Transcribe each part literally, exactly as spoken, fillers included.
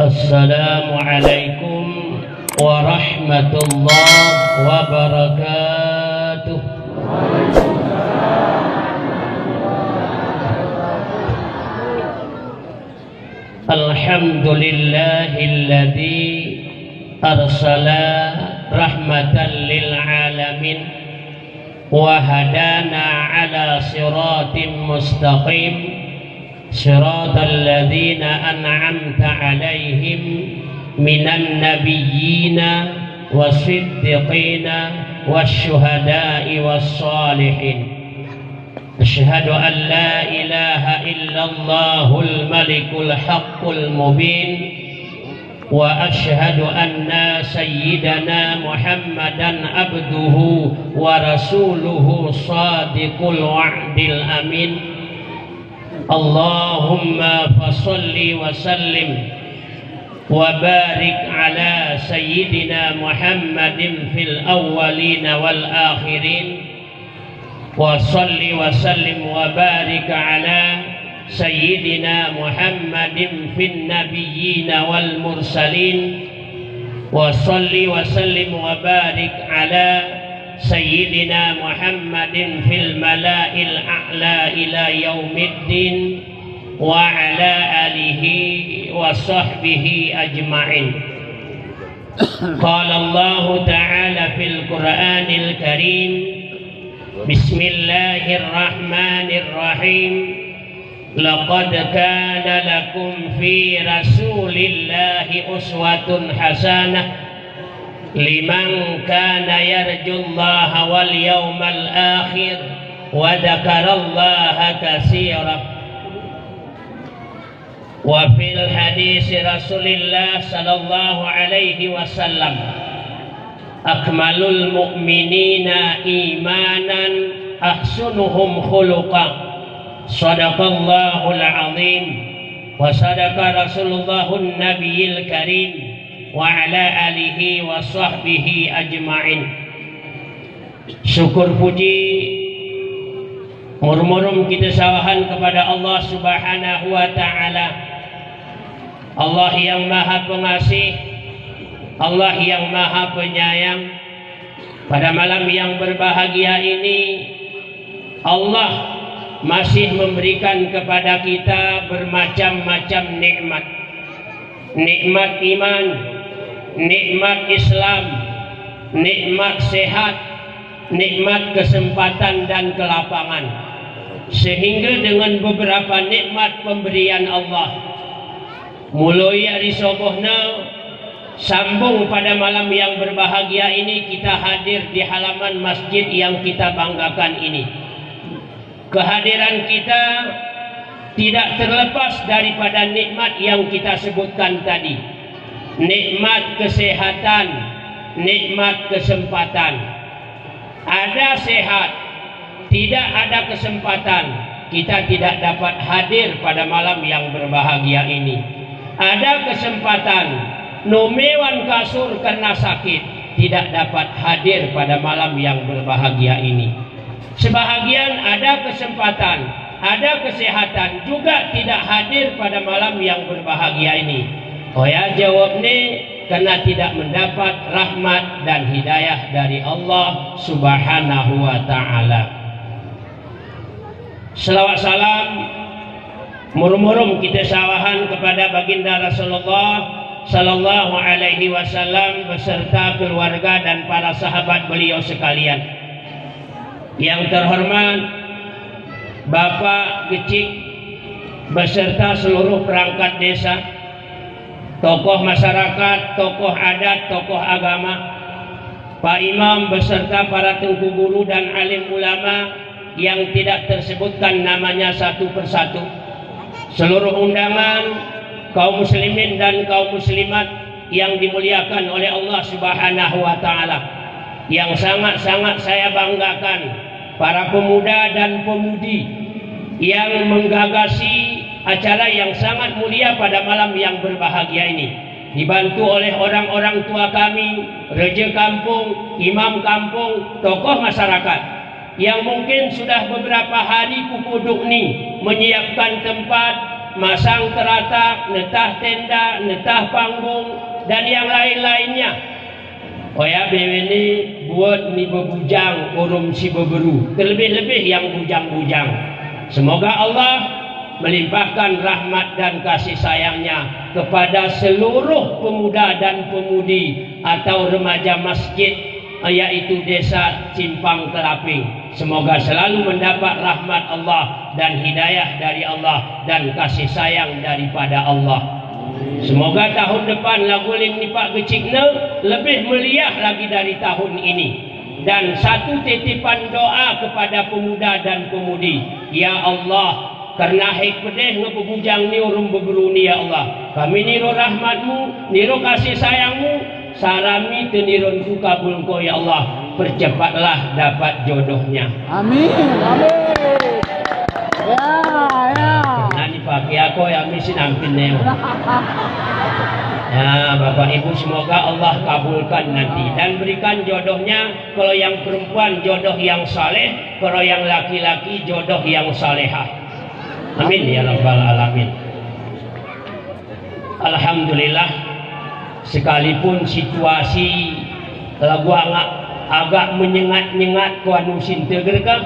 السلام عليكم ورحمة الله وبركاته. الحمد لله الذي أرسل رحمة للعالمين وهدانا على صراط مستقيم، صراط الذين أنعمت عليهم من النبيين والصديقين والشهداء والصالحين. أشهد أن لا إله إلا الله الملك الحق المبين، وأشهد أن سيدنا محمدا عبده ورسوله صادق الوعد الأمين. اللهم فصل وسلم وبارك على سيدنا محمد في الأولين والآخرين، وصل وسلم وبارك على سيدنا محمد في النبيين والمرسلين، وصل وسلم وبارك على سيدنا محمد في الملأ الأعلى إلى يوم الدين، وعلى آله وصحبه أجمعين. قال الله تعالى في القرآن الكريم: بسم الله الرحمن الرحيم. لقد كان لكم في رسول الله أسوة حسنة لمن كان يرجو الله واليوم الآخر وذكر الله كثيرا. وفي الحديث رسول الله صلى الله عليه وسلم: أكمل المؤمنين إيمانا أحسنهم خلقا. صدق الله العظيم وصدق رسول الله النبي الكريم وعلى آله وصحبه أجمعين. Syukur puji murmurum kita sawahan kepada Allah Subhanahu wa Ta'ala. Allah yang Maha Pengasih, Allah yang Maha Penyayang. Pada malam yang berbahagia ini, Allah masih memberikan kepada kita bermacam-macam nikmat. Nikmat iman, nikmat Islam, nikmat sehat, nikmat kesempatan dan kelapangan. Sehingga dengan beberapa nikmat pemberian Allah, mulai ari sobohna, sambung pada malam yang berbahagia ini, kita hadir di halaman masjid yang kita banggakan ini. Kehadiran kita tidak terlepas daripada nikmat yang kita sebutkan tadi. Nikmat kesehatan, nikmat kesempatan. Ada sehat, tidak ada kesempatan, kita tidak dapat hadir pada malam yang berbahagia ini. Ada kesempatan, no mewan kasur karena sakit, tidak dapat hadir pada malam yang berbahagia ini. Sebahagian ada kesempatan, ada kesehatan, juga tidak hadir pada malam yang berbahagia ini. Oya jawabne, karena tidak mendapat rahmat dan hidayah dari Allah Subhanahu wa Ta'ala. Selawat salam murmurum kita sawahan kepada Baginda Rasulullah sallallahu alaihi wasallam beserta keluarga dan para sahabat beliau sekalian. Yang terhormat Bapak Gecik beserta seluruh perangkat desa, tokoh masyarakat, tokoh adat, tokoh agama, Pak Imam beserta para tengku guru dan alim ulama yang tidak tersebutkan namanya satu persatu, seluruh undangan, kaum muslimin dan kaum muslimat yang dimuliakan oleh Allah Subhanahu wa Ta'ala. Yang sangat-sangat saya banggakan, para pemuda dan pemudi yang menggagasi acara yang sangat mulia pada malam yang berbahagia ini. Dibantu oleh orang-orang tua kami, raja kampung, imam kampung, tokoh masyarakat yang mungkin sudah beberapa hari pupuduk ni menyiapkan tempat, Masang teratak, netah tenda, netah panggung, dan yang lain-lainnya. Oya bewe ne buwat ni bebujang, urung si beberu, terlebih-lebih yang bujang-bujang. Semoga Allah melimpahkan rahmat dan kasih sayang-Nya kepada seluruh pemuda dan pemudi atau remaja masjid, yaitu Desa Simpang Kelaping. Semoga selalu mendapat rahmat Allah dan hidayah dari Allah dan kasih sayang daripada Allah. Semoga tahun depan laguling ni pak gecik ne lebih meliah lagi dari tahun ini. Dan satu titipan doa kepada pemuda dan pemudi. Ya Allah, karena hek pedeh nge bebujang ni, urung beberu ni, ya Allah. Kami niro rahmat-Mu, niro kasih sayang-Mu, sarami teniron ku kabul Engkau, ya Allah. Percepatlah dapat jodohnya. Amin, amin. Ya, ya. Nah, ni pakai aku ya, amin, sinampin ne. Ya, Bapak Ibu, semoga Allah kabulkan nanti dan berikan jodohnya, kalau yang perempuan jodoh yang saleh, kalau yang laki-laki jodoh yang salehah. Amin ya rabbal alamin. Alhamdulillah, sekalipun situasi lagu agak, agak menyengat-nyengat ko anu sinteger ka.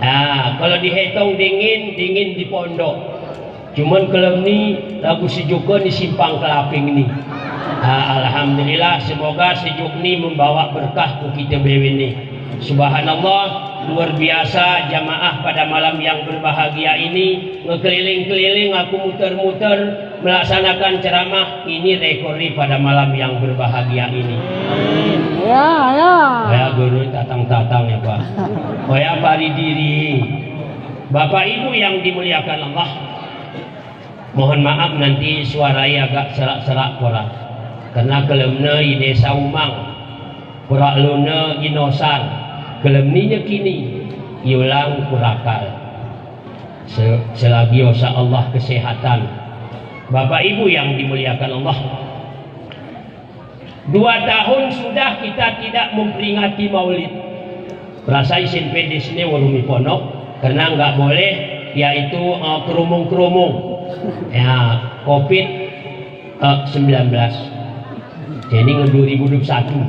Nah, kalau dihetong dingin, dingin di pondok. Cuman kalau ni lagu sejuk ni Simpang Kelaping ni. Ah, alhamdulillah, semoga sejuk ni membawa berkah ku kita bewe ni. Subhanallah, luar biasa jamaah pada malam yang berbahagia ini. Ngekeliling-keliling, aku muter-muter melaksanakan ceramah. Ini rekor ni pada malam yang berbahagia ini. Ya, ya. Kaya guru tatang-tatang ya, Pak. Kaya pari diri. Bapak Ibu yang dimuliakan Allah, mohon maaf nanti suarai agak serak-serak pora. Karena kelemne i Desa Umang, pora lune i Nosar, kelemne nyekini, i ulang kurakal. Se-, selagi osa Allah kesehatan. Bapak Ibu yang dimuliakan Allah, dua tahun sudah kita tidak memperingati Maulid. Perasa isin pedis ini warumi ponok, karena nggak boleh, yaitu, eh, kerumung-kerumung. Ya, covid, eh, sembilan belas. Jadi, dua ribu dua puluh satu.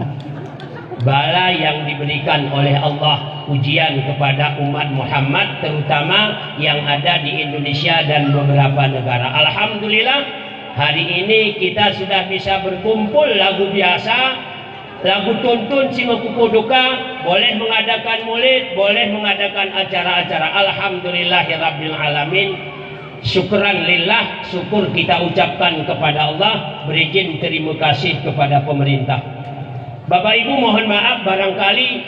Bala yang diberikan oleh Allah ujian kepada umat Muhammad, terutama yang ada di Indonesia dan beberapa negara. Alhamdulillah, hari ini kita sudah bisa berkumpul lagu biasa, lagu tuntun si mekukuduka, boleh mengadakan maulid, boleh mengadakan acara-acara. Alhamdulillahirabbil alamin. Syukran lillah, syukur kita ucapkan kepada Allah, berizin terima kasih kepada pemerintah. Bapak Ibu, mohon maaf, barangkali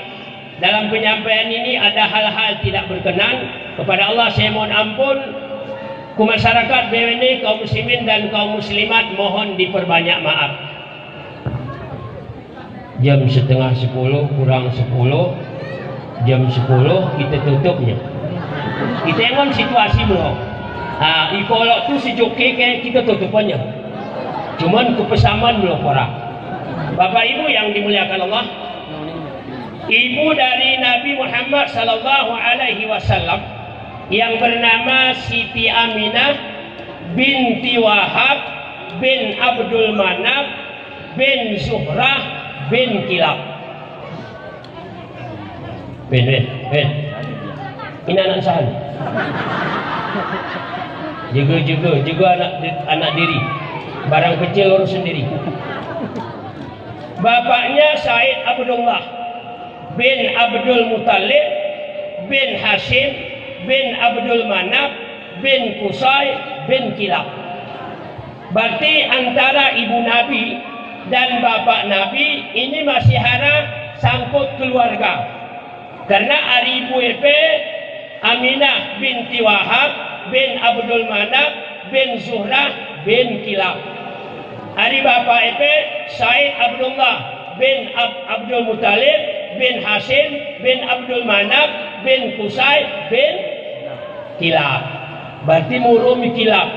dalam penyampaian ini ada hal-hal tidak berkenan. Kepada Allah saya mohon ampun. Ku masyarakat bewe ne, kaum muslimin dan kaum muslimat, mohon diperbanyak maaf. Jam setengah sepuluh, kurang sepuluh, jam sepuluh kita tutupnya. Kita engon situasi melo. Ah, ikolo tu sejuk ke, ke kita tutupannya. Cuman kepesaman melo pora. Bapak Ibu yang dimuliakan Allah, ibu dari Nabi Muhammad sallallahu alaihi wasallam yang bernama Siti Aminah binti Wahab bin Abdul Manaf bin Zuhrah bin Kilab. Ben, ben, ben. Ini anak sahan. Jaga, jaga, jaga anak, anak diri. Barang kecil urus sendiri. Bapaknya Said Abdullah bin Abdul Muttalib bin Hasyim bin Abdul Manaf bin Qusay bin Kilab. Berarti antara ibu Nabi dan bapak Nabi ini masih ada sangkut keluarga. Karena ari ibu epe Aminah binti Wahab bin Abdul Manaf bin Zuhrah bin Kilab. Ari bapak epe Said Abdullah bin Ab-, Abdul Muttalib bin Hasyim bin Abdul Manaf bin Qusay bin Kilab. Berarti murung i Kilab.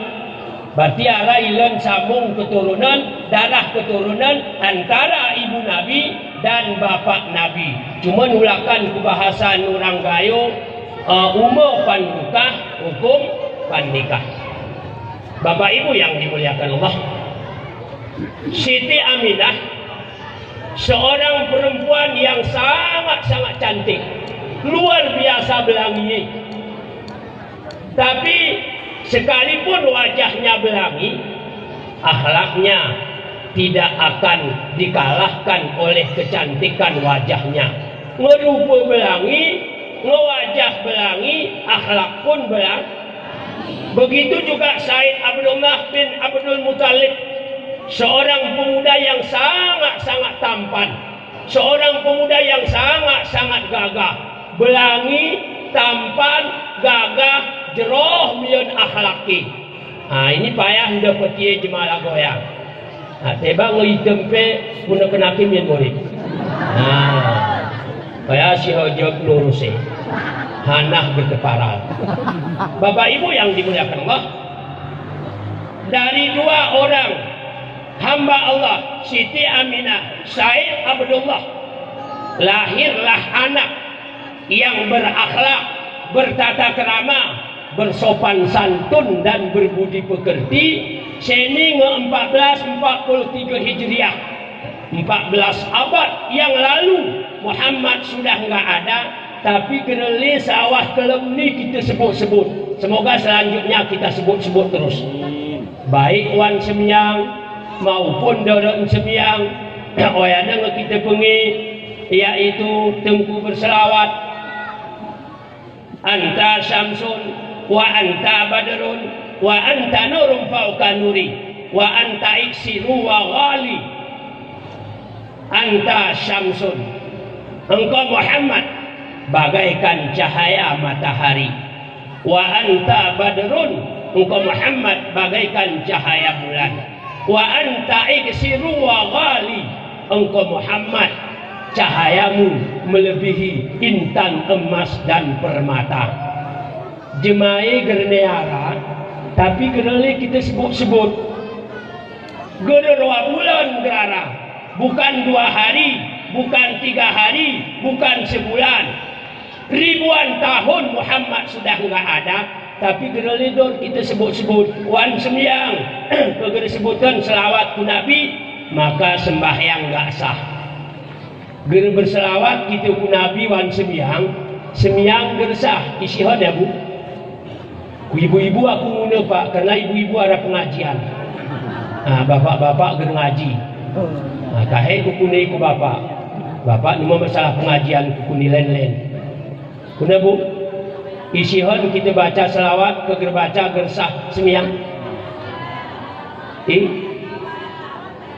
Berarti ada ilön sambung keturunan, darah keturunan antara ibu Nabi dan bapak Nabi. Cuman ulakan ku bahasa orang Gayo, eh, uma pan nikah, hukum pan nikah. Bapak Ibu yang dimuliakan Allah, Siti Aminah seorang perempuan yang sangat-sangat cantik, luar biasa belangi. Tapi sekalipun wajahnya belangi, akhlaknya tidak akan dikalahkan oleh kecantikan wajahnya. Ngerupa belangi, ngewajah belangi, akhlak pun belang-. Begitu juga Said Abdullah bin Abdul Muttalib, seorang pemuda yang sangat-sangat tampan, seorang pemuda yang sangat-sangat gagah, belangi, tampan, gagah, jeroh miyon akhlaki. Ha, ini payah nda peti jemala goyang. Ha, tebang item pe puna kenaki miyon murid. Ha, payah si hojok lurus e. Hanah berkeparal. Bapak Ibu yang dimuliakan Allah, dari dua orang hamba Allah, Siti Aminah, Said Abdullah, lahirlah anak yang berakhlak, bertata krama, bersopan santun dan berbudi pekerti, seni nge empat belas empat puluh tiga Hijriah. Empat belas abad yang lalu Muhammad sudah nggak ada, tapi kereli sawah kelem ni kita sebut-sebut. Semoga selanjutnya kita sebut-sebut terus. Baik wan semyang maupun dörön semyang, oyana nge kita pengit, yaitu Tengku berselawat. Anta syamsun, wa anta badrun, wa anta nurun fauqa nuri, wa anta iksiru wa ghali. Anta syamsun, engkau Muhammad bagaikan cahaya matahari. Wa anta badrun, engkau Muhammad bagaikan cahaya bulan. Wa anta iksiru wa ghali, engkau Muhammad, cahayamu melebihi intan, emas, dan permata. Jemai gerne ara, tapi gerne kita sebut-sebut. Gerne dua bulan gerara, bukan dua hari, bukan tiga hari, bukan sebulan. Ribuan tahun Muhammad sudah nggak ada, tapi gerelidor kita sebut-sebut. Wan semyang, kegere sebutan selawat ku Nabi, maka sembahyang nggak sah. Gere berselawat kita ku Nabi wan semyang, semyang gere sah. Isihon ya, Bu? Ku ibu-ibu aku ngune, Pak, karena ibu-ibu ada pengajian. Nah, bapak-bapak ger ngaji. Nah, kahe ku kuni ku bapak. Bapak numa masalah pengajian ku kuni len-len. Kuna, Bu, isihon kita baca selawat, ke ger baca ger sah semyang. I,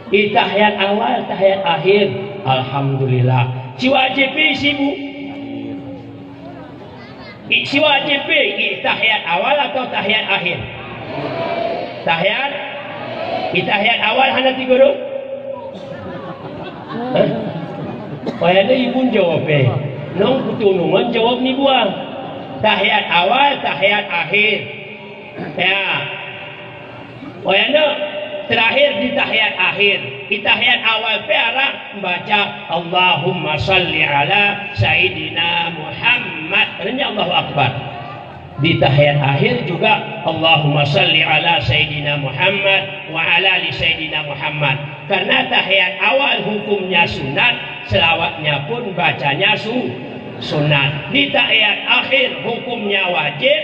i tahiyat awal, tahiyat akhir. Alhamdulillah. Si wajib isi, Bu. I, si wajib pe, i tahiyat awal atau tahiyat akhir? Tahiyat, i tahiyat awal hana ti guru? Hah? Oyana ibun jawab pe. Nong kutunungan jawab ni bua. Tahiyat awal, tahiyat akhir. Ya. Oyana terakhir di tahiyat akhir. Di tahiyat awal pe ara baca, "Allahumma salli ala Sayyidina Muhammad." Artinya Allahu Akbar. Di tahiyat akhir juga, "Allahumma salli ala Sayyidina Muhammad wa ala ali Sayyidina Muhammad." Karena tahiyat awal hukumnya sunat, selawatnya pun bacanya su-, sunat. Di tahiyat akhir hukumnya wajib,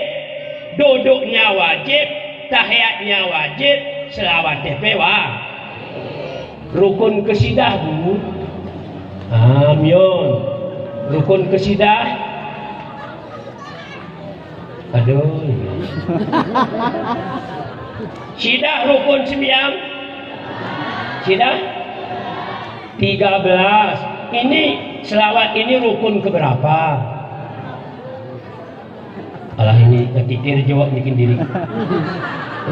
duduknya wajib, tahiyatnya wajib, selawatnya pe wa-. Rukun kesidah, Bu. Ah, miyon. Rukun kesidah. Aduh. Sidah rukun semyang? Sidah? Tiga belas. Ini selawat ini rukun keberapa? Alah, ini ketikir jawab bikin diri.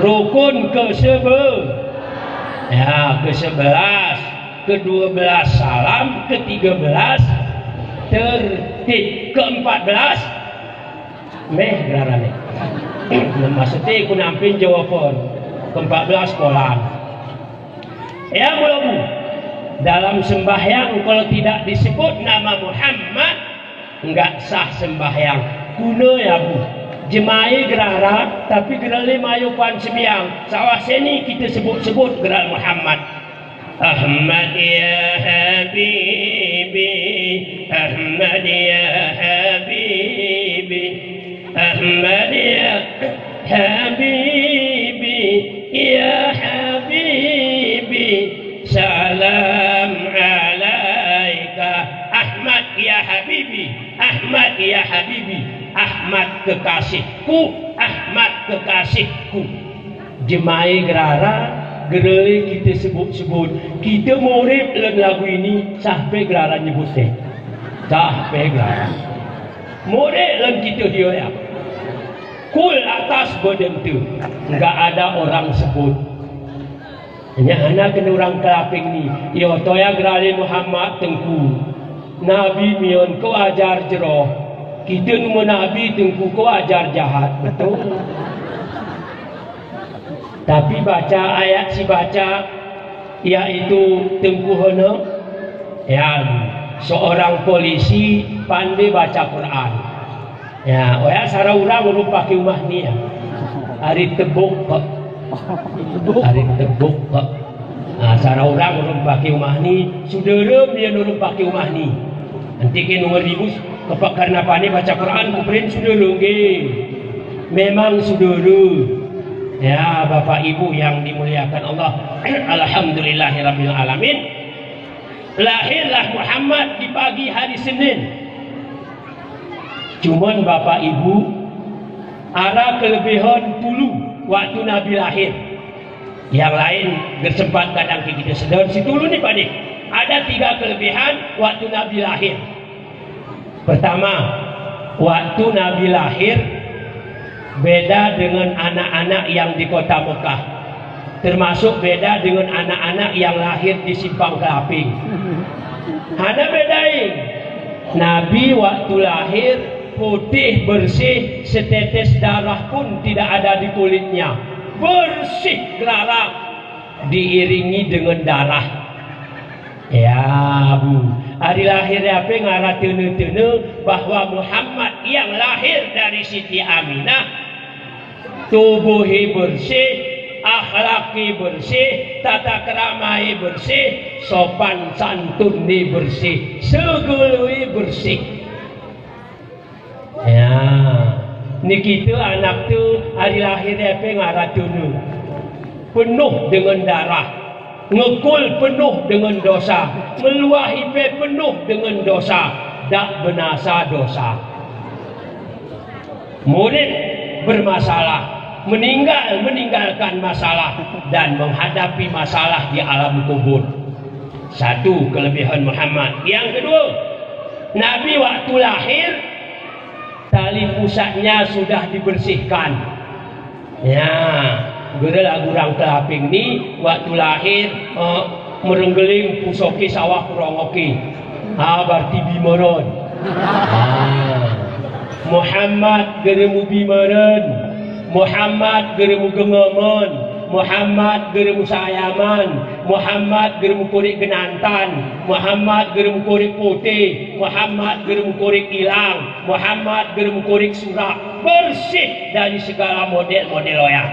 Rukun ke sebe-, ya, ke sebelas, ke dua belas salam, ke tiga belas tertib, ke empat belas meh gerarane. Maksudnya ku nampin jawaban ke empat belas kolan. Ya, Bu, dalam sembahyang kalau tidak disebut nama Muhammad, nggak sah sembahyang. Kuna ya, Bu. Jemaé gerara, tapi gerale mayo pan sebiang. Sawah seni kite sebut-sebut geral Muhammad. Ahmad ya habibi, Ahmad ya habibi, Ahmad ya habibi, ya habibi, salam alaika. Ahmad ya habibi, Ahmad ya habibi, Ahmad kekasihku, Ahmad kekasihku. Jemaé gerara, gerale kite sebut-sebut. Kite murid lon lagu ini, sah pe gerara nyebutne. Sah pe gerara. Murid lon kite diyo ya. Kul atas bedente. Nggak ada orang sebut. Nya ana kene orang Kelaping ni, iyo toya gerale Muhammad Tengku. Nabi miyon ko ajar jero. Kite nu menabi Tengku ko ajar jahat, betul. Tapi baca ayat si baca, yaitu Tengku Hono, ya, seorang polisi pandai baca Quran. Ya, oya sara orang urung pake umah ni ya. Ari Tebuk, Pak. Ari Tebuk, Pak. Nah, sara orang urung pake umah ni, sudara miyan urung pake umah ni. Nanti ke nomor ribu, kepak karena pane baca Quran, kuperin sudara, nggih. Memang sudara. Ya, Bapak Ibu yang dimuliakan Allah. Alhamdulillahirabbil alamin. Lahirlah Muhammad di pagi hari Senin. Cuman Bapak Ibu, ada kelebihan tulu waktu Nabi lahir. Yang lain bersempat kadang kita sedar, si tulu ni pane. Ada tiga kelebihan waktu Nabi lahir. Pertama, waktu Nabi lahir beda dengan anak-anak yang di kota Mekah. Termasuk beda dengan anak-anak yang lahir di Simpang Kelaping. Hana bedain. Nabi waktu lahir putih bersih, setetes darah pun tidak ada di kulitnya. Bersih gerara diiringi dengan darah. Ya, Bu. Ari lahir ape ngara tene-tene bahwa Muhammad yang lahir dari Siti Aminah, tubuhi bersih, akhlaki bersih, tata keramahi bersih, sopan santunni bersih, segului bersih. Ya, ni kite anak tu ari lahir ape ngara tene. Penuh dengan darah. Ngekul penuh dengan dosa. Meluah ipe penuh dengan dosa. Dak benasa dosa. Murid bermasalah, meninggal, meninggalkan masalah dan menghadapi masalah di alam kubur. Satu kelebihan Muhammad. Yang kedua, Nabi waktu lahir, tali pusatnya sudah dibersihkan. Ya, gere lagu orang Kelaping ni, waktu lahir, eh, merenggeling pusoki sawah kurongoki. Ah, berarti bimoron. Ah. Muhammad gere mu bimoron. Muhammad gere mu gengemon. Muhammad gere mu sayaman. Muhammad gere mu kurik genantan. Muhammad gere mu kurik putih. Muhammad gere mu kurik ilang. Muhammad gere mu kurik surak. Bersih dari segala model-model oya.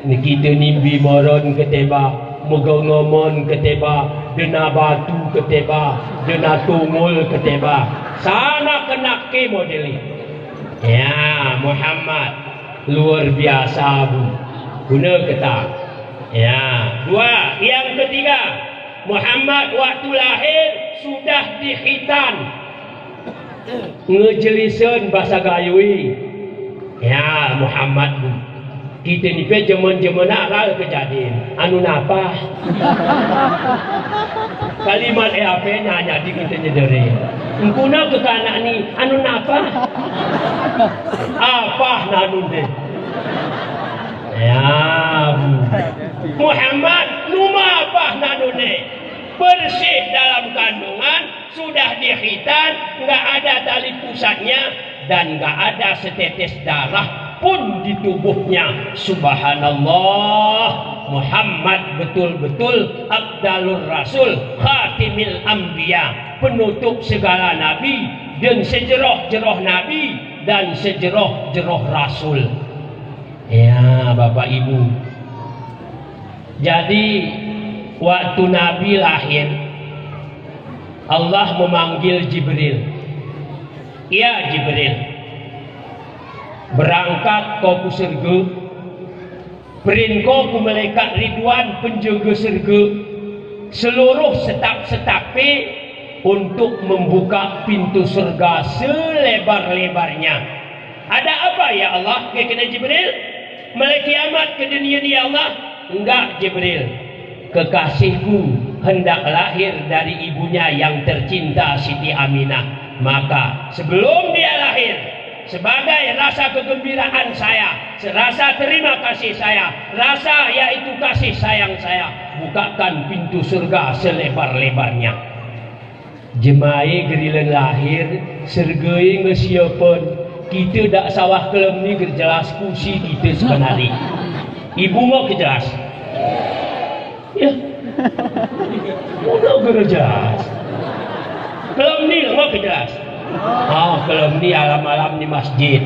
Ni kite ni bimoron kete ba, megengemon kete ba, dena batu kete ba, dena tungul kete ba. Sana kenak ke modeli. Ya, Muhammad luar biasa, Bu. Guna keta. Ya, dua, yang ketiga, Muhammad waktu lahir sudah dikhitan. Ngejelisen basa Gayo i. Ya, Muhammad, Bu. Kite ni pe jemen-jemen aral kejadin. Anu napah. Kalimat e ape nyanya di kite nyedere. Engkuna ke kanak ni, anu napah. Apah nanun de. Ya, Bu. Muhammad, numa apah nanun de. Bersih dalam kandungan, sudah dikhitan, nggak ada tali pusatnya, dan nggak ada setetes darah pun di tubuhnya. Subhanallah, Muhammad betul-betul afdalur rasul, khatimil anbiya. penutup segala nabi, dan sejeroh-jeroh nabi, dan sejeroh-jeroh rasul. Ya, Bapak Ibu. Jadi, waktu Nabi lahir, Allah memanggil Jibril. "Ya Jibril, berangkat ko ku serge, perin ko ku malaikat Ridwan, penjege serge, seluruh setap-setape untuk membuka pintu surga selebar-lebarnya." "Ada apa, ya Allah?" gekene Jibril. "Mele kiamat ke dunia ni, ya Allah?" "Enggak, Jibril. Kekasihku hendak lahir dari ibunya yang tercinta, Siti Aminah. Maka, sebelum dia lahir, sebagai rasa kegembiraan saya, rasa terima kasih saya, rasa yaitu kasih sayang saya, bukakan pintu surga selebar-lebarnya." Jemae gerilen lahir, serge nge siyapen, kite dak sawah kelem ni gerjelas kusi kite sebenari. Ibu ngo kejelas? Ya. Udah gerjelas. Kelem ni ngo kejelas? Ah, kelem ni alam-alam ni masjid.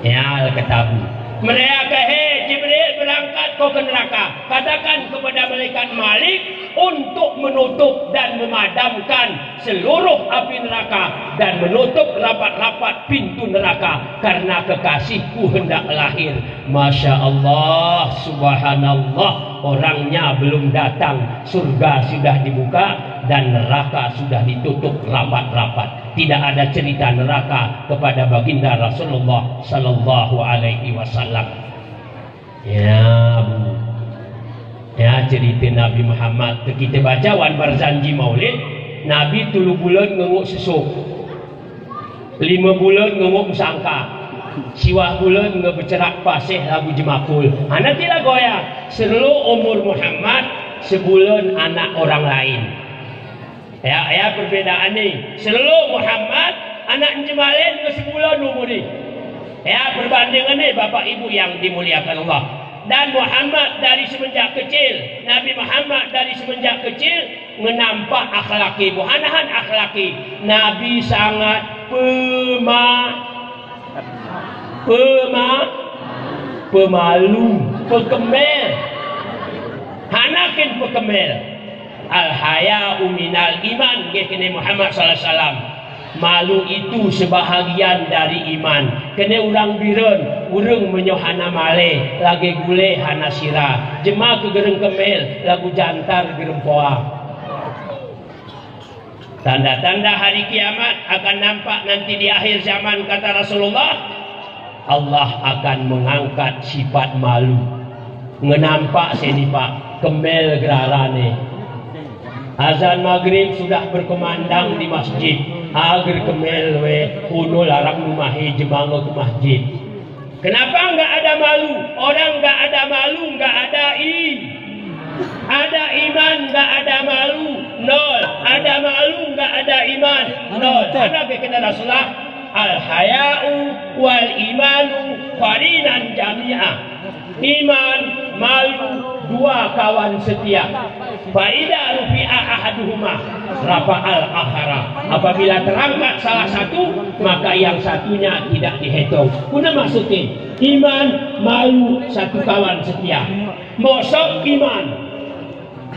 Ya, ketabu. Mereka, "Hei Jibril, berangkat ko ke neraka. Katakan kepada malaikat Malik untuk menutup dan memadamkan seluruh api neraka dan menutup rapat-rapat pintu neraka karena kekasihku hendak lahir." Masya Allah, subhanallah, orangnya belum datang, surga sudah dibuka dan neraka sudah ditutup rapat-rapat. Tidak ada cerita neraka kepada Baginda Rasulullah sallallahu alaihi wasallam. Ya, Bu. Ya, cerita Nabi Muhammad. Kite baca wan berjanji maulid, Nabi tulu bulen ngenguk sesuk. Lime bulen ngenguk mesangka. Siwah bulen ngebecerak paseh lagu jemakul. Ana tila goya, serlu umur Muhammad sebulen anak orang lain. Ya, ya, perbedaanne. Serlu Muhammad, anak Jemalen nge sebulen umurne. Ya, perbandinganne, Bapak Ibu yang dimuliakan Allah. Dan Muhammad dari semenjak kecil, Nabi Muhammad dari semenjak kecil, ngenampak akhlaki, buhanahan akhlaki. Nabi sangat pema-, pema-, pemalu, pekemel. Hanakin pekemel. Al-haya'u minal iman, ge kene Muhammad sallallahu alaihi wasallam. Malu itu sebahagian dari iman. Kene urang biren, ureng menyo hana male, lage gule hana sira. Jema ke gereng kemel, lagu jantar gereng poa. Tanda-tanda hari kiamat akan nampak nanti di akhir zaman, kata Rasulullah. Allah akan mengangkat sifat malu. Ngenampak seni, Pak, kemel gerarane. Azan magrib sudah berkumandang di masjid. Ager kemel we, kuno larang numahi jemanga ke masjid. Kenapa nggak ada malu? Orang nggak ada malu, nggak ada i-, ada iman, nggak ada malu, nol. Ada malu, nggak ada iman, nol. Ana ge kene Rasulullah, "Al-haya'u wal imanu qarinan jami'a." Iman, malu, dua kawan setia. "Fa idza rufi'a ahaduhuma, rafa'al akhara." Apabila terangkat salah satu, maka yang satunya tidak dihitung. Kuna maksudne, iman, malu, satu kawan setia. Mosok iman,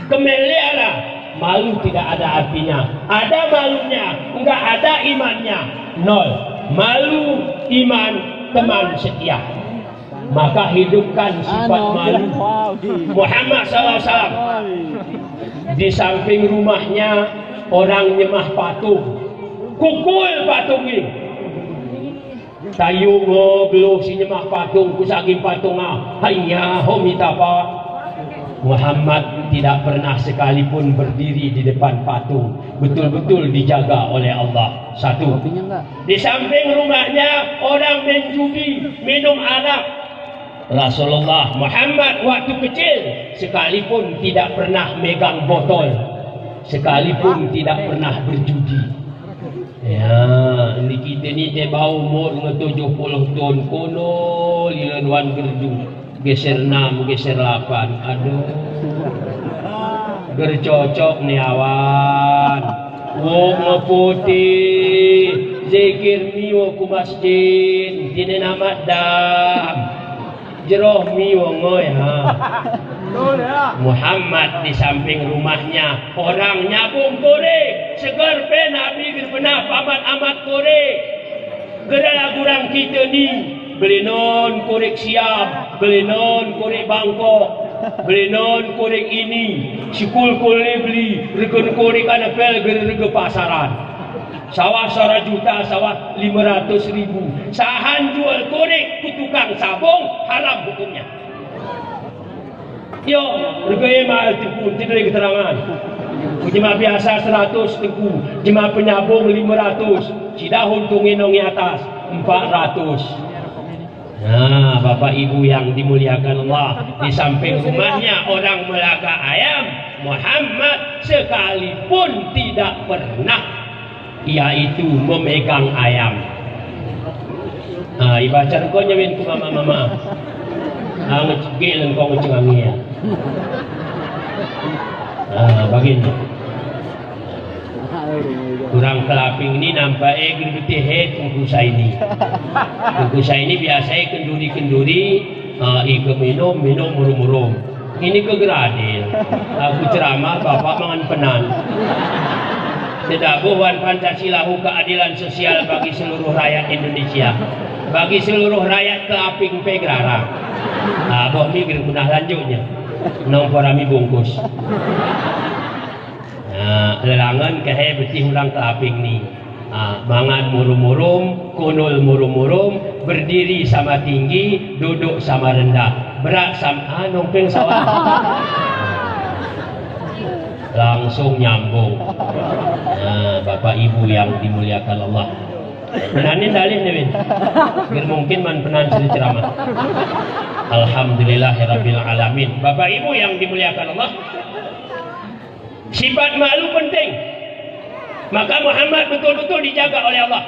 kemel le ara, malu tidak ada artinya. Ada malunya, nggak ada imannya, nol. Malu, iman, teman setia. Maka hidupkan sifat malu. Muhammad sallallahu alaihi wasallam. Di samping rumahnya orang nyemah patung. Kukul patung ini. Tayung, oh, beluh si nyemah patung, ku saging patung, ah. Haiya, ho mita pa. Muhammad tidak pernah sekalipun berdiri di depan patung. Betul-betul dijaga oleh Allah. Satu. Di samping rumahnya orang main judi, minum arak. Rasulullah, Muhammad waktu kecil sekalipun tidak pernah megang botol, sekalipun tidak pernah berjudi. Ya, ini kite ni teba umur nge tujuh puluh tahun, kono lile nuan gerju. Geser enam, geser lapan. Aduh. Gercocok ni awan. Wo ngopoti, zikir mi wo ku masjid, tinen amat dam. Jeroh mi wo ngoy, ha. Muhammad di samping rumahnya, orang nyabung korik, seger pe Nabi gerpenah pamat-amat korik. Gera gurang kite ni, beli non korik Siam, beli non korik Bangkok, beli non korik ini, sikul-kul ni beli, regen korik anapel gera rega pasaran. Sawah sara juta, sawah lima ratus ribu. Sahan jual korik ku tukang sabung, haram hukumnya. Yo, rega mal tengku, tida keterangan. Jema biasa seratus tengku, jema penyabung lima ratus, sida huntungin nong atas, empat ratus. Nah, Bapak Ibu yang dimuliakan Allah, di samping rumahnya orang melaga ayam, Muhammad sekalipun tidak pernah yaitu memegang ayam. Ah, ibaca ko nyawin ku mama-mama. Ah, ngecegil ko ngecengangi ya. Ah, bagin. Gurang Kelaping ni nampak e gini beti he Tengku Saini. Tengku Saini biasa e kenduri-kenduri, ah, ike minum, minum murum-murum. Ini ke gradil. Aku ceramah, Bapak mangan penan. Tidak boh wan Pancasila hu keadilan sosial bagi seluruh rakyat Indonesia. Bagi seluruh rakyat Kelaping pe gerara. Ah, boh mi gera gunah lanjutnya. Nong porami bungkus. Nah, lelangan kehe beti hurang Kelaping ni. Ah, mangan murum-murum, kunul murum-murum, berdiri sama tinggi, duduk sama rendah. Berat sam-, ah, nongpeng sawah. Langsung nyambung. Nah, Bapak Ibu yang dimuliakan Allah. Penanin dalih ni, Win. Biar mungkin man penan sini ceramah. Alhamdulillahirabbil alamin. Bapak Ibu yang dimuliakan Allah, sifat malu penting. Maka Muhammad betul-betul dijaga oleh Allah.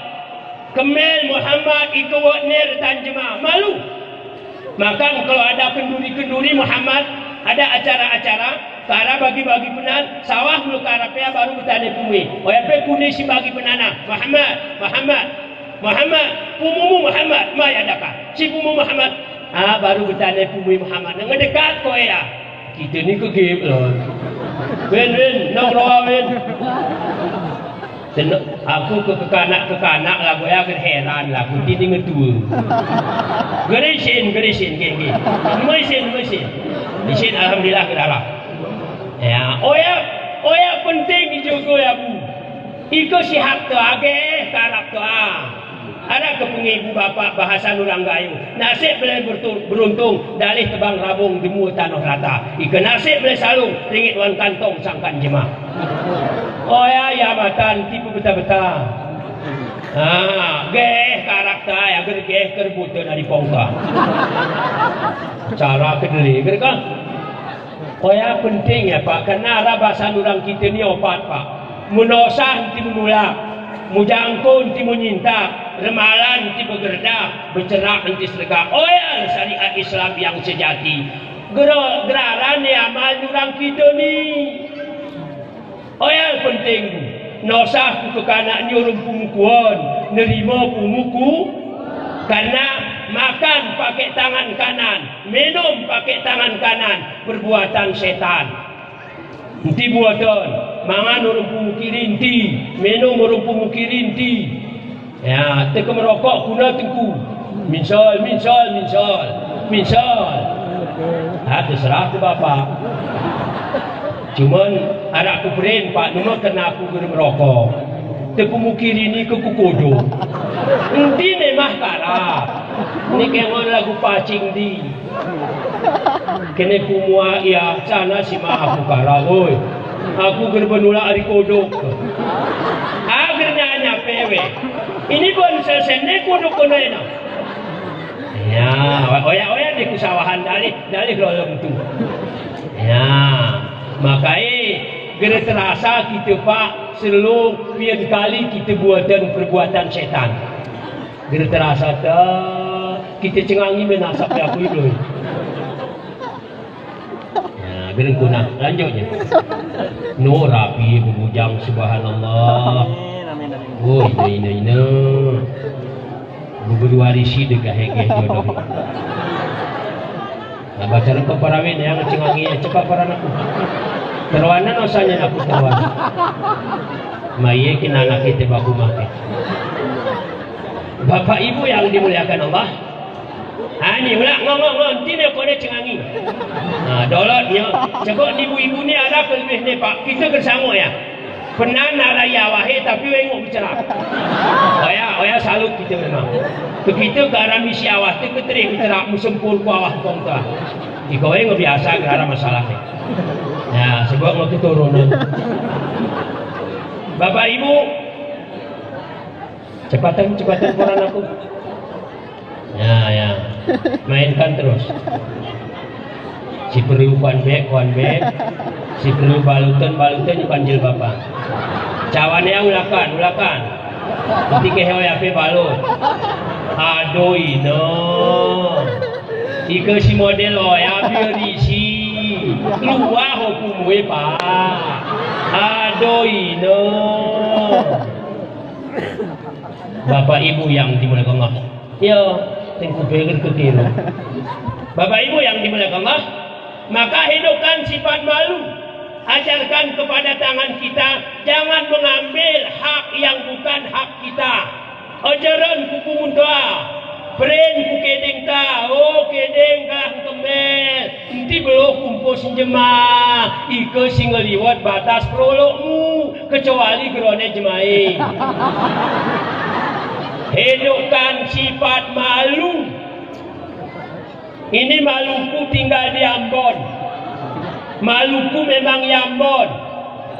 Kemel Muhammad ike wak ner tanjema malu. Maka kalau ada kenduri-kenduri Muhammad, ada acara-acara, kara bagi-bagi penan, sawah mulu kara pea baru betane pumi. Oya pe kuni si bagi penana, Muhammad, Muhammad, Muhammad, pumumu Muhammad, maya daka. Si pumu Muhammad, ah, baru betane pumi Muhammad. Ngedekat ko ya. Kite ni ke gip lo. Win, Win, nok roa, Win. Tene-, aku ke kekanak-kekanak lagu ya, ke heran lagu, tini ngetua. Gerisin, gerisin, geng, geng. Merisin, merisin. Isin, alhamdulillah, gerara. Ya, oya, oya penting juga ya, Bu. Ike sihat to age, karap to a. Ada ke pengibu bapak bahasan orang gayo. Nasib beli bertu-, beruntung, dalih tebang rabung demu tanoh rata. Ike nasib beli salung, ringit wan kantong sangkan jema. Oya, ya matan, tipu beta-beta. Ha, geh karakta, ya ger geh kerbuta dari pongka. Cara kedeli, ger ka? Oya penting ya, Pak, karena ara basan orang kite ni opat, Pak. Menosah enti menulak, mujangko enti menyintak, remalan enti begerdak, becerak enti seregak. Oya syariat Islam yang sejati. Gera-, geraran ni amal orang kite ni. Oya penting, nosah ku kekanak ni orang pumukuan, nerima pumuku, karena makan pakai tangan kanan, minum pakai tangan kanan, perbuatan setan. Enti buatan, mangan orang pumukiri enti, minum orang pumukiri enti. Ya, teka merokok kuna tengku. Minsol, minsol, minsol. Minsol. Ha, terserah te Bapak. Cuman, arak ku peren, Pak, numa kena aku guru merokok. Te pumukiri ni ke kukodok. Enti ne mah karap. Ni kengon lagu pacing di. Kene pumua iya, sana si ma aku kara, oi. Aku ger benula ari kodok. Ager nanya pewe. Ini bon sesene kodok kono ena. Ya, oya, oya di kusawahan dalih, dalih lolong tu. Ya, makai ger terasa kite, Pak, selalu pian kali kite buatan perbuatan setan. Ger terasa ta, kite cengangi menasap ya kuy doy. Ya, Gerengkuna, lanjutnya. No, rapi, bebujang, subhanallah. Amin, amin, amin. Oh, ina, ina, ina. Beberdua risi degah hegeh jodoh. Nah, baca lengkap para win, yang cengangi, cepat para anakku. Teruanan osanya anakku teruanan. Maye kina anak kite baku make. Bapak Ibu yang dimuliakan Allah, ani ulak ngongong ngon tine kone cengangi. Nah, dolotnya, cebok ibu-ibu ni ada kelebih ne, Pak. Kita gersanguk ya. Penan arai awahe, tapi wengok bicara. Oya, oya salut kita memang. Begitu ke arah misi awah, tu keterih bicara, musempur ku awah kong ta. Iko wengok biasa, gak ada masalah. Ya, sebab mau keturunan. Bapak Ibu, Cepatan, cepatan koran aku. Ya, ya. Mainkan terus. Si perlu kuan be, kuan be. Si perlu balutan, balutan, kuan jilbaban. Cawane ya ulakan, ulakan. Nanti ke hewa ya pe balut. Aduh, ino. Ika si model lo ya biar isi. Luah hukum we, Pak. Aduh, ino. Bapak Ibu yang dimuliakan Allah. Ya, tengku pikir ke kiri. Bapak Ibu yang dimuliakan Allah, maka hidupkan sifat malu. Ajarkan kepada tangan kita, jangan mengambil hak yang bukan hak kita. Ajaran kuku muntua, pren ku kedeng ta, oh, kedeng kalah kemel. Enti beloh kumpus jema, ika singeliwat batas perolokmu, kecuali gerone jemae. Hidupkan sifat malu. Ini Maluku tinggal di Ambon. Maluku memang i Ambon.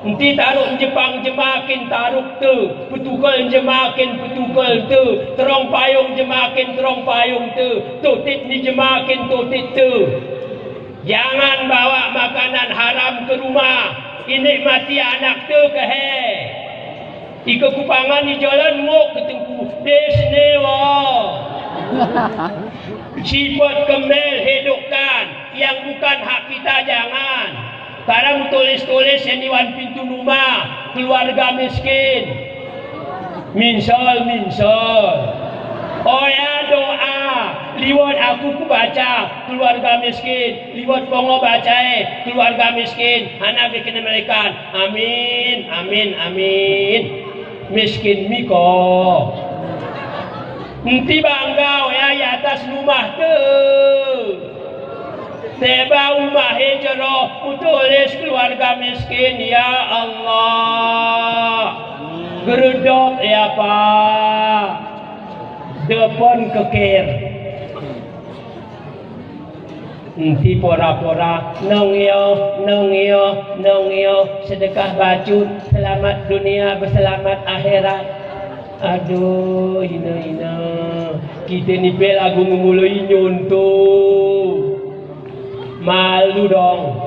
Enti taruk Jepang jema kin taruk te, petukel jema kin petukel te, terong payung jema kin terong payung te, tutit ni jema kin tutit te. Jangan bawa makanan haram ke rumah. Ini mati anak te kehe. Ika kupangan i jalan ngok ke tengku. Des ne wa. Sifat kemel hidupkan. Yang bukan hak kita jangan. Sekarang tulis-tulis yang iwan pintu rumah, keluarga miskin. Minsol, minsol. Oya doa, liwat aku ku baca, keluarga miskin. Liwat pongo bacae, keluarga miskin. Hana bikin melekan. Amin, amin, amin. Miskin miko. Enti bangga oya i atas rumah te. Teba umahe jero, utulis keluarga miskin, ya Allah. Geredok ya, Pak. Depon keker. Enti pora-pora, nong yo, nong yo, nong yo, sedekah bajut, selamat dunia, berselamat akhirat. Aduh, ina, ina. Kite ni pe lagu ngemuloi nyonto. Malu dong.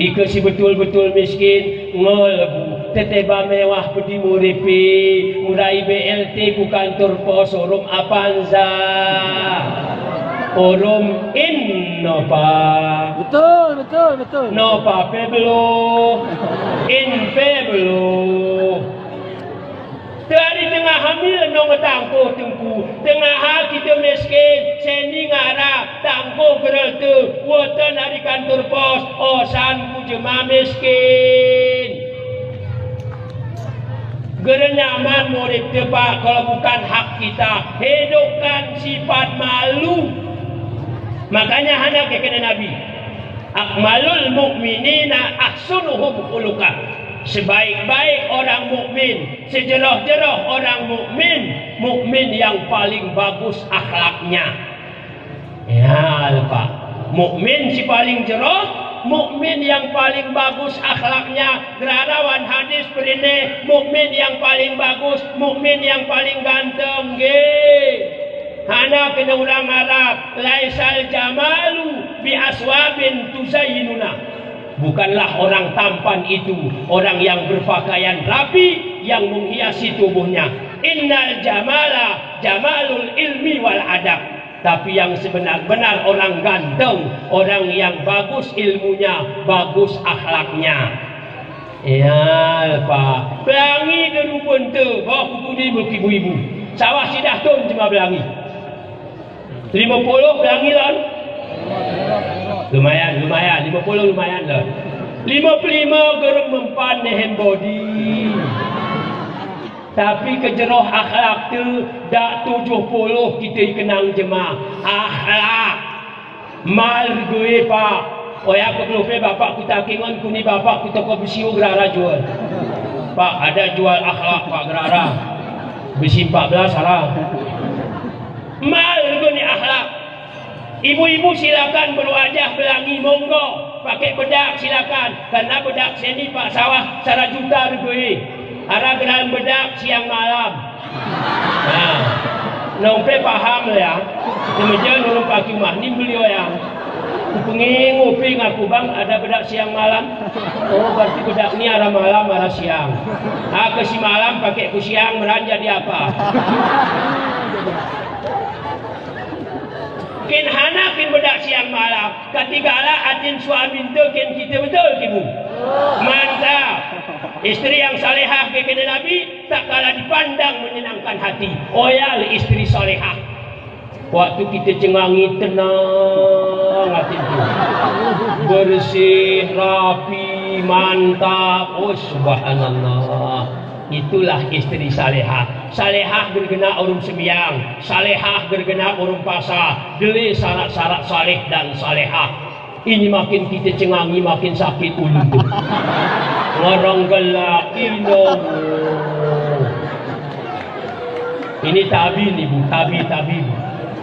Ika si betul-betul miskin, ngol bu, teteba mewah pedi muripi, murai B L T ku kantor pos, urum Avanza. Urum in no pa. Betul, betul, betul. No pa pe belo. In pe belo. Te ari tengah hamil nong tangko tengku, tengah ha kite miskin, seni ngara tangko gerel te, woten ari kantor pos, osan ku jema miskin. Gerel nyaman murid te, Pak, kalau bukan hak kita, hidupkan sifat malu. Makanya hana kekene Nabi. Akmalul mu'minina ahsunuhum khuluqa. Sebaik-baik orang mukmin, sejeroh-jeroh orang mukmin, mukmin yang paling bagus akhlaknya. Ya, lupa. Mukmin si paling jeroh, mukmin yang paling bagus akhlaknya. Gerarawan hadis perine, mukmin yang paling bagus, mukmin yang paling ganteng, nggih. Hana kene orang Arab, "Laisal jamalu bi aswabin tuzayyinuna." Bukanlah orang tampan itu orang yang berpakaian rapi, yang menghiasi tubuhnya. "Innal jamala jamalul ilmi wal adab." Tapi yang sebenar-benar orang ganteng, orang yang bagus ilmunya, bagus akhlaknya. Iya, Pak. Blangi de rupa ente, bawa kuku ni muk ibu-ibu. Sawah sidah tun cuma blangi. Lima puluh blangi lan. Lumayan, lumayan. Lima puluh lumayan lan. Lima puluh lima gerem mempan ne hem bodi. Tapi kejeroh akhlak te dak tujuh puluh kite ikenang jema. Akhlak. Mal regoe, Pak. Oya ke belupe bapak ku ta kingon kuni bapak ku toko besi u gerara jual. Pak, ada jual akhlak, Pak, gerara. Besi empat belas ara. Mal regoe ni akhlak. Ibu-ibu silakan berwajah blangi, monggo. Pakai bedak silakan. Karena bedak seni, Pak, sawah sara juta regoe. Ara gerahan bedak siang malam. Nah, nong pe paham ya. Semeja nurun paki umah ni beliau ya. Kupenging upi ngaku, "Bang, ada bedak siang malam?" "Oh, berarti bedak ni ara malam, ara siang." Ah, ke si malam pakai ku siang, meran jadi apa? Kin hana kin bedak siang malam. Katigala atin suami ente kin kite betul, ibu. Mantap. Istri yang salehah, kene Nabi, tak kalah dipandang menyenangkan hati. Oya le istri salehah. Waktu kite cengangi tenang atin tu. Bersih, rapi, mantap. Oh, subhanallah. Itulah istri salehah. Salehah gergena urung sembiang, salehah gergena urung pasa, gele sarat-sarat saleh dan salehah. Ini makin kite cengangi, makin sakit ulu tu. Ngorong gelak, ino. Ini tabi ni, Bu, tabi, tabi, Bu.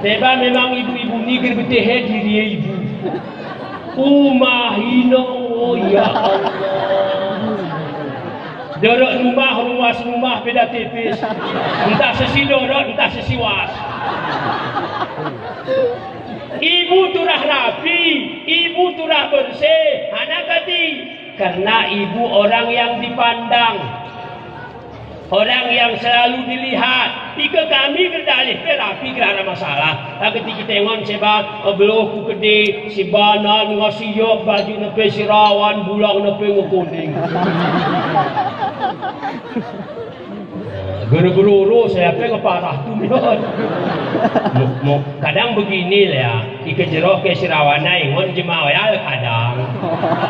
Teba memang ibu-ibu ni ger betehe diri ibu. Umah ino, oh ya Allah. Dorot numah, ruas numah beda tipis. Entah sesi dorot, entah sesi was. Ibu turah rapi, ibu turah bersih, hana kati. Karena ibu orang yang dipandang. Orang yang selalu dilihat. Ika kami berdalih pe rapi, gerana masalah. Tapi kite ngon seba, beloh ku kedi, si Banan ngasi yok baju nepe si Rawan, bulang nepe ngekuning. Guru-guru saya pe ngeparah tu, Mion. Mo, mo, kadang begini lah ya. Ike jeroh ke si Rawan ay, ngon jema wayal kadang.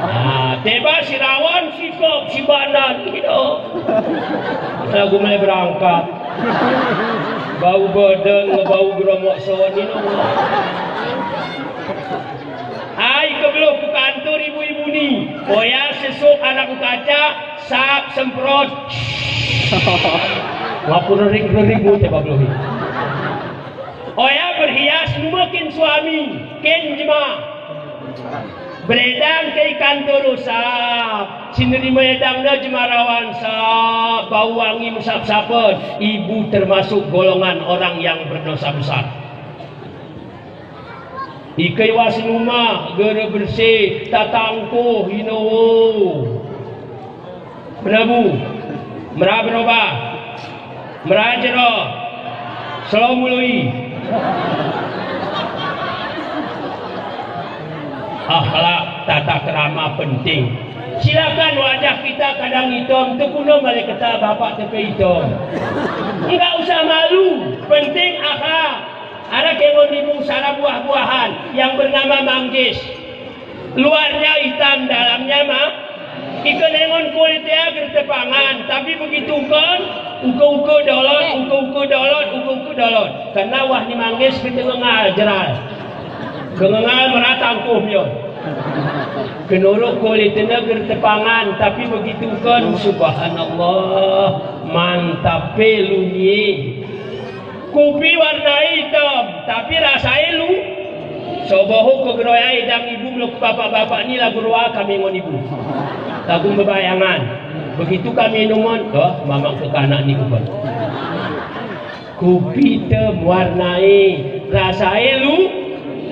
Nah, teba si Rawan sikap si Banan, gitu. Lagu mulai berangkat. Bau badan, bau geromok soni, no. Ay, ke beloh ku kantor ibu-ibu ni. Oya sesok anak kaca, sap semprot. Ngaku rerik-rerik mu teba beloh ni. Oya berhias, numekin suami, ken jema. Beredang ke ikan toro sap. Sinerima edang na jema Rawan sap, bau wangi mesap-sapan. Ibu termasuk golongan orang yang berdosa besar. Ike iwas numa, gere bersih, tatangkuh, ino. Merabu, mera berobah, mera jeroh, selo mului. Akhlak tata krama penting. Silakan wajah kita kadang itom, tekuno maleketa bapak tepe itom. Enggak usah malu, penting akhlak. Ada kemon ibu sara buah-buahan yang bernama manggis. Luarnya hitam, dalamnya ma-, ike nengon kulit ya gertepangan, tapi begitu uken, uke-uke dolot, uke-uke dolot, uke-uke dolot. Karena wah ni manggis kite ngengal jeral. Kengengal mera tangkuh mion. Kenuruk kulit ne gertepangan, tapi begitu uken, subhanallah, mantap pe lunyi. Kupi warnae item, tapi rasae lu. Soboh ku geroya edang ibu meluk bapak-bapak ni lagu roa kami ngon ibu. Lagu bebayangan. Begitu kami nungon, oh, mamang kekanak ni kuban. Kupi item warnae, rasae lu.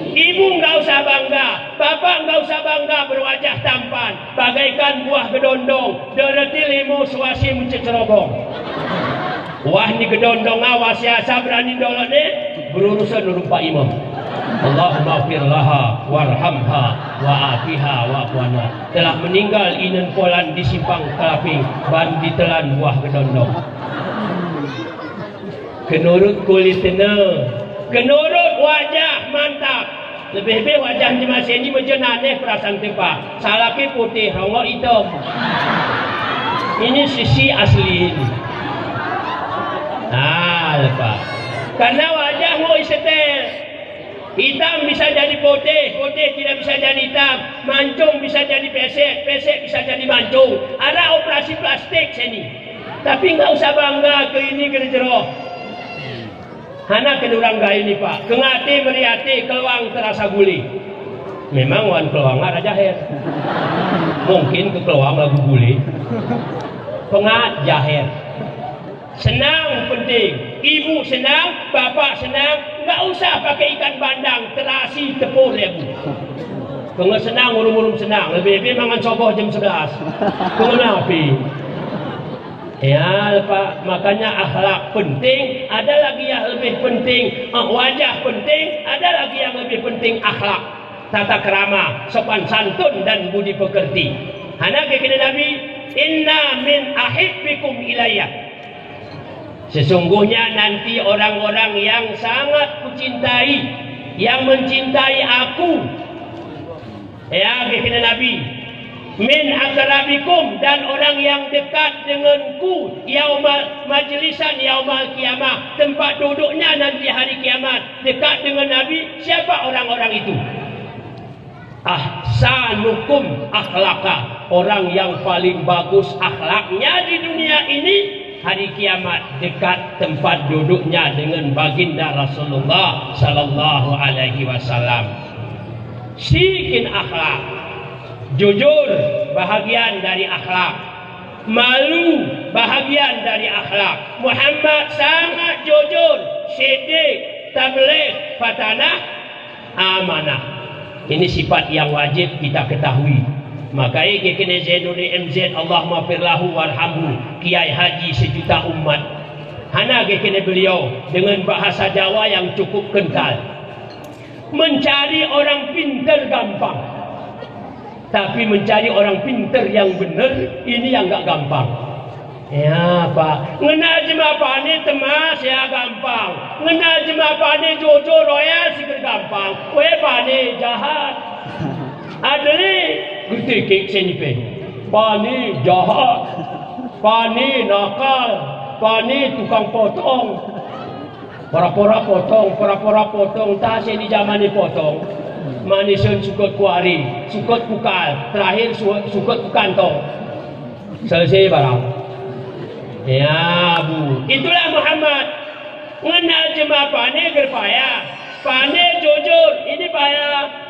Ibu nggak usah bangga, bapak nggak usah bangga berwajah tampan. Bagaikan buah gedondong, deratil imo suasi mencecerobong. Wah ni gedondong awas ya, sa berani dolot ne. Berurusan urung Pak Imam. Allahummaghfir laha warhamha wa'afiha wa'fu anha. Telah meninggal inen Polan di Simpang Kelaping, baru ditelan buah gedondong. Kenurut kulit tene, kenurut wajah mantap. Lebih-lebih wajah ni masih ini menjenaneh perasaan tempa. Salaki putih, rongok item. Ini sisi asli ini. Nah, lepas. Karena wajah mau isetel. Hitam bisa jadi putih, putih tidak bisa jadi hitam. Mancung bisa jadi pesek, pesek bisa jadi mancung. Ada operasi plastik sini. Tapi nggak usah bangga ke ini gerjeroh. Hana kene urang gaé ni, Pak. Kengati meriati keluang terasa guli. Memang wan keluang ada jaher. Mungkin ke keluang lagu guli. Pengat jaher. Senang penting. Ibu senang, bapak senang, nggak usah pakai ikan bandang, terasi tepung lebu. Kenge senang, urum-urum senang. Lebih-lebih mangan soboh jam sebelas. Kenge napi. Ya, Pak, makanya akhlak penting, ada lagi yang lebih penting, eh, wajah penting, ada lagi yang lebih penting, akhlak. Tata krama, sopan santun dan budi pekerti. Hana ge kene Nabi, "Inna min ahibbikum ilayya." Sesungguhnya nanti orang-orang yang sangat kucintai, yang mencintai aku, ya, ge kene Nabi, "min aqrabikum," dan orang yang dekat denganku, yaumal majlisan, yaumal qiyamah, tempat duduknya nanti hari kiamat, dekat dengan Nabi, siapa orang-orang itu? "Ahsanukum akhlaqa," orang yang paling bagus akhlaknya di dunia ini, hari kiamat dekat tempat duduknya dengan baginda Rasulullah sallallahu alaihi wasallam. Sikin akhlak. Jujur, bahagian dari akhlak. Malu, bahagian dari akhlak. Muhammad sangat jujur, siddiq, tabligh, fatanah, amanah. Ini sifat yang wajib kita ketahui. Maka ge kene Zainul M Z, Allahummaghfir lahu warhamhu, Kiai Haji sejuta umat. Hana ge kene beliau dengan bahasa Jawa yang cukup kental. Mencari orang pinter gampang. Tapi mencari orang pinter yang bener, ini yang nggak gampang. Ya, Pak. Ngenal jema pane temas ya gampang. Ngenal jema pane jujur, loyal, sikin gampang. Weh, pane jahat. Adli, getekik senipe. Pane jahat. Pane nakal. Pane tukang potong. Pora-pora potong, pora-pora potong, tah seni jamane potong. Manisan sukut kuari, sukut kukal, terakhir su-, sukut kukantong. Selesai barang. Ya, Bu. Itulah Muhammad. Ngenal jema pane ger payah. Pane jujur, ini payah.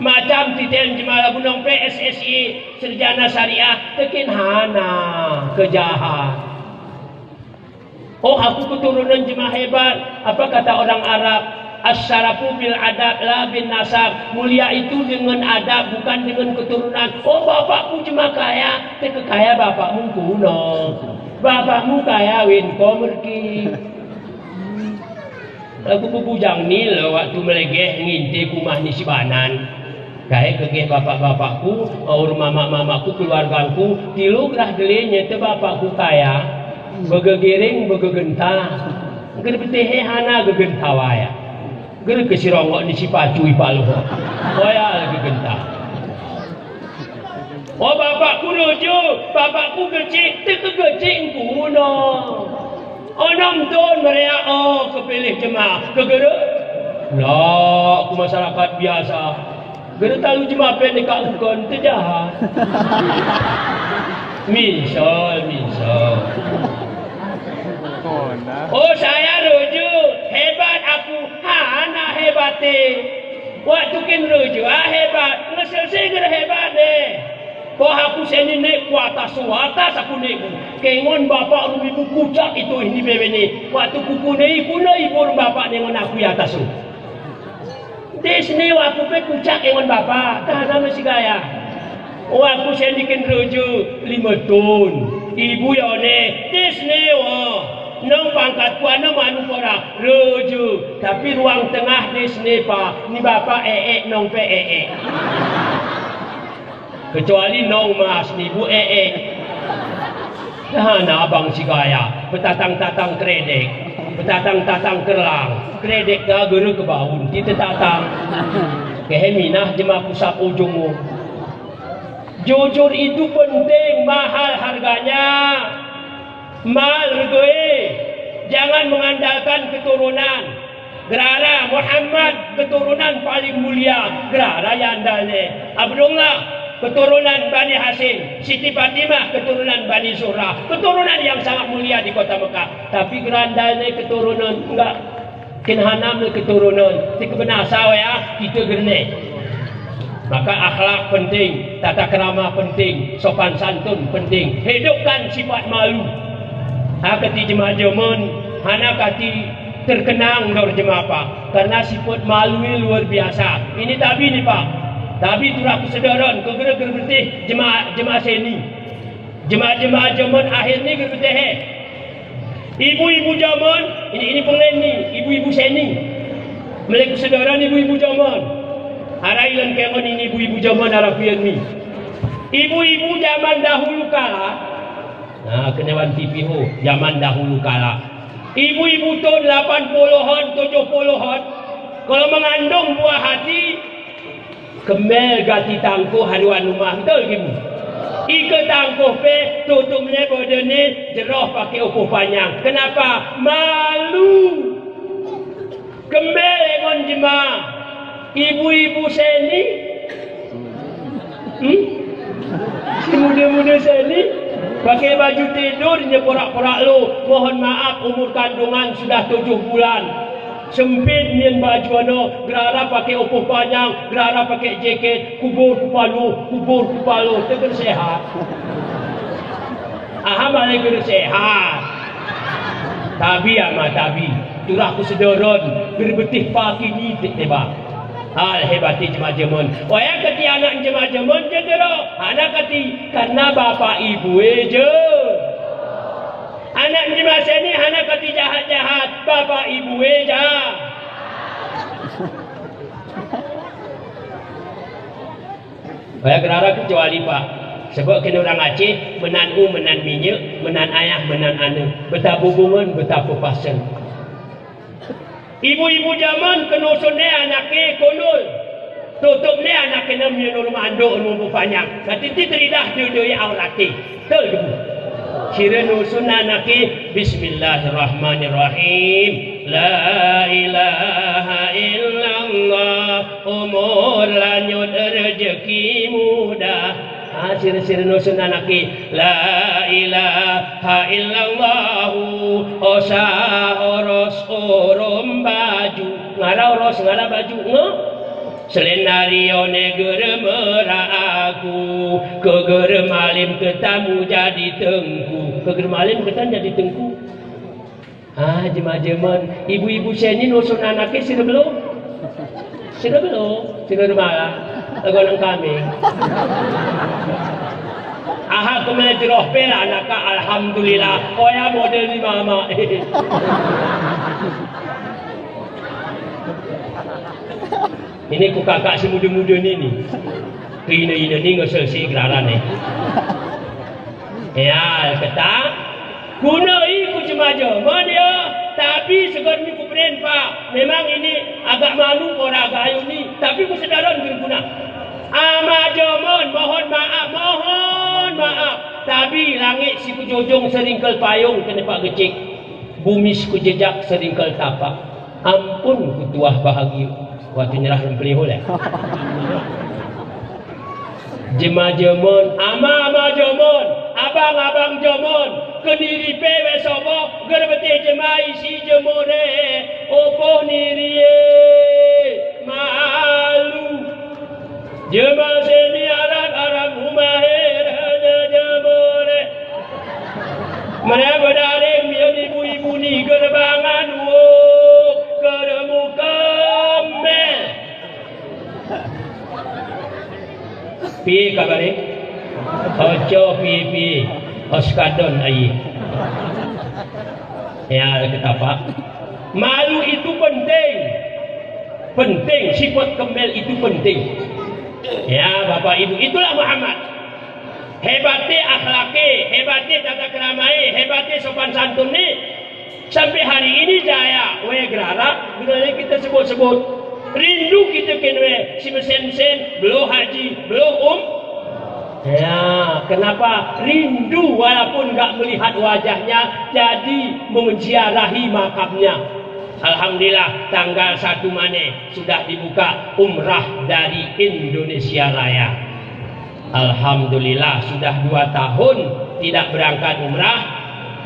Macam titen jema lagu nong P S S I, sarjana syariah, tekin hana, kejahat. Oh, aku keturunan jema hebat. Apa kata orang Arab? "Asy-syarafu bil adab la bin nasab." Mulia itu dengan adab, bukan dengan keturunan. Oh, bapakku jema kaya. Teka kaya bapakmu kuno. Bapakmu kaya win ko merki. Lagu bebujang ni lo waktu melegeh nginte ke umah ni si Banan. Kae kegeh bapak-bapakku, aur mamak-mamakku, keluargaku, tilu gerah dele nyete bapakku kaya, begegiring, begegenta. Ger betehe hana gegenta waya. Ger kesirongok ni si pacu ipaluho. Waya gegenta. Oh, bapakku ruju, bapakku gecik, teka gecik engku no. Onom tun mereak, oh, kepilih jema, kegere. Lah, ku masyarakat biasa. Gere talu jema pe neka ukon, tejahat. Minsol, minsol. Oh, saya ruju, hebat aku, hana hebate. Waktu kin ruju, ah, hebat. Ngesel singer hebat ne. Ko aku seni ne ku atas, atas aku ne ku. Kengon bapak rumi bu kucak itu ini bebe ne. Waktu kuku ne iku ne ibu rumi bapak ne ngon aku i atas tu. Des ne waktu pe kucak kengon bapak. Tah nama si gaya. Waktu seni kin ruju lima tun. Ibu ya ne. Des ne wa. Nong pangkat kuana manu pora, rojo. Tapi ruang tengah de sine pa, ni bapa ee, nong pe ee. Kecuali nong mas ni bu ee. Nah, na abang si gaya, betatang-tatang kredek, betatang-tatang kerlang, kredek ga guru kebaun, ti tetatang. Kehe minah jema pusako jongo. Jujur itu penting, mahal harganya. Mal regoe, jangan mengandalkan keturunan. Gerara Muhammad keturunan paling mulia, gerara ya andalne. Abdullah keturunan Bani Hasyim, Siti Fatimah keturunan Bani Zuhrah, keturunan yang sangat mulia di kota Mekah. Tapi gerara andalne keturunan enggak. Kinahanam ne keturunan, ti kebenasa wea, kite gerne. Maka akhlak penting, tata krama penting, sopan santun penting. Hidupkan sifat malu. Ha, keti jema jemen, hana kati terkenang dor jema pa. Karena sifat malu ini luar biasa. Ini tabi ni pa. Tabi turah kusedaran, kegere-gere betih jema, jema seni. Jema-jema jemen akhir ni gere betih he. Ibu-ibu jaman, ini, ini pengen ni, ibu-ibu seni. Melek saudara ni ibu-ibu jaman. Ara ilan kengon ini ibu-ibu jaman ara pian ni. Ibu-ibu zaman dahulu kala. Nah, kenewan T V ho, zaman dahulu kala. Ibu-ibu tahun delapan puluhan, tujuh puluhan. Kalau mengandung buah hati, kemel gati tangkuh haruan umah, betul ki bu? Ike tangkuh pe, tutupne bodene, jeroh pake opuh panyang. Kenapa? Malu. Kemel engon jema. Ibu-ibu seni. Hmm? Si mude-mude seni. Pake baju tidur, nye porak-porak lo. Mohon maaf, umur kandungan sudah tujuh bulan. Sempit nien baju ano, gerara pake opuh panyang, gerara pake jaket, kubur kupalo, kubur kupalo, tegel sehat. Aha male gere sehat. Tabi ama tabi, turah kusedaran, gere betih paki ni te-, teba. Hal hebati jema jemen. Oya keti anak jema jemen, jejero, anak keti, karena bapa ibu e je. Anak jema seni hana kati jahat-jahat, bapa ibu e ja. Baya gerara kecuali, Pak. Sebab kena orang Aceh, menan u, menan minye, menan ayah, menan ane. Beta bubungan, beta pepasen. Ibu-ibu jaman kena usun ne anake konyol. Tutup ne anake ne miyon rumah anduk, rumah panyang. Kati ti teridah dudui aurate. Betul ke, Bu? Sira nusun anake, "Bismillahirrahmanirrahim. La ilaha illallah. Umur lanyut, rezeki mudah." Ah, sira-sira nusun anake, "La ilaha illallah, osa oros urum baju." Ngara oros, ngara baju, nge? Selen nari one gere mera aku, ke gere malim ketamu jadi tengku. Ke gere malim ketan jadi tengku. Ah, jema-jeman, ibu-ibu seni nusun anake sira belo. Sira belo, sira mala. Lagu anak kami. Aha, kemana jeroh pela anaka, alhamdulillah. Koya model ni mama. Ini ku kakak si muda-muda ni, ni. Ke ina-ina ni ngesel si geraran ni. Ya, keta. Kuna i ku jema-jeman ya, tapi segar ni ku peren, Pak. Memang ini agak malu orang gayu ni, tapi ku sedaran guna. Ama jeman, mohon maaf, mohon maaf. Tapi langit si ku jojong seringkel payung kene Pak Gecik. Bumi si ku jejak seringkel tapak. Ampun ku tuah bahagia. Waktu nyerah lem peliho le. Jema-jeman, ama-ama jeman, abang-abang jeman, keniri pe we sobo, gerbete jema isi jemore, opo niri e, malu. Jema seni arat-arat umahe, raja jemore. Mane bedareng miyon ibu-ibu ni gerbangan, wo, geremu kemel. Piye kabare? Oco piye-piye. Oskadon ayi. Ya, kata Pak. Malu itu penting. Penting, sipet kemel itu penting. Ya, Bapak Ibu, itulah Muhammad. Hebate akhlake, hebate tata keramae, hebate sopan santunne. Sampai hari ini jaya, we gerara, gerara kita sebut-sebut. Rindu kita ken we, si mesen-mesen, belo haji, belo um. Ya, kenapa? Rindu walaupun nggak melihat wajahnya, jadi menziarahi makamnya. Alhamdulillah, tanggal satu mane sudah dibuka umrah dari Indonesia Raya. Alhamdulillah, sudah dua tahun tidak berangkat umrah.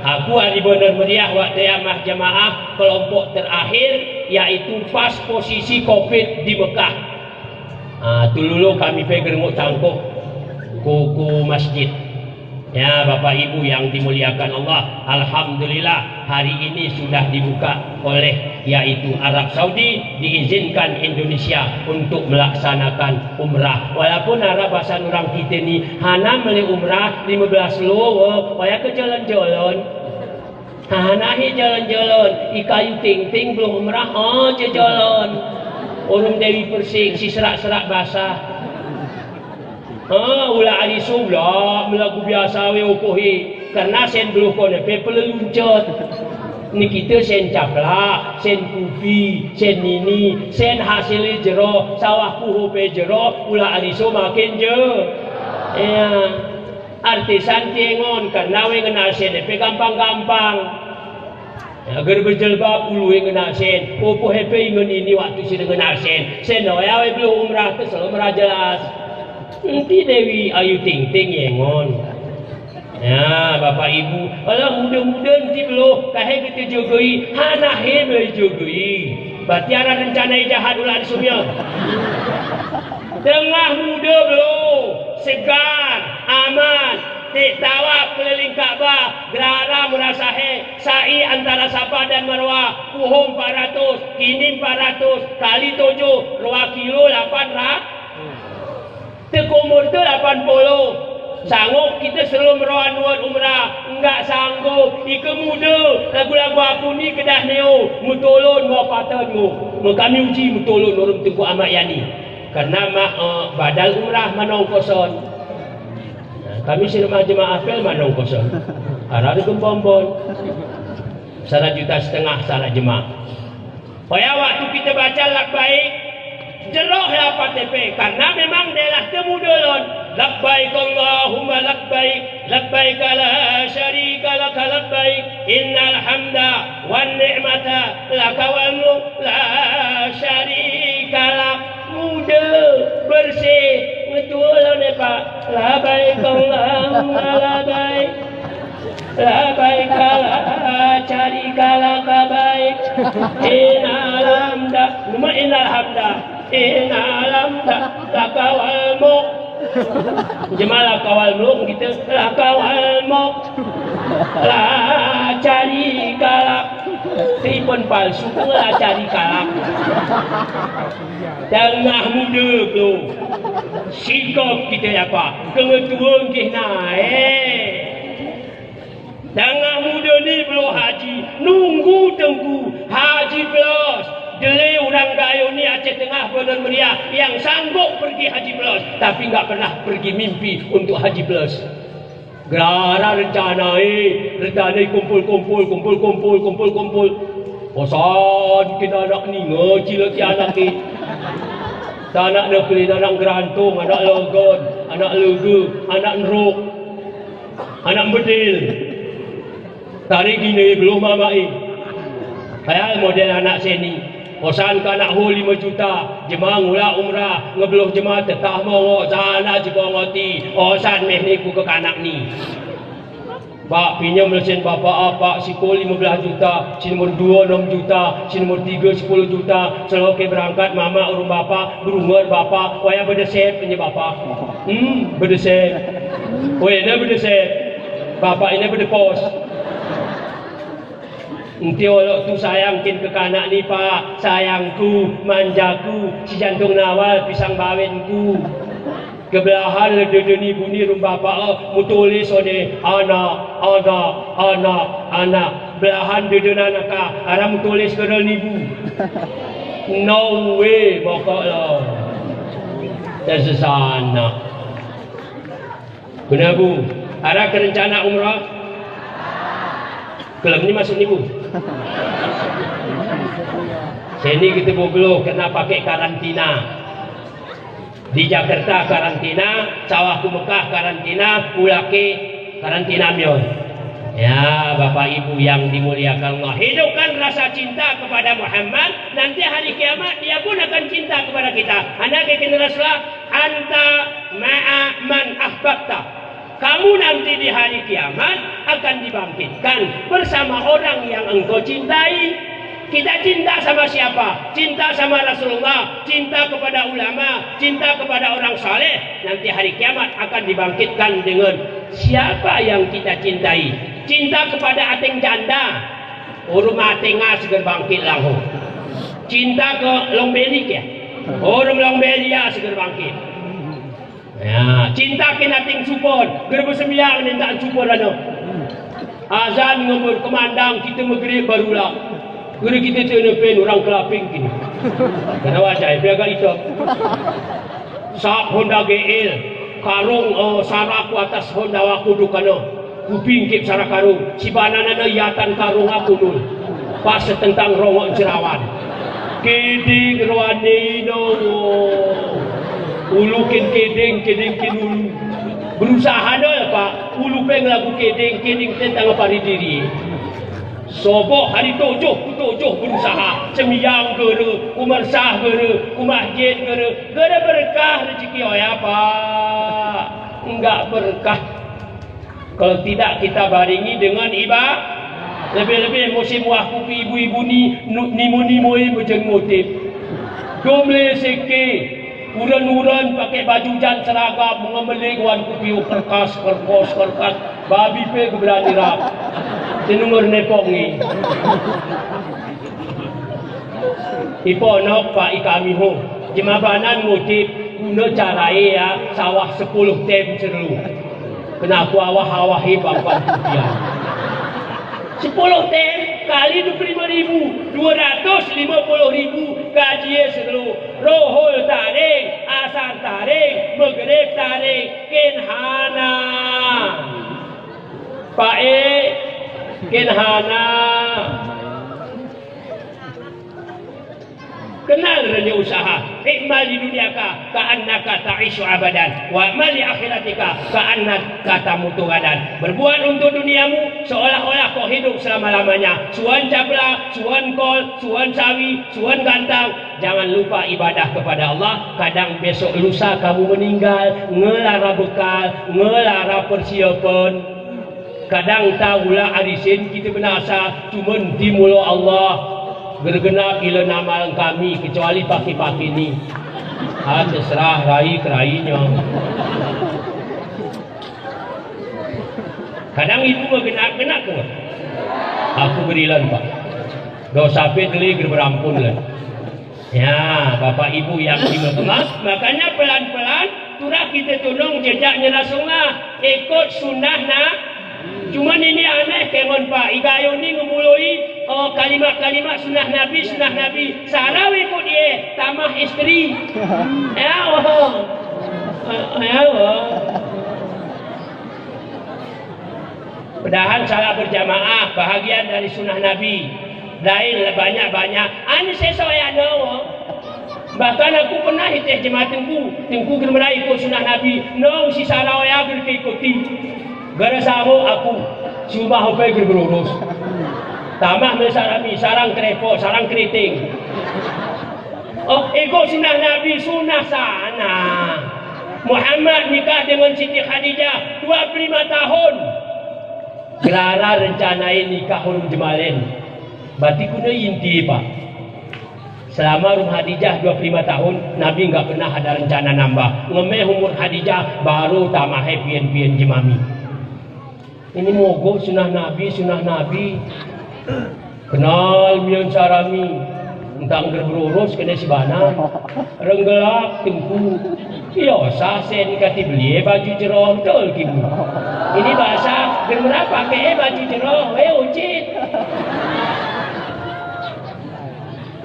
Aku ari Bandar Meriah, wak tayamah jamaah kelompok terakhir, yaitu pas posisi covid di Mekah. Ah, tululu kami pe gerenguk tangkuk ku, ku masjid. Ya, Bapak Ibu yang dimuliakan Allah, alhamdulillah, hari ini sudah dibuka oleh, yaitu Arab Saudi, diizinkan Indonesia untuk melaksanakan umrah. Walaupun Arab, bahasa orang kita ni, hana mele umrah lima belas lo, waya ke jalan-jalan. Hana hi jalan-jalan, i kayu tingting belum umrah, oh, jalan. Orang Dewi Persik, si serak-serak basah. Ah, ula ariso ula, melagu biasa we okohi. Karena sen beluh kone pe peleluncet. Ni kita sen caplak, sen kupi, sen nini, sen hasil jero, sawah puhu pe jero, ula ariso makin je. Ya. Artisan tiyengon, karena we ngenal sen pe gampang-gampang. Agar berjilbab ulu we ngenal sen. Opo hepe ingen ini waktu sida ngenal sen. Sen no ya we beluh umrah te selalu merajelas. Enti Dewi Ayu Ting Ting yengon. Ya, Bapak Ibu, alah muda-muda enti beluh, kahe kita jogoi, hana he beli jogoi. Berarti ara rencana jahat ulah di sumya. Tengah muda beluh, segar, aman, tik tawaf keliling Ka'bah, gerara merasa he, sa'i antara Safa dan Marwah, puhung empat ratus, kini empat ratus, kali tujuh, dua kilo lapan ratus. Teko umur te lapan puluh. Sanggup kita selum rawan nuat umrah, enggak sanggup. Ika muda, lagu-lagu aku ni kedah neo, mutulun, muapatan mu. Mekami uji mutulun, urung Tengku Ahmad Yani. Karena ma, eh, badal umrah manongkoson. Nah, kami sirma jemaah apel manongkoson. Ara de kempompon. Sara juta setengah sara jemaah. Paya waktu kita baca labbaik, jeroh ya P T P, karena memang daerah temu dolon. Labbaik Allahumma labbaik, labbaik la syarika laka labbaik, innal hamda wan ni'mata laka wal mulk la syarika lak. Muda, bersih, ngetul ne, Pak. Labbaik Allahumma labbaik. Labbaik la syarika laka labbaik. Innal hamda, numa innal hamda. Innal hamda laka wal mulk. Jema laka wal mulk, kita laka wal mulk. La syarika lak. Tripun palsu, la syarika lak. Tengah muda tu. Sikap kita ya, Pak. Kengetuan kita, eh. Tengah muda ni belum haji, nunggu Tengku, Haji Plus. Dele orang Gayo ni Aceh Tengah, Bandar Meriah, yang sanggup pergi Haji Plus, tapi nggak pernah pergi mimpi untuk Haji Plus. Gerara rencana, eh, rencana kumpul-kumpul, kumpul-kumpul, kumpul-kumpul. Osan kena anak ninga, cilaki anak, eh. Tanak ne pelin, anak gerantung, anak logon, anak lege, anak neruk. Anak bedil. Tari gini belum mamai. Kaya model anak seni. Osan ka anak ho lima juta. Jema ngula umrah. Ngebeluh jema tetah mongo. Sana jibongoti. Osan meh ni ku ke kanak ni. Pak, pinjam lesen bapak, ah, Pak, siko lima belas juta, si nomor dua enam juta, si nomor tiga sepuluh juta, selalu ke berangkat, mama urung bapak, berungar bapak, wayah bedesep, pinjam bapak. Hmm, bedesep. Wayah ini bedesep. Bapak ini bedepos. Enti olok tu sayang kin ke kanak ni, Pak, sayangku, manjaku, si jantung nawal, pisang bawinku. Kebelahan lededeni buni rumba paa, mutulis ode, anak, anak, anak, anak. Belahan dede nanaka, aram tulis kede nibu. No way, bokok lo. Tesesanak. Guna bu, ara ke rencana umrah? Kelem ni masuk nibu. Seni kite boglo, kena pake karantina. Di Jakarta karantina, sawah ku Mekah karantina, ulake karantina mion. Ya, Bapak Ibu yang dimuliakan Allah, hidupkan rasa cinta kepada Muhammad, nanti hari kiamat dia pun akan cinta kepada kita. Ana ke kene Rasulullah, "Anta ma'a man ahbabta." Kamu nanti di hari kiamat akan dibangkitkan bersama orang yang engkau cintai. Kita cinta sama siapa? Cinta sama Rasulullah, cinta kepada ulama, cinta kepada orang saleh. Nanti hari kiamat akan dibangkitkan dengan siapa yang kita cintai. Cinta kepada ateng janda, urum ateng a seger bangkit laho. Cinta ke Long Beli ke, urum Long Beli a seger bangkit. Ya, cinta kena ateng supon, gere besembiang nenda supon ano. Azan ngembur kemandang, kite megrib baru la. Gere kite tenepen orang Kelaping kini. Kena wajah, piaga ito. Sap Honda G L, karung, eh, sara ku atas Honda waku duk ano. Ku pingkip sara karung, si banana ne yatan karung aku nul. Pas setentang rongok cerawan. Kedeng roane ino. Ulu ken kedeng, kedeng ken ulu. Berusaha no ya, Pak. Ulu peng lagu kedeng, kedeng tentang apa diri. Soboh hari tujuh, tujuh berusaha. Semiyang gere, kumersah gere, kumasjid gere. Gere berkah rezeki, oh ya, Pak. Enggak berkah. Kalau tidak kita baringi dengan iba-, lebih-lebih musim wah kupi ibu-ibu ni, nu-, nimo-nimo i mejeng ngutip. Domle seke, uren-uren pake baju jan seragam, mengemeling wan kupi u kerkas, kerkos, kerkas, babi pe geberani rap. Tenung erne pongi. Iponok pa i kami ho. Jemabanan ngutip, guna carae ya, sawah sepuluh tem serlu. Kena ku awah-awahi bangkuan kupian. Sepuluh tem kali dua puluh lima ribu, dua ratus lima puluh ribu gajie serlu. Rohol taring, asar taring, megrib taring, ken hana. Pae, ken hana. Kenal rene usaha. I'mal li dunyaka ka'annaka ta'isyu abadan, wa'mal li akhiratika ka'annaka tamutu ghadan. Berbuat untuk duniamu seolah-olah kau hidup selama-lamanya. Suan capla, suan kol, suan sawi, suan gantang. Jangan lupa ibadah kepada Allah. Kadang besok lusa kamu meninggal, ngelara bekal, ngelara persiapan. Kadang ta gula arisin kite benasa, cuman timulo Allah. Gergenap ila namal kami, kecuali paki-paki ni. Ah, terserah rai kerainya. Kadang ibu mah genap-genap tu. Aku berilan, Pak. Dosa pe teli ger berampun lah. Ya, Bapak Ibu yang dimuliakan Allah, makanya pelan-pelan turah kite tunung jejaknya Rasulullah, ikut sunnah na-, cuman ini aneh, kemon Pak, igayo ni ngemuloi, oh, kalimat-kalimat sunnah Nabi, sunnah Nabi, saraw ikut ye, tamah istri. Ya Allah. Ya Allah. Padahal salat berjamaah bahagian dari sunnah Nabi. Dain banyak-banyak. Ani seso ya no. Bahkan aku pernah iteh jemaah Tengku. Tengku germera ikut sunnah Nabi. No, si saraw ya ger keikuti. Gara saho aku. Si umah ope ger berurus. Tamah mesarami, sarang kerepok, sarang keriting. Oh, ikut sunnah Nabi, sunnah sana. Muhammad nikah dengan Siti Khadijah dua puluh lima tahun. Gerara rencanae nikah urum jemalen. Berarti kuna inti, Pak. Selama urum Khadijah dua puluh lima tahun, Nabi nggak pernah ada rencana nambah. Ngemeh umur Khadijah, baru tamahe pien-pien jemami. Ini mogok sunnah Nabi, sunnah Nabi. Kenal mian sarami. Entang ger berurus kena si bana. Renggelak Tengku. Iyo, sah sen kati belie baju jerong, betul kimu. Ini bahasa Gera mera pakey baju jero, eh, ucit.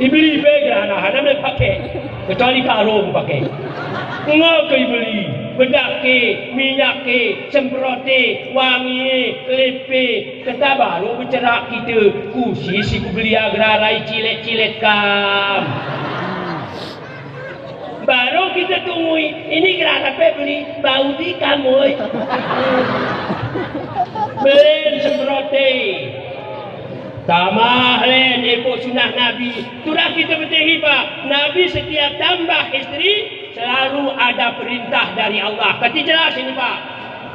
Ibeli pe gera na, hana mele pakey. Kecuali karung pakey. Ngoko ibeli, bedak ke, minyak ke, semprot ke, wangi ke, lip ke, keta baru becerak kite, kusi si ku beli agera rai cilet-cilet kam. Baru kite tungui, ini gera pe beli, bau di kamoi. Belen semprot ke. Tamah len epok sunah Nabi. Tulah kite betehi, Pak. Nabi setiap tambah istri, selalu ada perintah dari Allah. Kati jelas ini, Pak.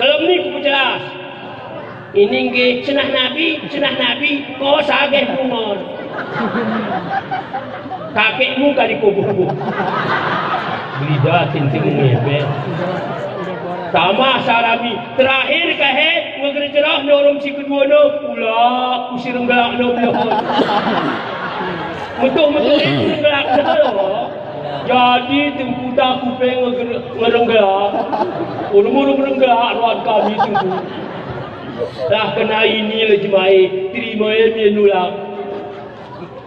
Kalau ini ku jelas. Ini nggih sunah Nabi, sunah Nabi, ko sageh bungor. Kakekmu kali ko bungor. Beli dah tinting ngebe. Tamah sarami. Terakhir kahe, ngegere jerah, norom si kedua no, ulak, ku si renggelak no, ulak. Metuh-metuh si renggelak no. Jadi, tengkuta kupeng ngegere-, ngerenggelak. Urung-urung renggelak, ruan kami tengku. Lah kena ini le jemai, terima ya, mi nulak.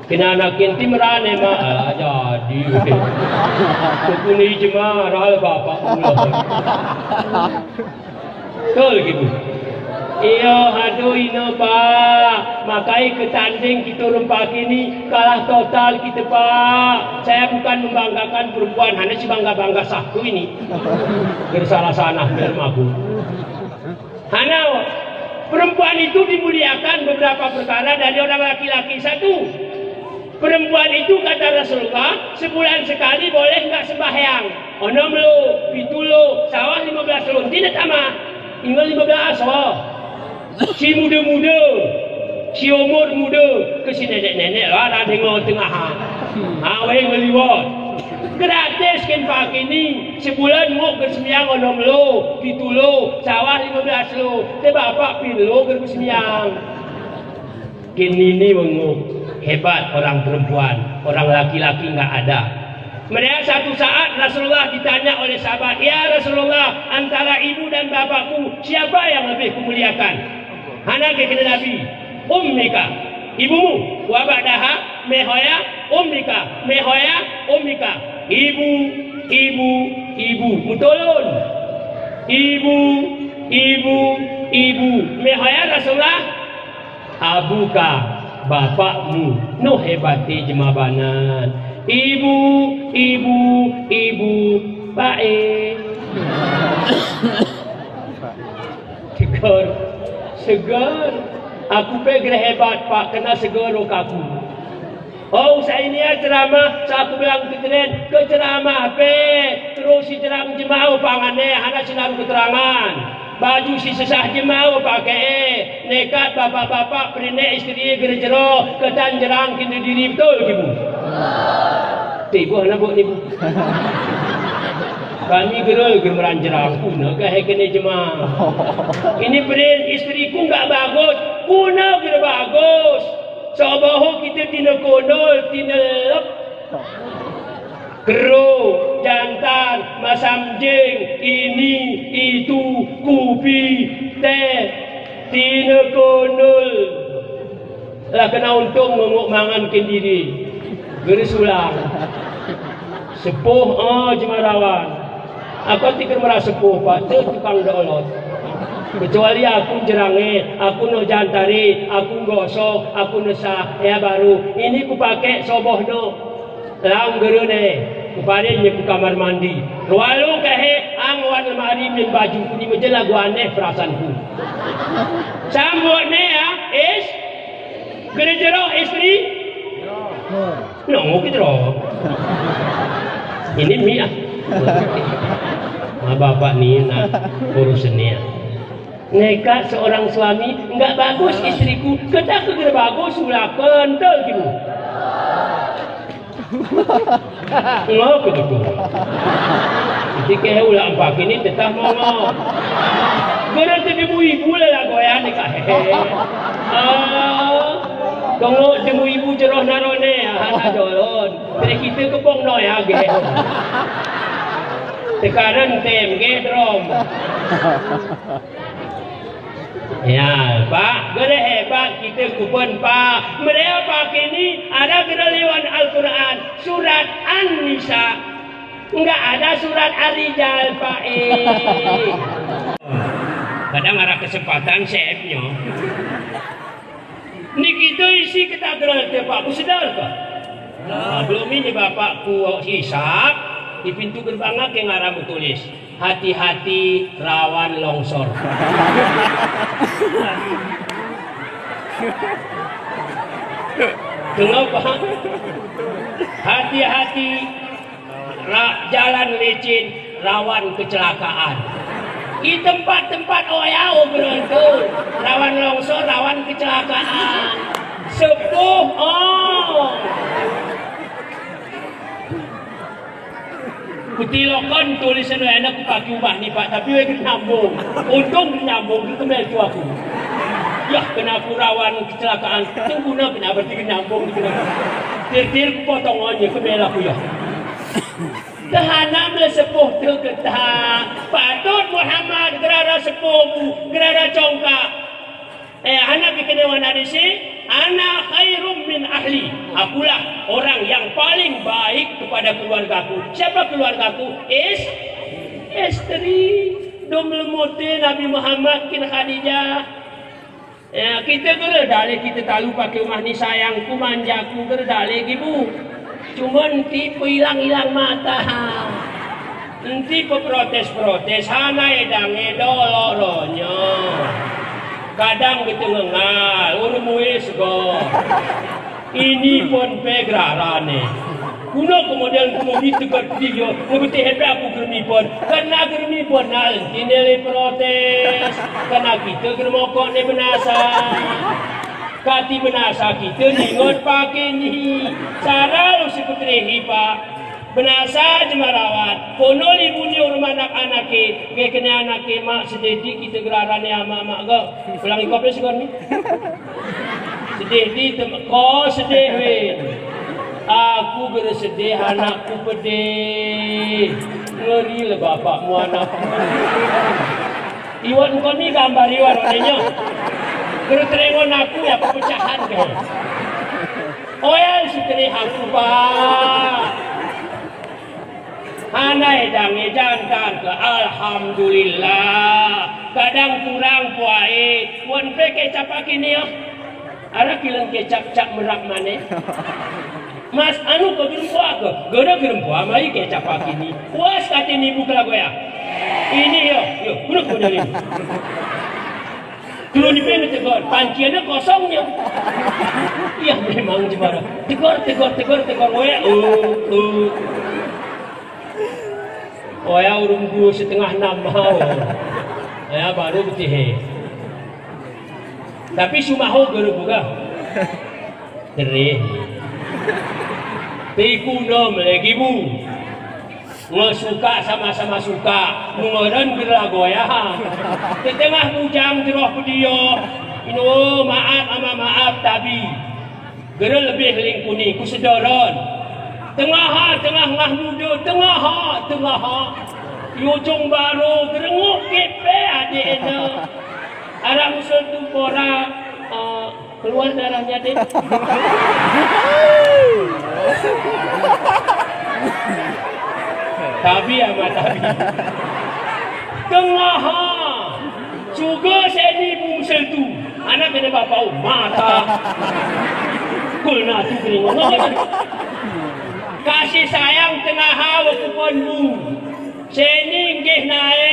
Kena anak inti merane ma, ah, jadi. Tukuni jema, ral bapak pula. Betul gitu. Iyo, aduh, ino, Pak. Makai ketanding kita rumpak ini kalah total kita, Pak. Saya bukan membanggakan perempuan, hanya si bangga-bangga satu ini. Bersalah sana, biar mabuk. Hana, perempuan itu dimuliakan beberapa perkara dari orang laki-laki. Satu, perempuan itu, kata Rasulullah, sebulan sekali boleh nggak sembahyang. Onom lo, pitu lo, sawah lima belas lo. Tidak sama. Tinggal lima belas, oh. Si muda-muda, si umur muda, ke si nenek-nenek lah, ada yang lawan tengah. Ha, weh, ngeliwat. Gratis ken pakini, sebulan ngok gersemiang onom lo, pitu lo, sawah lima belas lo, te bapak pin lo gersemiang. Kini ni mengok, hebat orang perempuan, orang laki-laki nggak ada. Melihat satu saat Rasulullah ditanya oleh sahabat, "Ya Rasulullah, antara ibu dan bapakku, siapa yang lebih kumuliakan?" Hana kekene Nabi, "Ummika, ibumu, wa ba'daha, me hoya, ummika, me hoya, ummika." Ibu, ibu, ibu. Mutolon. Ibu, ibu, ibu. Me hoya Rasulullah. Abuka, bapakmu. No hebate jema banan. Ibu, ibu, ibu. Bae. Seger. Seger. Aku pe gere hebat, Pak, kena seger o kaku. Oh, sa ini ya ceramah, sa aku bilang ke keren, ke ceramah pe, terus si jerang jemau pangane, hana si naru keterangan. Baju si sesah jemau pake, nekat bapak-bapak, perinek istri, gere jero, ketan jerang kini diri, betul ki, Bu? Tiba hana, Bu, ni, Bu. Kami gere, gere meranjer aku, na, ke hekene jema. Ini berin istriku nggak bagus, kuna gere bagus. Soboho kite tine konol, tine lep. Kero, jantan, masam jeng, ini, itu, kupi, teh, tine konol. Lah kena untung menguk mangan kendiri. Gere sulang. Sepuh, oh, jemarawan. Aku ti gere mera sepuh, Pak. Te tukang dolot. Kecuali aku jerange, aku no jantari, aku gosok, aku nesah, ya baru. Ini ku pake soboh no. Lang gere ne, ku parin nye ku kamar mandi. Rualu kehe, ang wan lemari min baju ku di meje lagu aneh perasaanku. Sambut ne ya, is. Gere jero istri? Nongok jero. Ini mi ah. Ma bapak ni na urus ni ah. Nekat seorang suami, nggak bagus istriku, keta ke gere bagus, ulaken, betul ki, Bu? Ngapa gitu? Jadi kaya ulah empak ini tetap mau ngapa. Gere te demu ibu lah lagoyan ni kak. Ah, tunggu demu ibu jeroh narone, ah, hana jolon. Jadi kita kepong no ya, ge. Tekanan tem, ge, drom. Ya, Pak, gere hebat kite kuben, Pak. Mereka Pak ini ada gere liwan Al-Quran, surat An-Nisa. Nggak ada surat Ar-Rijal, Pak, eh. Kadang ada kesempatan, seepnya. Niki to isi kete gere te, Pak, ku sedar ka? Nah, belum ini Bapak ku hisap, di pintu gerbang ke ngarang tulis. Hati-hati rawan longsor. Kenapa? Hati-hati ra-, jalan licin, rawan kecelakaan. Di tempat-tempat oya obrolan tu, rawan longsor, rawan kecelakaan. Sepuh, oh. Kutilokon tulisan wé anak ku paki ubah ni, Pak, tapi wé geri nyambung. Untung geri nyambung, geri kemel tu aku. Yah, kena aku rawan kecelakaan. Tengkuna kena berarti geri nyambung, kena. Tir-tir ku potongan ya, kemel aku ya. Tehanam le sepuh tu keta. Patut Muhammad gerara sepuh bu, gerara congkak. Eh, anak kene wana disi, "Ana khairum min ahli." Akulah orang yang paling baik kepada keluargaku. Siapa keluargaku? Is-, istri. Dom lemote Nabi Muhammad kin Khadijah. Ya, kite gere dale kite talu pake umah ni sayangku manjaku gere dale gi bu. Cuman tipe ilang-ilang mata. Enti peprotes-protes, hana edang edolo ronyo. Kadang gitu ngengal, urung muis go. Ini pon pe gerarane. Kuno kemudian kuno di tegat dia, ngebete hepe aku germi pon. Karena germi pon nal, enti nele protes. Karena kita germokok ne benasa. Kati benasa kita ningot pake ni. Sara lu si putri hipa. Benasa jemarawat, kono libuni urung anak-anake, ge kene anake, "Mak, sedih di kite gerarane ama, Mak, ge." Pulang ikop ya segon ni. Sedih di tem-, ko sedih wé. Aku gere sedih, anakku pedih. Ngeri le bapakmu anakku. Iwan komi gambar iwan onenyo. Gere terengon aku ya pepecahan ke. Oyan sutri aku, Pak. Hana edang ejan tan ke, alhamdulillah. Kadang kurang puae, wan pe kecap aki ni, oh. Ara kilen kecap cap merap mane. Mas, anu ke gerempua ke, gere gerempua mai kecap aki ni. Puas kati ni bukla goya. Ini yo, yo, kuruk model ini. Turun di pene tegor, panciannya kosong ya. Iya, memang gimana? Tegor, tegor, tegor, tegor, wé, uh, uh. Oya urung bu setengah enam mau. Ya, baru betihe. Tapi sumaho guru buka. Terih. Tiku nom lagi bu. Ngesuka sama-sama suka, mengeren gera goyahan. Tetengah bujang jeroh pediyo, ino maap ama maap tabi. Gera lebih lingkuni, kusedoron. Tengaha, tengah ngah muda, tengaha, tengaha. Yojong baro, gerenguk kepe ade ena. Arang usul tu pora, eh, Keluar darahnya, Dek. Tabi ama tabi. Tengaha. Suga seni bung setu. Anak kena bapau mata. Kul natu kena ngomong. Kasih sayang tengaha wakupon bu. Seni nggih nae.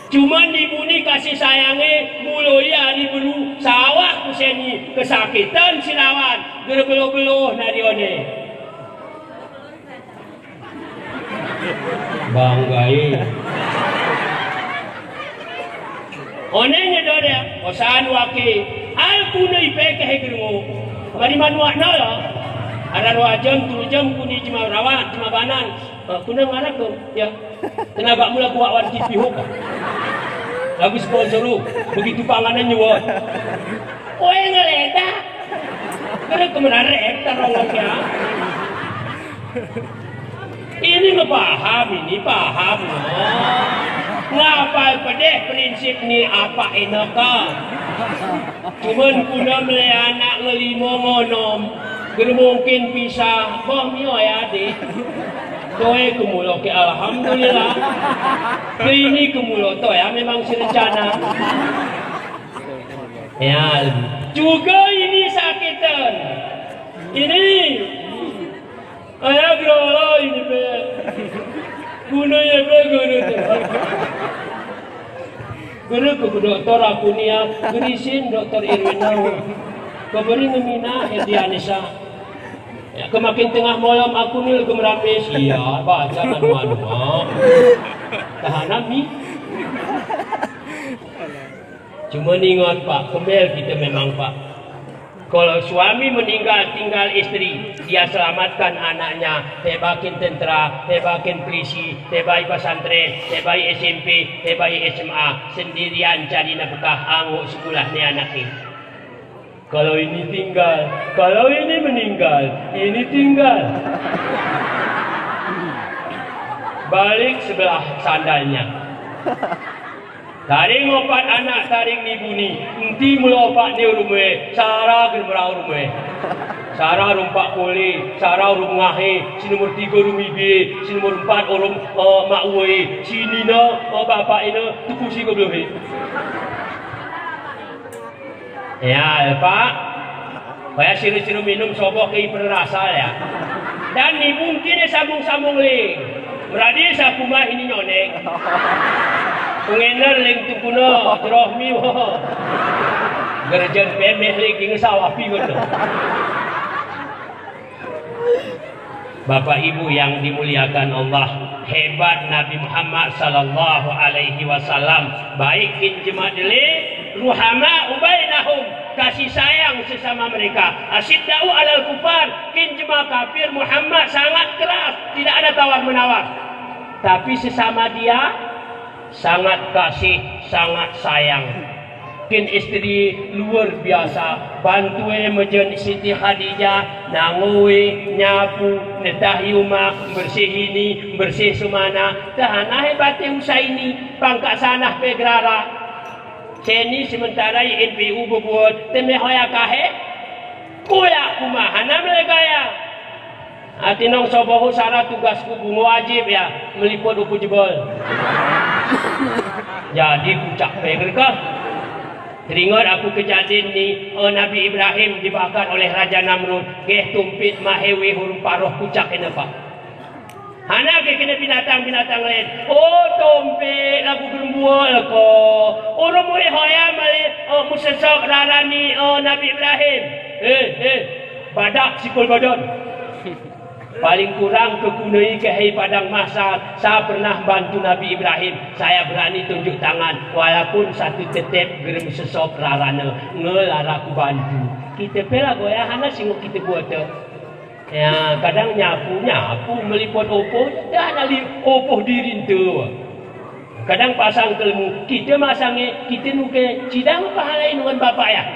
Cuman dibuni kasih sayange, muloi ari beru, sawah ku seni, kesakitan si lawan, gerbelo-belo nari one. Banggai. One nyedor ya, osan wake, al kuno ipe kehe germo. Bari manuak na ya. Ada dua jam, tulu jam kuni jema rawat, jema banan. Eh, kuna ngarap dong, ya. Tenaga mula kuat wan T V hok. Lagu sponsor lu, begitu panganan nyuwat. Oe ngeledak. Kena kemana rep tarongok ya. Ini mah paham, ini paham. Oh. Ngapal pedeh prinsip ni apa ina ka. Cuman kuna mele anak ngelimo ngonom, germungkin pisah, bah mio ya di. Toe kemulo ke alhamdulillah. Ke ini kemulo toe ya memang si rencana. Ya, juga ini sakitan. Ini Aya grala ini pe. Guru ya pe guru te. Guru ke doktor aku ni ya, gerisin doktor Irwin nau. Keberi ngemina Herdianisa. Ya, kemakin tengah malam aku ni lagi merapis. Iya, baca dan manua. Tahanan ni. Cuma ingat, Pak, kemel kita memang, Pak. Kalau suami meninggal, tinggal istri, dia selamatkan anaknya, tebakin tentara, tebakin polisi, tebai pesantren, tebai S M P, tebai S M A, sendirian cari nafkah, anggo sekolah ni anak ni. Kalau ini tinggal, kalau ini meninggal, ini tinggal. Balik sebelah sandalnya. Taring opat anak, taring ni buni, enti mula opat ni urum we, sara gin mera urum we. Sara urum pak kole, sara urum ngahe, si nomor tiga urum ibe, si nomor empat urum, eh, mak we, si nina, eh, bapak ina, tuku si goblohe. Ya, Pak. Kaya siru-siru minum soboh ke iper rasa ya. Dan ni mungkin sambung-sambung ling. Meradi sa kumah ini nyonek. Pengener ling tukuna, jeroh mi wo. Gerjen pemeh ling, king sawapi wo. Bapak Ibu yang dimuliakan Allah, hebat Nabi Muhammad sallallahu alaihi wasallam. Baik kin jema dele, ruhama ubainahum, kasih sayang sesama mereka. Asyidda'u alal kufar, kin jema kafir Muhammad sangat keras, tidak ada tawar-menawar. Tapi sesama dia, sangat kasih, sangat sayang. Kin istri luar biasa, bantu e mejen Siti Khadijah, nangu e, nyapu, netah i uma, bersih ini, bersih sumana, tahanan hebate usa ini, pangkat sanah pe gerara. Seni sementara i N P U bebuot, teme hoya kahe, kuya kuma, hana melegaya. Ati nong soboh sara tugasku bungo wajib ya, meliput upu jebol. Jadi kucak pe gereka. Teringat aku kejadin ni, eh, Nabi Ibrahim dibakar oleh Raja Namrud, geh tumpit mahe we hurung paroh kucak ina, Pak. Hana ke kena binatang-binatang lain. Oh, tumpit lagu gerembual ko. Orang mulai hoya male, eh, musesok rara ni, eh, Nabi Ibrahim. Eh, eh, badak sikul badan. Paling kurang kekunei ke hai padang mahsar, sa pernah bantu Nabi Ibrahim, saya berani tunjuk tangan, walaupun satu tetep gerem sesop rarane, nge lara ku bantu. Kite pela goyahana singok kite buat. Ya, kadang nyapu, nyapu, meliput opo, dah nali opo diri nte. Kadang pasang kelemu, kite masange, kite nuke, cidang pahala inungan bapak ya.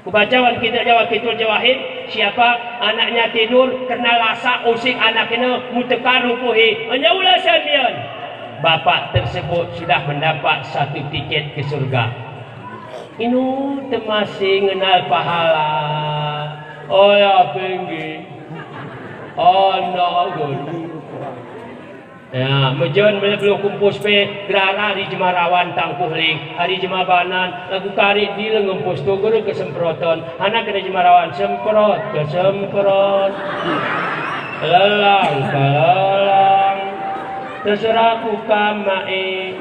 Kubaca wan kitab Jawa-, Kitabul Jawahir, siapa anaknya tidur karena lasak usik anak ina mutekar rupuhi, enya ulasan mian. Bapak tersebut sudah mendapat satu tiket ke surga. Inu temasi ngenal pahala. Oya penggi. Anak gulu. Ya, mejen mele belo kumpus pe, gerara ari jemarawan tangkuh ling, ari jemabanan, lagu karik di lengempus tugur kesemproton, anak kena jemarawan semprot, kesemprot. Lelang, kelelang. Terserah ku kamae.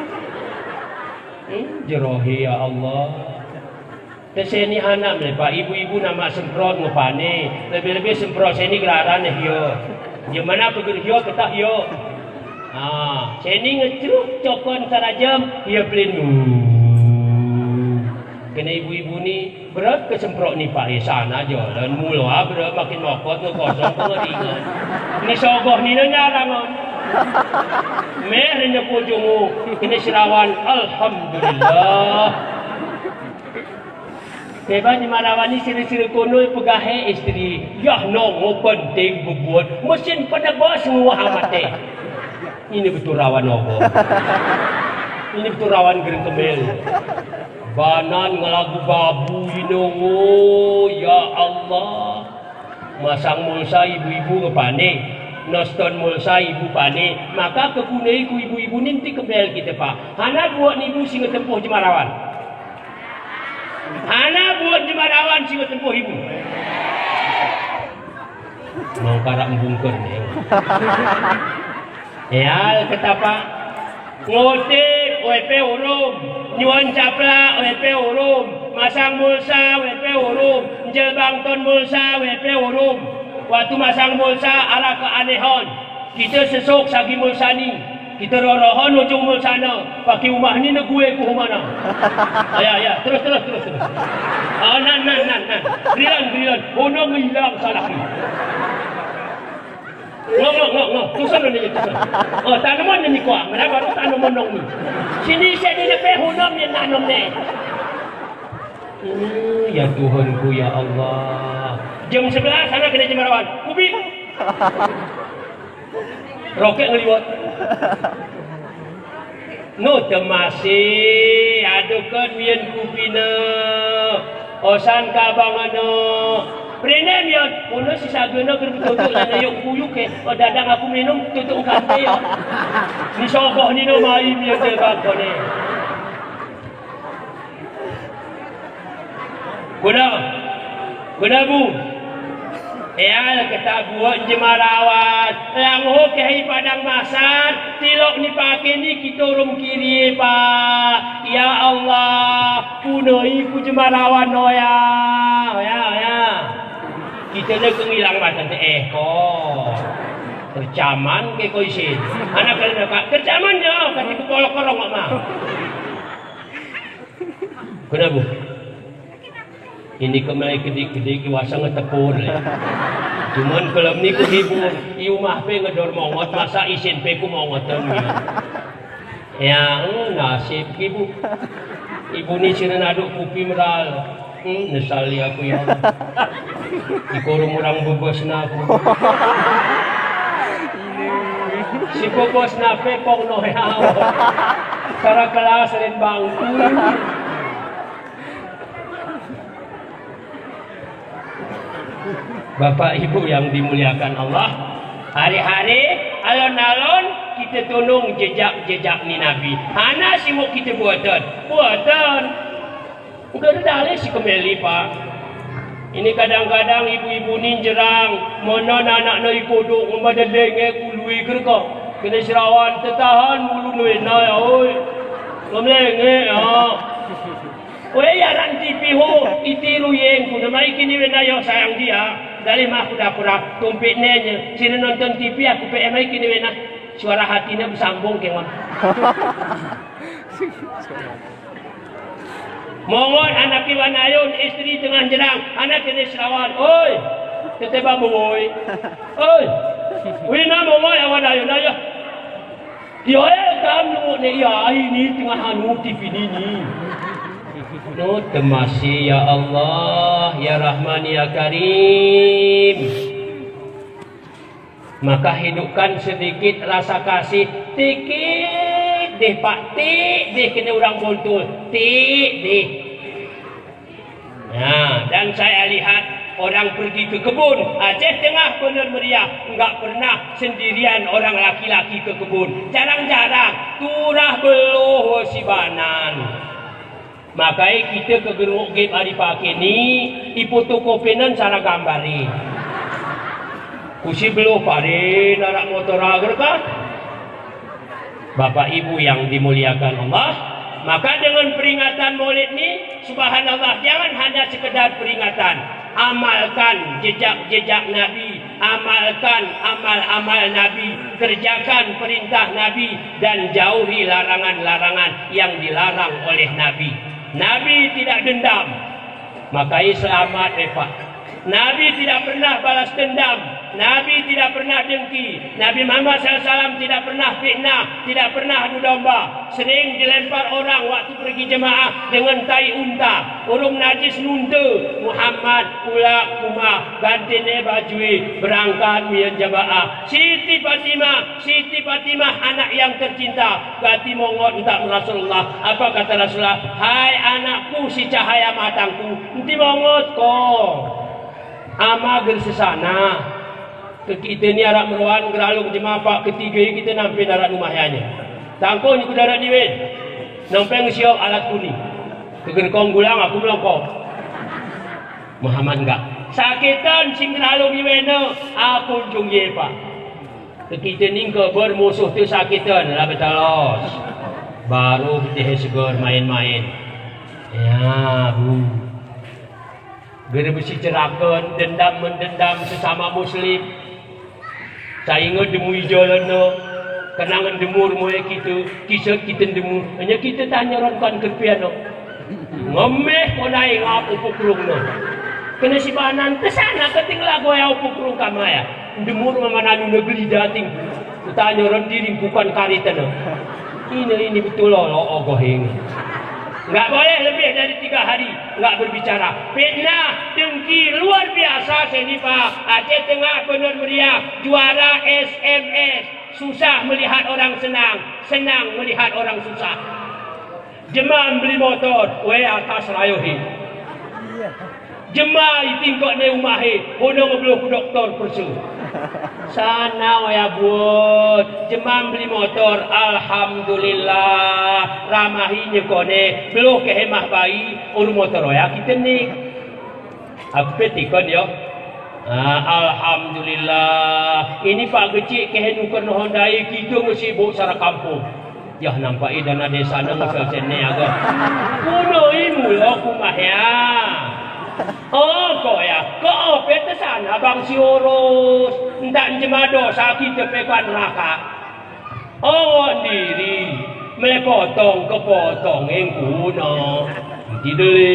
Hmm, jerohi ya Allah. Teseni hanam le, Pak, ibu-ibu nama semprot ngepane, lebih-lebih semprot seni geraran ne hio. Di mana peger hio, ketah hio. Ha, seni ngecruk cokon sarajam, hio pelin. Kena ibu-ibu ni, berat ke semprot ni, Pak, ya sana aja. Dan mula berat makin mokot, ngekosong pengeringan. Ni sogoh ni ne nyarangan. Meh ne pujungu, kena serawan, alhamdulillah. Teba ni marawani siri-siri kunul pegahe istri. Yah, nongo penting bebuat. Mesin penebas nguah amate. Ini betul rawan nongo. Ini betul rawan gering kemel. Banan ngelagu babu ino, oh, ya Allah. Masang molsa ibu-ibu ngepane, noston molsa ibu pane, maka kegunei ku ibu-ibu ninti kemel kite, Pak. Hana buat nibu singetempuh jemarawan. Hana buat jemarawan singetempuh ibu. Mangkara embungker ne. Eyal ketapa. Ngotip, wepe urum. Nyuan caplak, wepe urum. Masang molsa, wepe urum. Njel bangton molsa, wepe urum. Waktu masang molsa, ara keanehon. Kite sesok sagi molsa ni. Kite rorohon ujung molsana. Paki umah ni negue ku humana. Aya, aya. Terus, terus, terus, terus. Ah, nan, nan, nan, nan. Gerilan, gerilan. Honong ilang salah ni. Ngo, ngo, ngo, ngo. Tusan ini, tusan. Oh, taneman ini kuah. Mana baru taneman nong ni. Sini, sini, nepe hunam ni nanom ni. Hmm, ya Tuhanku, ya Allah. Jam sebelas, sana kena jemarawan. Kubi. Roket ngeliwat. No, temasi, adukan mian kupina. Osan kabangana. Prene mian, ono si sagana ger betutuk lana yok kuyuk e. O dadang aku minum, tutuk kante ya. Ni sogoh ni no mai mian debang kone. Kuna, kuna bu. Eyal keta buat jemarawan. Langho kehi padang mahsar, tilok ni pake ni kito rum kiri, Pak. Ya Allah, punoi ku jemarawan no ya. Ya, ya. Kito ne kengilang matan te, eh, ko. Kercaman ke ko isin. Anak kali naka, kercaman ya, kati ku polok korong ma. Kuna bu. Ini kemai kedik-kedik iwasa ngetepur le. Cuman kelem ni ku hibur, i umah pe ngedor mongot, masa isin pe ku mongotan ya. Ya, hmm, nasib ibu. Ibu ni siren aduk kupi meral. Hmm, nesali aku ya. Iko rumurang bebos na aku. Si bebos na pe pong no ya. Kara kelas ren bangku. Bapak Ibu yang dimuliakan Allah, hari-hari, alon-alon, kite tunung jejak-jejak ni Nabi. Hana simuk kite buatan. Buatan. Udah ada dalil si kemeli, Pak. Ini kadang-kadang ibu-ibu ni njerang, mana anak-anak ikodok, ngemada lenge, kului kerka. Kena serawan, tetahan, mulu nuena, ya, oi. Ngemlenge, ya. Oe, yaran T V ho, iti ruyeng ku, namai kini wena yo sayang dia. Dalih mah kuda pura, tumpik nenye, sini nonton T V aku, P M ai kini wena. Suara hati ne bersambung kengon. Mongot anak iwan ayun, istri tengah jerang, anak kini serawan. Oi, tete babu, oi. Oi, wina mongot awan ayun, ayo. Iya, eh, kam nunggu ne, iya, ini tengah anu T V nini. No, temasi, ya Allah, ya Rahman, ya Karim. Maka hidupkan sedikit rasa kasih, tikit deh, Pak, tik deh kena orang bontul, tik deh. Nah, dan saya lihat orang pergi ke kebun, Aceh Tengah, Bener Meriah, nggak pernah sendirian orang laki-laki ke kebun. Jarang-jarang, turah beloh sibanan. Makai kite ke geruk gip ari pake ni, ipotokopenan sara gambari. Kusi beloh pare, narak motor agar ka? Bapak Ibu yang dimuliakan Allah, maka dengan peringatan Maulid ni, subhanallah, jangan hanya sekedar peringatan. Amalkan jejak-jejak Nabi, amalkan amal-amal Nabi, kerjakan perintah Nabi, dan jauhi larangan-larangan yang dilarang oleh Nabi. Nabi tidak dendam, makai selamat, eh, Pak. Nabi tidak pernah balas dendam. Nabi tidak pernah dengki. Nabi Muhammad sallallahu alaihi wasallam tidak pernah fitnah, tidak pernah adu domba. Sering dilempar orang waktu pergi jemaah dengan tai unta. Urung najis nunte. Muhammad pulak ke uma, ganti ne bajue, berangkat miyan jemaah. Siti Fatimah, Siti Fatimah, anak yang tercinta, ganti mongot minta Rasulullah. Apa kata Rasulullah? "Hai anakku, si cahaya matangku, enti mongot ko." Ama gel sesana. Ke kite ni arak meroan, geralung jemaah pak ketiga, kite nampe narak rumah yanya. Tangkoh ni ku darat diwen. Nampe ngesiok alat kuni. Ke gerkong gulang aku melongkok. Muhammad enggak. Sakitan sing geralung iwen ne, aku njung ye, Pak. Ke kite ni ke bermusuh tu sakitan, lah betalos. Baru kite seger main-main. Ya, Bu. Gere besi cerakan, dendam mendendam sesama muslim. Sainge demu ijalan ne, kenangan demu rumoe kite, kisah kite demu, hanya kite tanyaran kan kerpian ne. Ngemeh konai ngap upuk rung ne. Kena sibanan kesana keting lagoya upuk rung kamaya. Demu rumah mananu negeri dating. Tanyaran diri bukan karit ne. Ini, ini betul loh, loh, ogoh ini. Nggak boleh lebih dari tiga hari nggak berbicara. Fitnah, dengki, luar biasa seni, Pak. Aceh Tengah bener meriah, juara S M S. Susah melihat orang senang, senang melihat orang susah. Jema mbeli motor, we atas rayohi. Jema itingkok ne umahi, honong beluh ku doktor persu. Sana waya buat, jema mbeli motor, alhamdulillah, ramahi nyekone, beluh kehemah bayi, uru motor waya kite ni. Aku petikon yo. Ah, alhamdulillah. Ini Pak Gecik kehenukan Honda i, kite ngesibuk sara kampung. Yah, nampak i dana desa ne ngesel sene aga. Kuno i mulo kumah ya. Oh, ko ya. Ko ope te sana bang si urus. Ndak njema dosa kite peka neraka. Awak diri, mele potong ke potong engkuno. Dideli.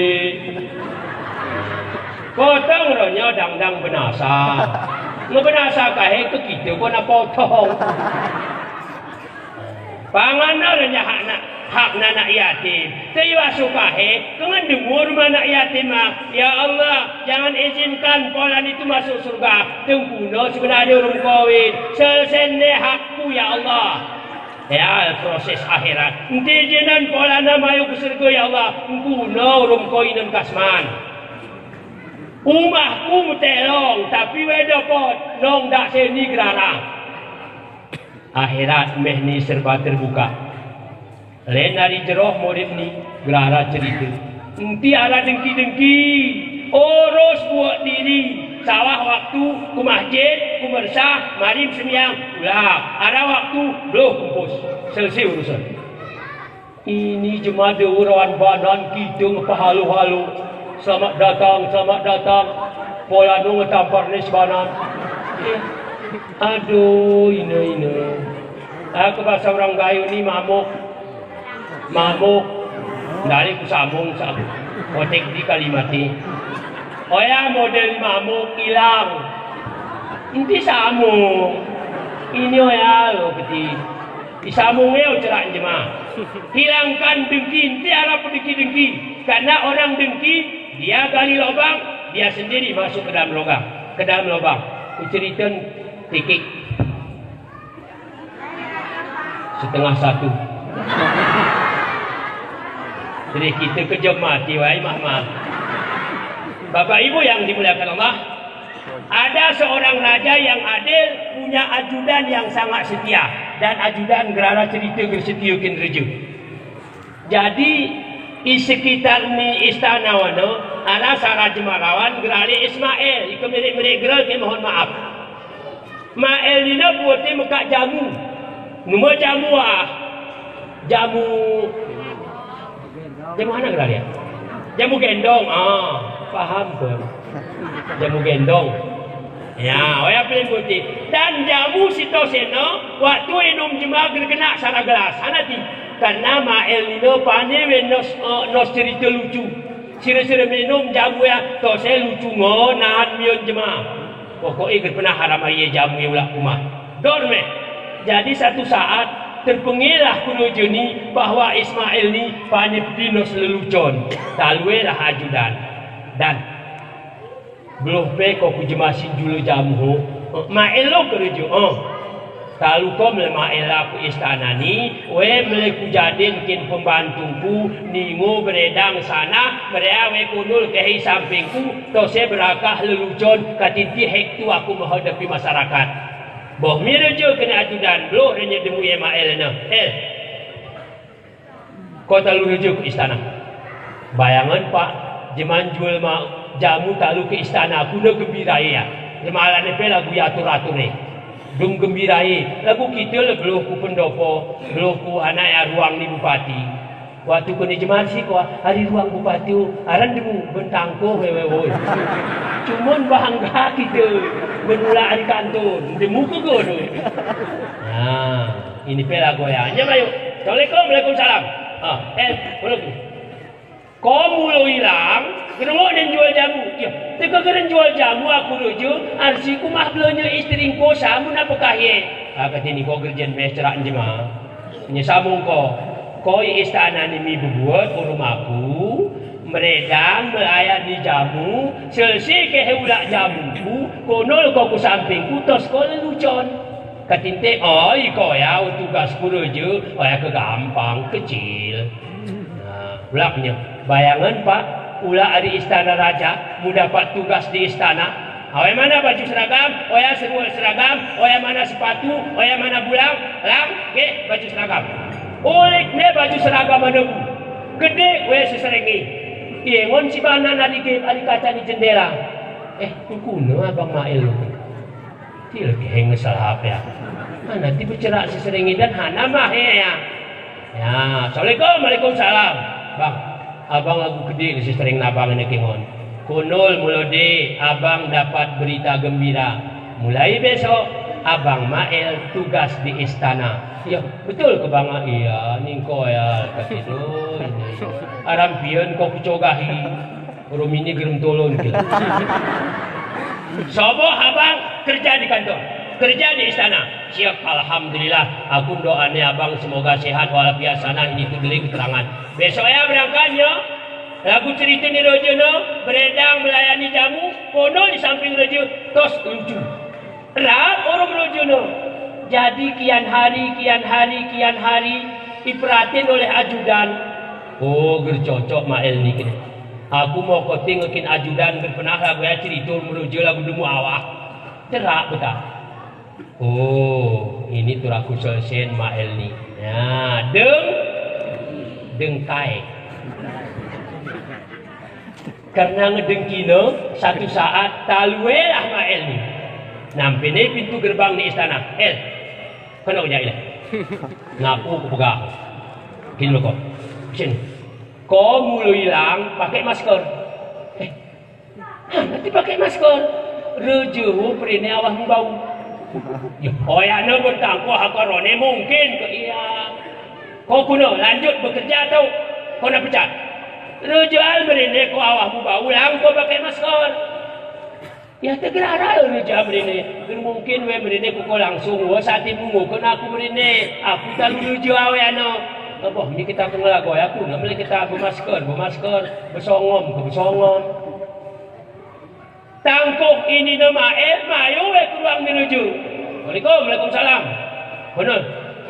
Potong ronyo dangdang benasa. Ngebenasa kahe ke kite ko na potong. Pangan ronyo hak na, hak na anak yatim. Te iwa sukahe, kengan demur ma anak yatim ma. Ya Allah, jangan izinkan polan itu masuk surga. Tengkuno sebenarnya urung kawin. Selesai ne hakku, ya Allah. Ya, proses akhirat. Nti jinan polana mayu ke surga, ya Allah. Ngkuna urung ko inen kasman. Umahku metelong, tapi we dapot, nong dak seni gerara. Akhirat meh ni serba terbuka. Len ari jeroh murid ni, gerara cerita. Nti ara dengki-dengki, urus buat diri. Sawah waktu, ku masjid, ku mersah, marim semyang, pulak. Ara waktu, beluh kumpus. Selesai urusan. Ini jema de urawan banan kite ngepahalu-halu. Selamat datang, selamat datang. Pola nu ngetampar ne sebanan. Eh, aduh, ine, ine. Aku bahasa orang Gayo ni mamuk. Mamuk. Dari ku sambung, sambung. Kotek di kalimat ni. Oya model mamuk ilang. Nti sambung. Ini oya lo keti. Isambung eo cerak jema. Hilangkan dengki, nti ara pedengki-dengki. Karena orang dengki, dia gali lobang, dia sendiri masuk ke dalam lobang. Ke dalam lobang. Ku ceriten tikik. Setengah satu. Jadi kita kejam mati, wahai mama. Bapak Ibu yang dimuliakan Allah, ada seorang raja yang adil, punya ajudan yang sangat setia, dan ajudan gerara cerita gersetia kin reja. Jadi, i sekitar ni istana wano, ara sara jemarawan gerali Ismail, ika mirik-mirik gera ke mohon maaf. Mael nino buatnya mekak jamu. Numa jamu ah. Jamu. Jamu mana gerali ya? Jamu gendong. Ah, paham tuh. Jamu gendong. Ya, oya pelin putih. Dan jamu sito seno, waktu inum jema gergenak sara gelas. Anati. Karena mael nino pane we nos, eh, nos cerita lucu. Sira-sira minum jamu ya, tose lucu ngonan mion jema. Pokokne gêr pernah aram aye jamu ye ulak kumah. Dor me. Jadi satu saat, terpengillah ku raja ni bahwa Ismail ni panipinos lelucon. Taluelah ajudan. Dan. Beloh pe ko ku jemasi julu jamu ho. Mael lo ke raja. Talu ko mele mael aku istana ni, we mele ku jadin kin pembantungku, ningo beredang sana, merea we kunul kehe sampingku, tose berakah lelucon, katinti hektu aku menghadepi masyarakat. Boh mi raja kene ajudan, beloh renye demu ye mael ne. El. Ko talu raja ke istana. Bayangan, Pak, jeman jual ma-, jamu talu ke istana, aku ne gembirae ya. Jemalan pe lagu yatur-ature. Dum gembirae, lagu kite le beloh ku pendopo, beloh ku anak ya ruang ni bupati. Waktu kene jeman si ko, ari ruang bupati, aran demu bentangko, we, we, we. Cuman bangga kite, menulak ari kantor, demu ke godo. Nah. Ini pe lagu ya. Nyam ayo. Assalamualaikum, waalaikumsalam. Ah, eh, boleh. Ko mulo ilang, gerengok nen jual jamu. Ya, teka geren jual jamu aku raja, arsiku mah belonyo istringko samu na pekahe. Ah, katini ko gerjen mes cerak jema. Nye samung ko. Ko i istana ni mi bebuat, urum aku, meredang, melayani jamu, selse kehe ulak jamuku, kunul ko ku sampingku, tos ko lelucon. Katinte, oi, ko ya, tugasku raja, o ya kegampang, kecil. Nah, ulaknye, bayangan, Pak, ulak ari istana raja, mu dapat tugas di istana. O ya mana baju seragam, o ya serual seragam, o ya mana sepatu, o ya mana bulang, lang, ge, baju seragam. Ulik ne baju seragam ane bu. Gede we seserenge. Iye ngon si banan ari ge, ari kaca ni jendela. Eh, engkuna abang Mael. Til keheng salah apa ya? Mana ti becerak si sering idan hana mah ya. Ya, assalamualaikum, waalaikumsalam. Bang, abang lagu kedi si sering nabang ini kengon. Kunul mulode abang dapat berita gembira. Mulai besok, abang Mael tugas di istana. Ya, betul ke bang? Iya, ningko ya, katidu, ini. Arampian ko kucogahi. Rumini gerem tolon ke. Sobo abang kerja di kantor, kerja di istana. Siap, alhamdulillah. Aku doane abang semoga sehat walafiat sana, ini tu deli keterangan. Besok ya berangkat ya. Lagu cerita ni raja no, beredang melayani jamu, kono di samping raja, tos lucu. Rap orang raja no. Jadi kian hari, kian hari, kian hari, iperatin oleh ajudan. Oh, ger cocok Mael ni kene. Aku mau koting ngekin ajudan, ger pernah lagu ya cerita orang raja lagu demu awah. Cerak betul. Oh, ini turaku selesen Mael ni. Ya, deng, dengkai. Karena ngedengkina, satu saat taluelah Mael ni. Nampene pintu gerbang ni istana. El, kena ujar ilah. Ngaku ku pegang. Gini lo ko. Sini. Ko mulo ilang, pake masker. Eh, hana ti pake masker. Raja wo perene awah mubau. Ya, oyane bertangkuh akarone mungkin ke iya. Ko kuno lanjut bekerja atau ko na pecat? Raja al merene ko awah mubau lang ko pake masker. Ya, tegera al raja merene. Mungkin we merene ko, ko langsung, wo sati mungo ko na aku merene. Aku talu raja awe ano. Apa, ini kita pengelago ya, aku na mele kita bemasker, bemasker, besongom, ke besongom. Tangkuh ini ne Mael, mayo we ke ruang ni raja. Assalamualaikum, waalaikumsalam. Kono,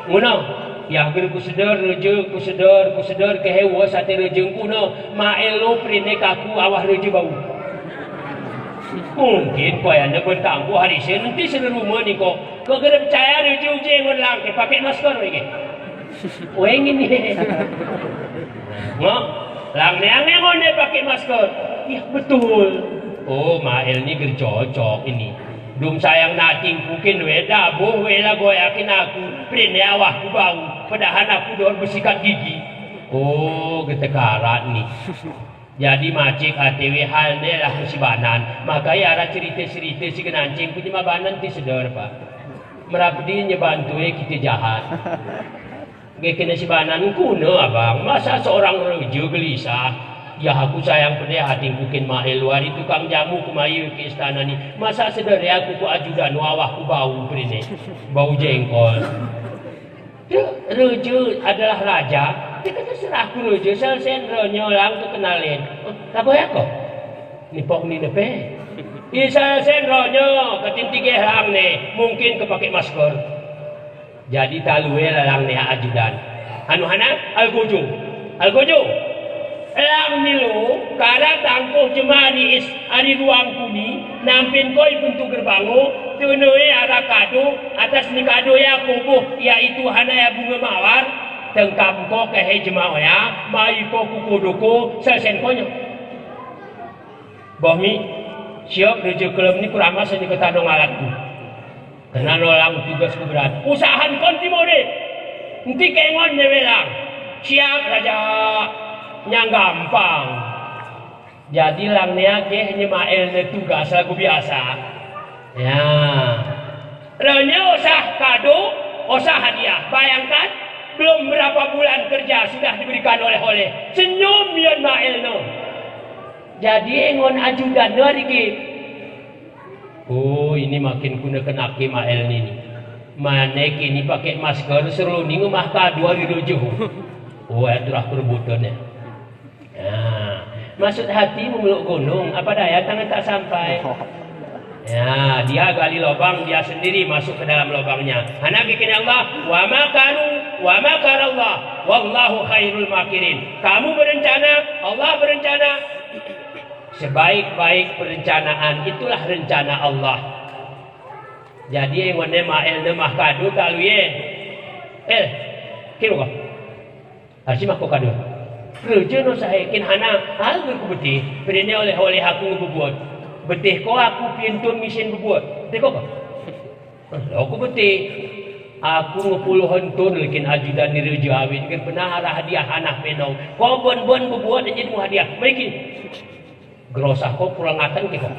nguna. Ya, ger ku seder raja, ku seder, ku seder, kehe wo sate raja ngkuna, Mael lo perene kaku awah raja bau. Mungkin ko ayane bertangkuh hari Senin ti sederuma ni ko. Ko ger percaya raja uje ngon lang ke pake masker we ke. Weng ini. Ngo, lang ne ange ngo ne pake masker. Ya, betul. Oh, Mael ni ger cocok ini. Dum sayang nating pukin we, dabuh we lagu yakin aku. Prine awahku bau. Padahan aku dor besikat gigi. Oh, ger tekarat ni. Jadi macik ate we hal ne lah si banan. Maka ya ara cerite-cerite si kenancing punya ma banan ti seder, Pak. Merapdi nye bantu we kite jahat. Ge kene si banan ngkuna, Abang. Masa seorang raja gelisah. Ya, aku sayang pede, ating kukin Mael wari tukang jamu kumayu ke istana ni. Masa sedere aku ku ajudan awah ku bau pede ne. Bau jengkol. Te, reje adalah raja. Te, kata serah ku reje, selsen renyo lang kekenalen. Eh, lagu ya ko? Nipok ni nepe. Isal sen ronyo, ketintige lang ne, mungkin kepake masker. Jadi talue lalang ne ajudan. Anu hana, algojo. Algojo. Lang ni lo, kala tangkoh jemari is, ari ruang kuni, nampin koi pintu gerbango, tunui ara kado, atas ni kado ya koboh, ya itu hana ya bunga mawar, tengkam ko kehe jemao ya, mai ko kukodoko, selsen konyo. Boh mi, siok reje kelem ni kuramas ini ketano ngalatku. Kena nolang tugasku berat. Usahan kon timode. Enti kengon ne welang. Siap raja. Nyang gampang. Jadi lang ne age nye Mael ne tugas lagu biasa. Ya. Ranya usah kado, usah hadiah. Bayangkan, belum berapa bulan kerja sudah diberikan oleh-oleh. Senyum yon Mael no. Jadi engon ajudan no rigi. Oh, ini makin kuna kenake Mael nini. Mane kini pake masker, seruni ngemah kado ari rejo. Oh, ya turah perebutan ya. Ya, maksud hati memeluk gunung, apa daya tangan tak sampai. Ya, dia gali lobang, dia sendiri masuk ke dalam lobangnya. Hana bikin Allah, wa makaru, wa makarallah, wallahu khairul makirin. Kamu berencana, Allah berencana. Sebaik-baik perencanaan, itulah rencana Allah. Jadi, engon ne Mael ne mah kado talu ye. Eh, kiro ko. Arsi mako kado. Reje no sahe kin hana, hal ku betih, pedene oleh-oleh aku ngebebuot. Betih ko aku pientun misin bebuot. Betih ko ko? Lo ku betih. Aku ngepuluh entun lekin ajudan ni reje awit. Ger pernah arah hadiah anak penong. Ko bon-bon bebuot aja demu hadiah. Maikin. Gerosah ko kurang atan ke ko.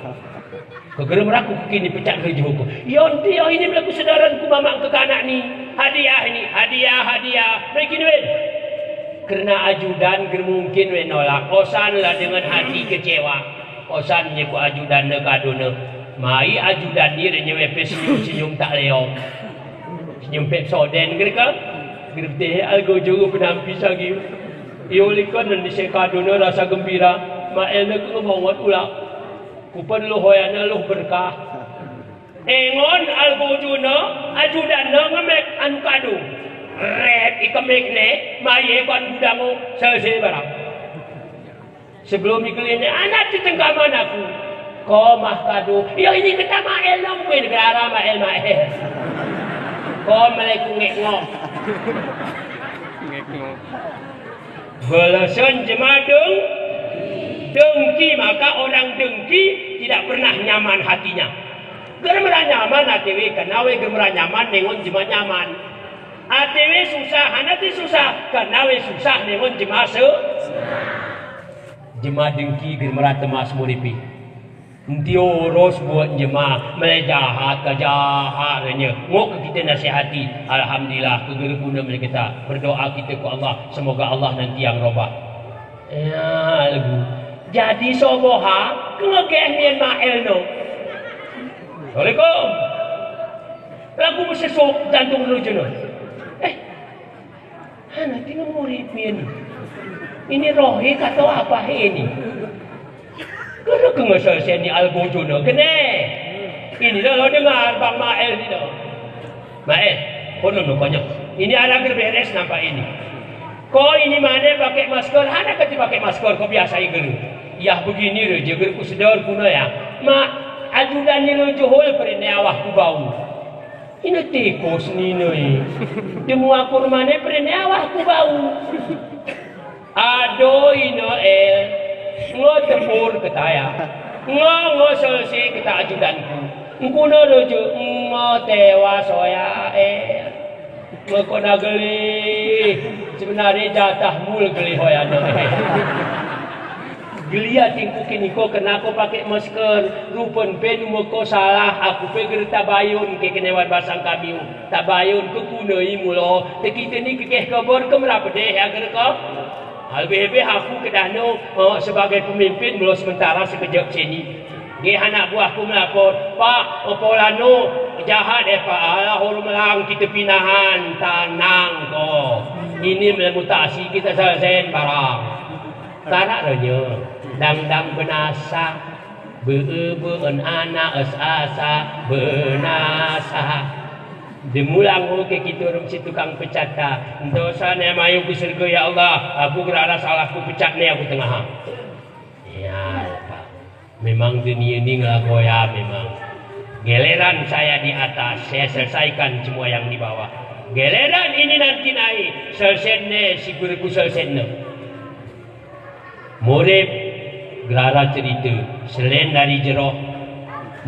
Kegerem raku kini pecak rejo ko. Yo enti yo ini belaku sedaran ku mamak ke kanak ni. Hadiah ini, hadiah, hadiah. Maikin wen. Kerna ajudan ger mungkin wen nolak. Osan lah dengan hati kecewa. Osan nye ku ajudan ne kado ne. Mai ajudan ni re nye wepe senyum-senyum tak leo. Senyum Pepsodent ger ka. Ger betih algojo penampi sagi. Iyo likon nan di sekado ne rasa gembira. Mael ne ku ngemongot ulak. Kupen luh hoyan ne luh berkah. Engon algojo ne, ajudan ne ngemek anu kado. Ret ikemek ne, maye ban gudango, selesai barang. Sebelum ikeli ne, anak titengkaman aku. Ko mah kado. Yo ini keta Mael ne, mungkin gerara Mael, Mael. Ko meleku ngek ngok. Ngek ngok. Belesan jema deng-, dengki, maka orang dengki tidak pernah nyaman hatinya. Ger mera nyaman atewe, kena we ger mera nyaman nengon jema nyaman. Atewe susah, hana te susah, kena we susah nengon jema se-, jema dengki ger mera tema semuripi. Enti oros buot jema, mele jahat ka jahat renye. Ngok ke kite nasihati. Alhamdulillah, kegere guna mele kita. Berdoa kite ku Allah, semoga Allah nanti yang robah. Ya, lagu. Jadi soboha, kengegeh mien Mael no. Assalamualaikum. Lagu besesok jantung dulu jeno. Eh, Hana tina murid ni ini. Ini roh he kata apa he ini? Kena kengesel seni algojo no kene. Ini dah lo dengar Bang Mael ni dah. Mael, kono no konyo. Ini anak ger beres nampak ini. Ko ini mane pake masker, hana kati pake masker, ko biasa iger. Yah begini re, jeger ku sedar kuna ya. Ma, ajudan ni lo johol pere ne awah ku bau. Ina tiko seni ne. Demu akur mane pere ne awah ku bau. Ado ina el. Ngo tepur ketaya. Ngo, ngo selesai keta ajudanku. Ngkuna rojo, ngo tewa soya el. Ngo kona geli. Sebenarnya jatah mul geli hoyana. Geli atingku kini ko kena ko pake masker, rupen pe nu meko salah, aku pe ger tabayun ke kenewan basang kami u. Tabayun ke kunei mulo, te kite ni kekeh kebor ke mera pedeh ya ger ko. Lebih-lebih aku kedah no, eh, sebagai pemimpin, mula sementara sekejap sini. Geh anak buahku melapor, "Pak, eh, polano jahat, eh, Pak. Alah, orang melang kita pinahan, tanang ko. Ini mula mutasi kita selesen barang." Tarak ranya, dangdang benasa. Bee-been anak es asa benasa. Demulang oke kita orang si tukang pecat ta. Nto sa ne mayu ke surga, ya Allah, aku gerara salah ku pecat ne aku tengah. Ya, Pak. Memang dunia ini ngelagoya memang. Geleran saya di atas, saya selesaikan semua yang di bawah. Geleran ini nanti naik, selesen ne, si guru ku selesen ne. Murip, gerara cerita, selain dari jeroh,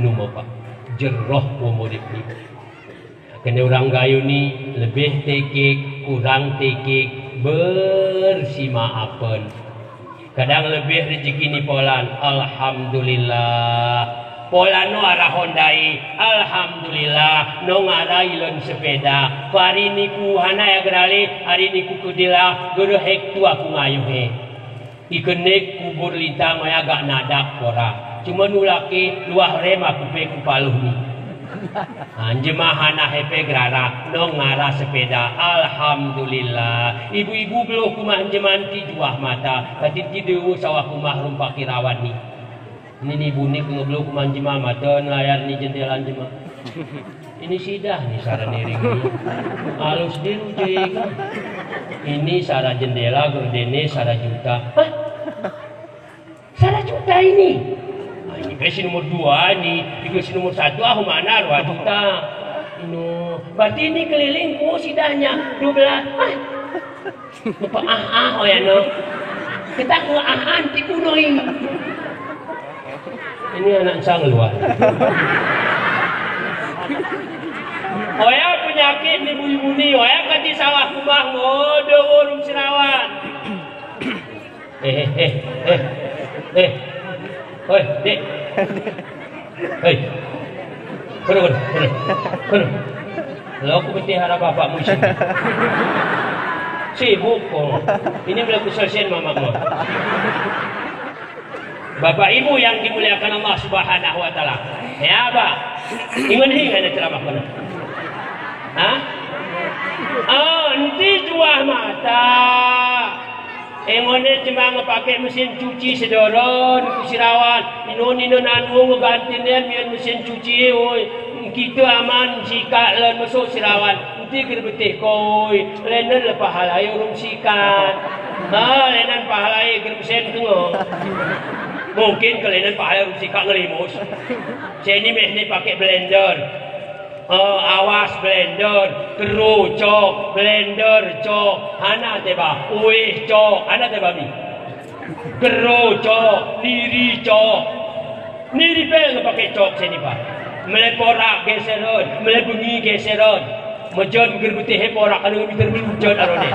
numa, Pak, jeroh ko murip ni. Kena orang gayu ni, lebih tekik, kurang tekik, bersimaapan. Kadang lebih rezeki ni polan, alhamdulillah. Polan no ara Honda i, alhamdulillah, no ngara ilon sepeda. Ko ari ni ku hana ya gerali, ari ni ku kedila, gerehek tu aku ngayuh e. Ikenek kubur lintang oya gak nadak pora. Cuma nulaki luah rem aku pe ku paluh ni. Anjema hana hepe gerara, no ngara sepeda. Alhamdulillah. Ibu-ibu beluh kumah anjema nti juah mata. Katin ti dewa sawah kumah rumpak kirawan ni. Ini ni bunik ngebeluh kumah anjema mata, nelayar ni jendela anjema. Ini sidah ni sara niring ni. Alus diru jega. Ini sara jendela, gordene sara juta. Hah? Sara juta ini? Ah, ini pe si nomor dua ni. Ini si nomor satu, ah, mana dua juta. Ino. Berarti ini keliling ku sidahnya dua belas. Ah. Lupa ah, ah, oya no. Kita ku ah, ah, anti kuno ini. Ini anak sang luar. Oya penyakit ni buni-buni, oya kati sawah kumah, ngodo worum sirawan. Eh, eh, eh, eh, eh. Oi, dek. Hei. Kono, kono, kono. Kono. Lalu aku betih harap bapakmu sini. Sibuk ko. Ini belaku selesai mamakmu. Bapak Ibu yang dimuliakan Allah Subhanahu wa Ta'ala. Ya, Pak. Ingon hingan ceramah kono. Hah? Ah, enti juah mata. Engone cuma ngepake mesin cuci sedoron, ku sirawan. Ino, ino, nanu ngeganti nen mian mesin cuci, oi. Kita aman sikat len masuk sirawan. Enti gerbetih koi, lenen le pahalai urung sikat. Ha, lenen pahalai germesen kengo. Mungkin ke lenen pahalai urung sikat ngelimus. Seni meh ni pake blender. Eh, awas blender, kero cok, blender cok, hana teba, uih cok, hana teba mi. Kero cok, niri cok. Niri pe ngepake cok seni pa. Mele porak geseron, mele bengi geseron. Mejon gerbetih porak anu miter melujon arone.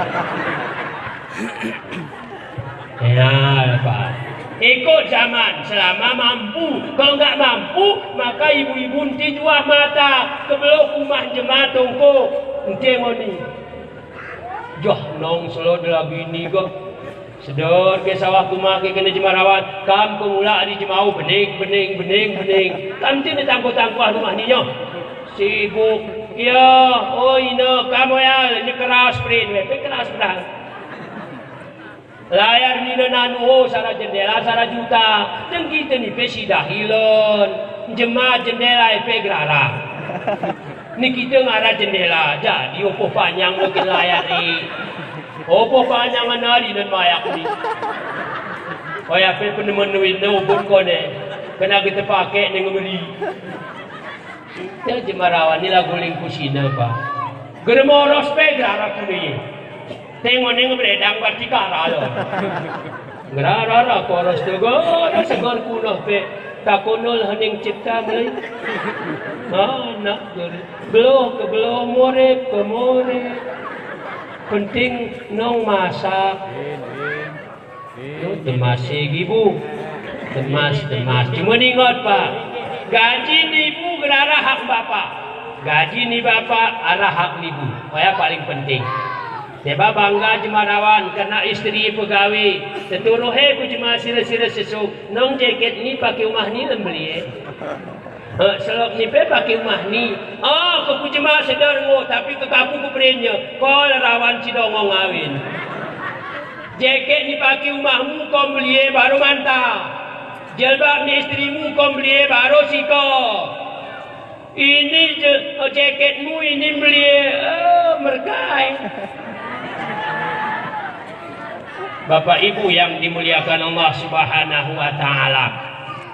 Ya, Pak. Ikut zaman, selama mampu. Kalau nggak mampu, maka ibu-ibu enti juah mata, kebeloh kumah jema tongko, enti ngoni. Joh, nong selo de lagi ni go. Sedor ke sawah kumah ke kena jema rawat, kam pemula di jemau bening, bening, bening, bening. Kam ti ne tangko-tangko rumah ni nyo. Sibuk. Ya, oh ina, kam oyal, nye keras prin, we, pe keras pedang. Layar ni ne nanu, oh, sara jendela, sara juta. Deng kite ni pe sidah ilon. Jema jendela, eh, pe gerara. Ni kite ngara jendela, jadi opo panyang makin layar ni. Opo panyang anari nen mayak ni. Oya pe penemen win ne ubun kone. Kena kite pake ne ngemeri. Te jemarawan ni lagu lingkusina, Pak. Gere moros pe gerara kuni. Tengone ngebredang berarti kara lo. Gerara ra koros te gere segar kuno pe. Takonol hening cipta melai. Anak gere. Beloh ke beloh, morep ke morep. Penting nong masak. Yo, temas segi, Bu. Temas, temas. Cuma ingat, Pak. Gaji ni ibu gerara hak bapak. Gaji ni bapak ara hak ni ibu. Oya paling penting. Seba bangga jemarawan karna istri pegawai. Teturuhe ku jema sira-sira sesuk. Nong jeket ni pake umah ni lem beliye. Eh, selok ni pe pake umah ni. Ah, ke ku jema sedar ngo, tapi ke kaku ku perinye. Ko lerawan si dongong awin. Jeket ni pake umahmu ko beliye baru manta. Jelbab ni istrimu ko beliye baru siko. Ini je-, jeketmu ini beliye, eh, merkai. Bapak Ibu yang dimuliakan Allah Subhanahu wa Ta'ala.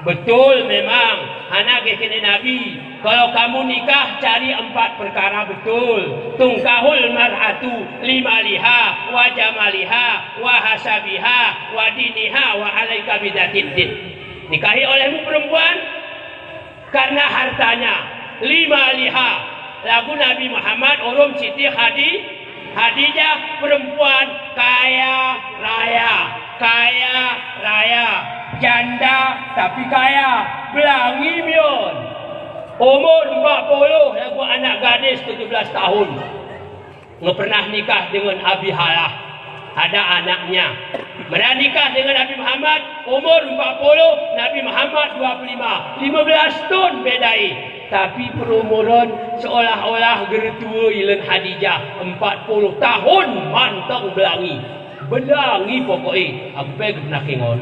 Betul memang, hana ge kene Nabi, kalau kamu nikah cari empat perkara betul. Tunkahul mar'atu limaliha, wa jamaliha, wa hasabiha, wa diniha, wa alaika bidzatid din. Nikahi olehmu perempuan, karena hartanya, limaliha. Lagu Nabi Muhammad urung Siti Khadi-, Khadijah, perempuan kaya raya, kaya raya, janda tapi kaya, belangi miyon. Umur empat puluh, lagu anak gadis tujuh belas tahun. Nge pernah nikah dengan Abi Halah, ada anaknya. Mera nikah dengan Nabi Muhammad, umur empat puluh, Nabi Muhammad dua puluh lima. Lima belas tahun bedai. Tapi perumuran seolah-olah gertua ilen Khadijah, empat puluh tahun manteng belangi. Belangi pokoke, aku pe pernah kengon.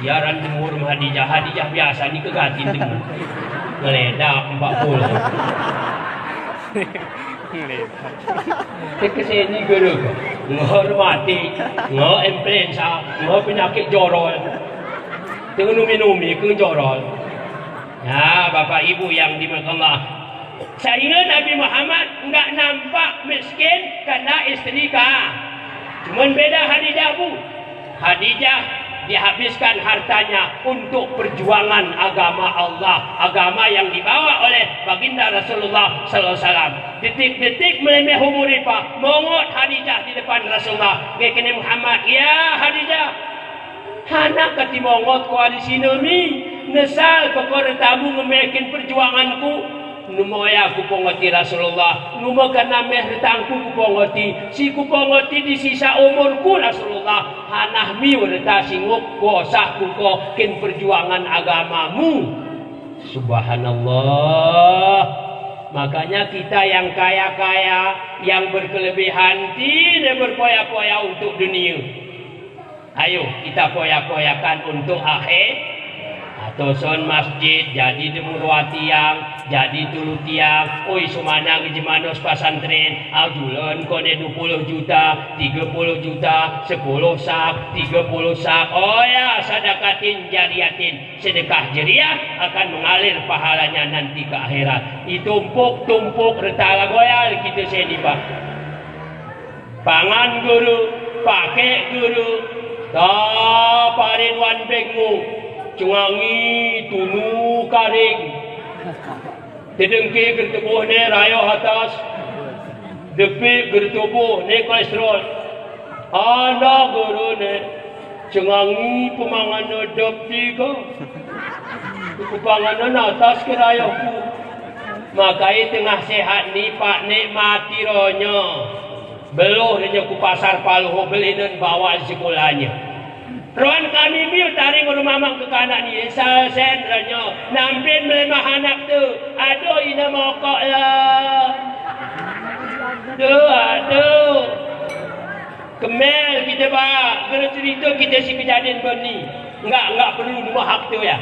Siaran umur Khadijah, Khadijah biasa ni kegatin dengan. Ngeledak empat puluh. Tekeseni guru, ngehormati, nge influenza, nge penyakit jorol. Dengan umi-umi ke jorol. Ya, Bapak Ibu yang dimuliakan Allah. Sehingga Nabi Muhammad nggak nampak miskin karena istri ka. Cuman beda Khadijah, Bu. Khadijah dihabiskan hartanya untuk perjuangan agama Allah, agama yang dibawa oleh Baginda Rasulullah sallallahu alaihi wasallam. Detik-detik melemeh umur ipa, mongot Khadijah di depan Rasulullah. Ge kene Muhammad, "Ya Khadijah, hana kati mongot ko di sini mi, nesal ko ko retamu ngemeh kin perjuanganku." "Numa ya ku pongoti Rasulullah, numa karena meh retangku ku pongoti, si ku pongoti di sisa umurku Rasulullah, hana mi reta singuk kuasa ku ko kin perjuangan agamamu." Subhanallah. Makanya kita yang kaya-kaya, yang berkelebihan, tidak berpoya-poya untuk dunia. Ayo, kita poya-poyakan untuk akhir. Atoson masjid, jadi demurwa tiang, jadi tulu tiang, oy, sumanang jemanos pasantren, ajulen kone dua puluh juta, tiga puluh juta, sepuluh sak, tiga puluh sak, oh ya, sadakatin jariyatin, sedekah jariah akan mengalir pahalanya nanti ke akhirat. Itumpuk-tumpuk reta lagoyal kita seni, Pak. Pangan guru, pake guru, ta parin wan bengmu, cengangi tunu karing. Tedengke gertubuh ne rayoh atas, depik gertubuh ne kolesterol. Ana guru ne, cengangi pemangan edep tiga. Kupanganan atas ke rayohku. Makai tengah sehat ni, Pak, ne mati ronyo. Beluh ronyo ku pasar Paluho, beli nen bawa sekolahnya. Roan kami miu taring rumah mang kekanak ni, sesen ronyo. Nampin melemah anak tu. Aduh, ina mokok lah. Tu, aduh. Kemel kita ba, gere cerita kita si kejadian bani. Enggak, enggak perlu numa hak tu ya.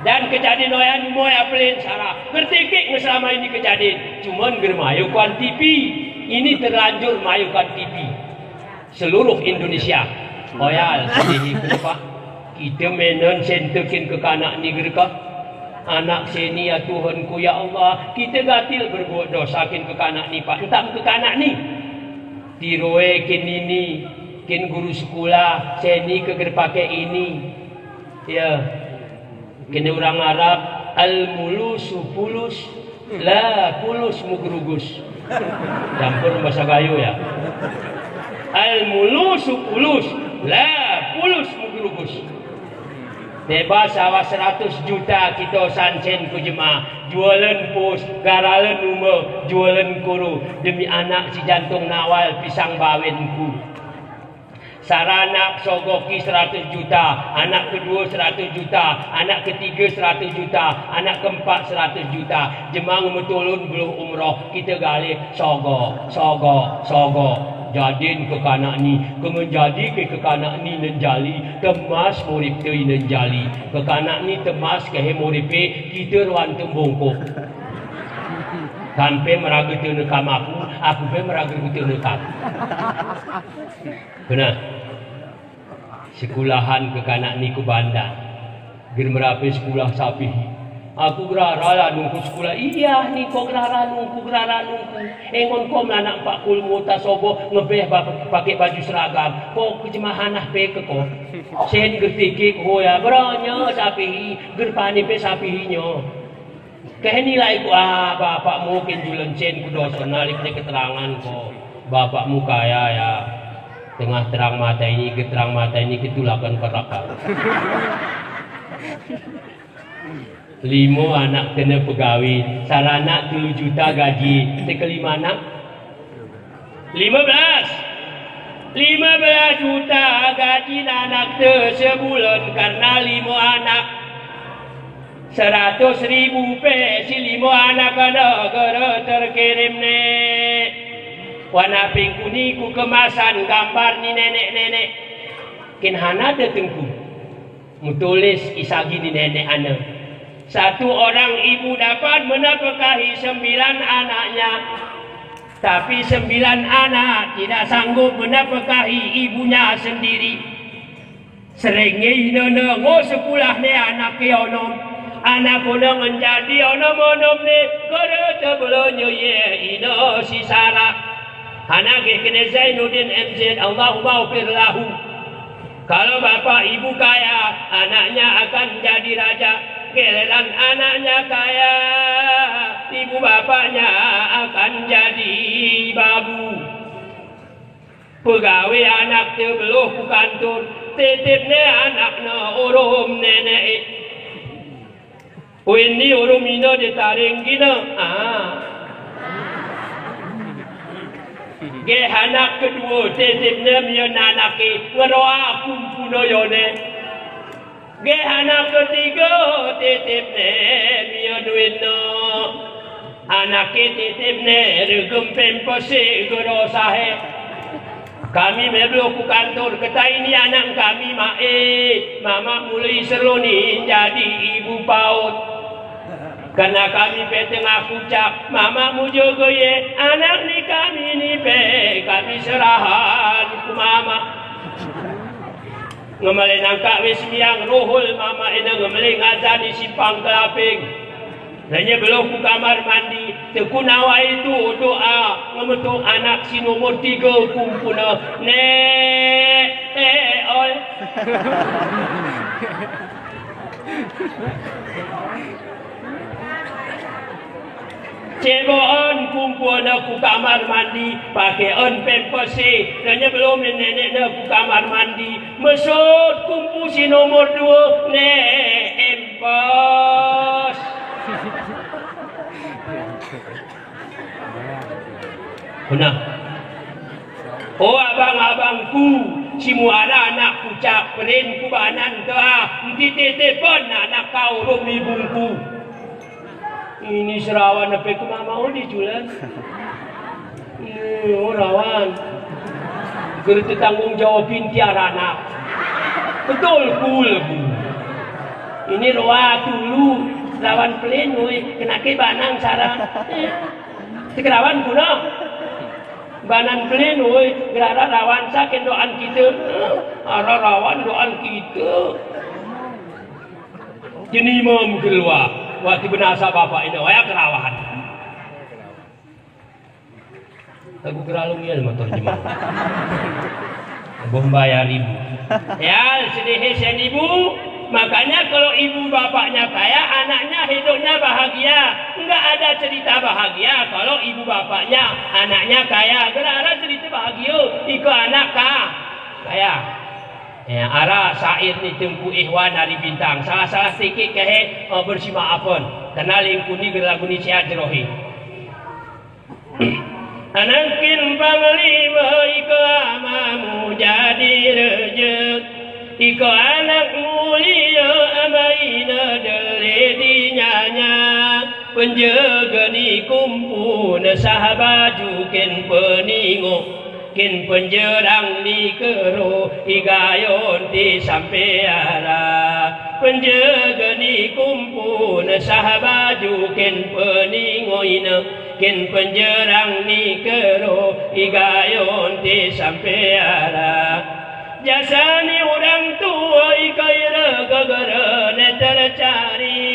Dan kejadian oyan moy apelin sara. Ngerti kik nge selama ini kejadian. Cuman gere mayukan T V. Ini terlanjur mayukan T V. Seluruh Indonesia. Oyal, seni kenapa? Kita menen sentekin kekanak ni gereka. Anak seni, ya Tuhanku, ya Allah, kita gatil berbuat dosa kin kekanak ni, Pak. Entah kekanak ni. Tiroe kin ini, kin guru sekula, seni ke gerpake ini. Ya. Kene orang Arab, al-mulusu fulus, la fulus mugrugus. Campur bahasa Gayo ya. Al-mulusu fulus, la fulus mugrugus. Deba sawah seratus juta kito sansén ku jema, jualan pos, garalan uma, jualan kuru, demi anak si Jantung Nawal pisang bawén ku. Saranak sogoki seratus juta, anak kedua seratus juta, anak ketiga seratus juta, anak keempat seratus juta. Jema ngemetulun beluh umroh, kite galih sogo, sogo, sogo. Jadin kekanak ni, ke ngenjadi ke kekanak ni nenjali, temas murip te nenjali. Kekanak ni temas kehe muripe, kite ruan tembungkuk. Sampe meraga te nekam aku, aku pe meraga te nekam. Kena. Sekulahan kekanak ni ku Banda. Ger merape sekulah sapihi. Aku gerara la nungku sekulah. Iya, ni ko gerara nungku, gerara nungku. Engon ko melanak pak kul mota sobo ngebeh ba-, pake baju seragam. Ko kejemahan ah pe ke ko. Sen gertike ko ya. Beranya sapihi. Ger pani pe sapihinyo. Keheni lai ku, ah, bapakmu kin julen sen ku doson, nalipne keterangan ko. Bapakmu kaya ya. Tengah terang mata ini, ke terang mata ini, ketulakan ke neraka. Limo anak kena pegawi, saranak telu juta gaji, te kelima anak. Lima belas. Lima belas juta gaji anak te sebulan karena limo anak. Seratus ribu pe si limo anak negara terkirim ne. Wana pingkuni ku kemasan gambar ni nenek-nenek. Kin hana de tengku. Mutulis isagi ni nenek ane. Satu orang ibu dapat menafkahi sembilan anaknya, tapi sembilan anak tidak sanggup menafkahi ibunya sendiri. Seringe inene ngo sekulah ne anake onom, anak onong ngenjadi onom-onom ne, gere tebelonye ye ine si Sara. Hana ge kene Zainuddin M Z, Allahumma ufir lahu. Kalau bapak ibu kaya, anaknya akan jadi raja. Geleran anaknya kaya, ibu bapaknya akan jadi babu. Pegawi anak te beluh ku kantor, titip ne anak ne urum nenek. Wini urum ino ditaring gina. Ah. Ge anak kedua titip ne miyan anake ngeroa kumpuna yone. Ge anak ketiga titip ne miyan wina. Anake titip ne regem pempese gero sahe. Kami meblo ku kantor, keta ini anak kami, Mak, eh, Mamak mulai seruni jadi ibu paut. Karena kami pe tengah kucak, Mamak mujaga ye, anak ni kami ni pe, kami serahan ku Mamak. Ngemele nangka we semiyang ruhul Mamak ine ngemele ngazan di Simpang Kelaping. Nanye beluh ku kamar mandi, tekun awai tu doa, ngemetuk anak si nomor tiga kumpuna. Nek, eh, ol. Ceboon kumpuna ku kamar mandi, pakeon pempese, nanye beluh menenekne ku kamar mandi, mesut kumpu si nomor dua, ne empos. Pernah. Oh, abang-abangku, si muara anak kucak, pelin ku banan te, ah, enti titipon anak kau rum ibungku. Ini serawan ape ku mama, oh, di julan. Ini, oh, rawan. Guru tetanggung jawabin tiara anak. Betul, ku lebu. Ini roa tulu, rawan pelin, oi, kenake banan sara. Eh. Sekerawan guna. Banan pelin, woi, gerara rawan sa ken doan kite. Ara rawan doan kite. Jeni imam kelua. Wati benasa bapak ine, waya kerawan. Lagu geralung ya motor jemau. Bombayar ibu. Ya, sedih sen ibu. Makanya kalau ibu bapaknya kaya, anaknya hidupnya bahagia. Nggak ada cerita bahagia kalau ibu bapaknya, anaknya kaya. Nggak ada cerita bahagia. Iko anak ka-, kaya. Eh, ara sair ni Tengku Ihwan ari Bintang. Salah-salah tikit kehé, eh, bersima apon. Kenal ingkuni gelagu ni siat jerohi. Anakin panglima ika amamu jadi rejek. Ika anak mulia amaina dele dinyanya. Penjegen ni kumpu ne sah baju ken peningo. Ken penjerang ni kero igayon ti sampe ara. Penjegen ni kumpu ne sah baju ken peningo ina. Ken penjerang ni kero igayon ti sampe ara. Jasa ni orang tua ika ira gegera ne tercari.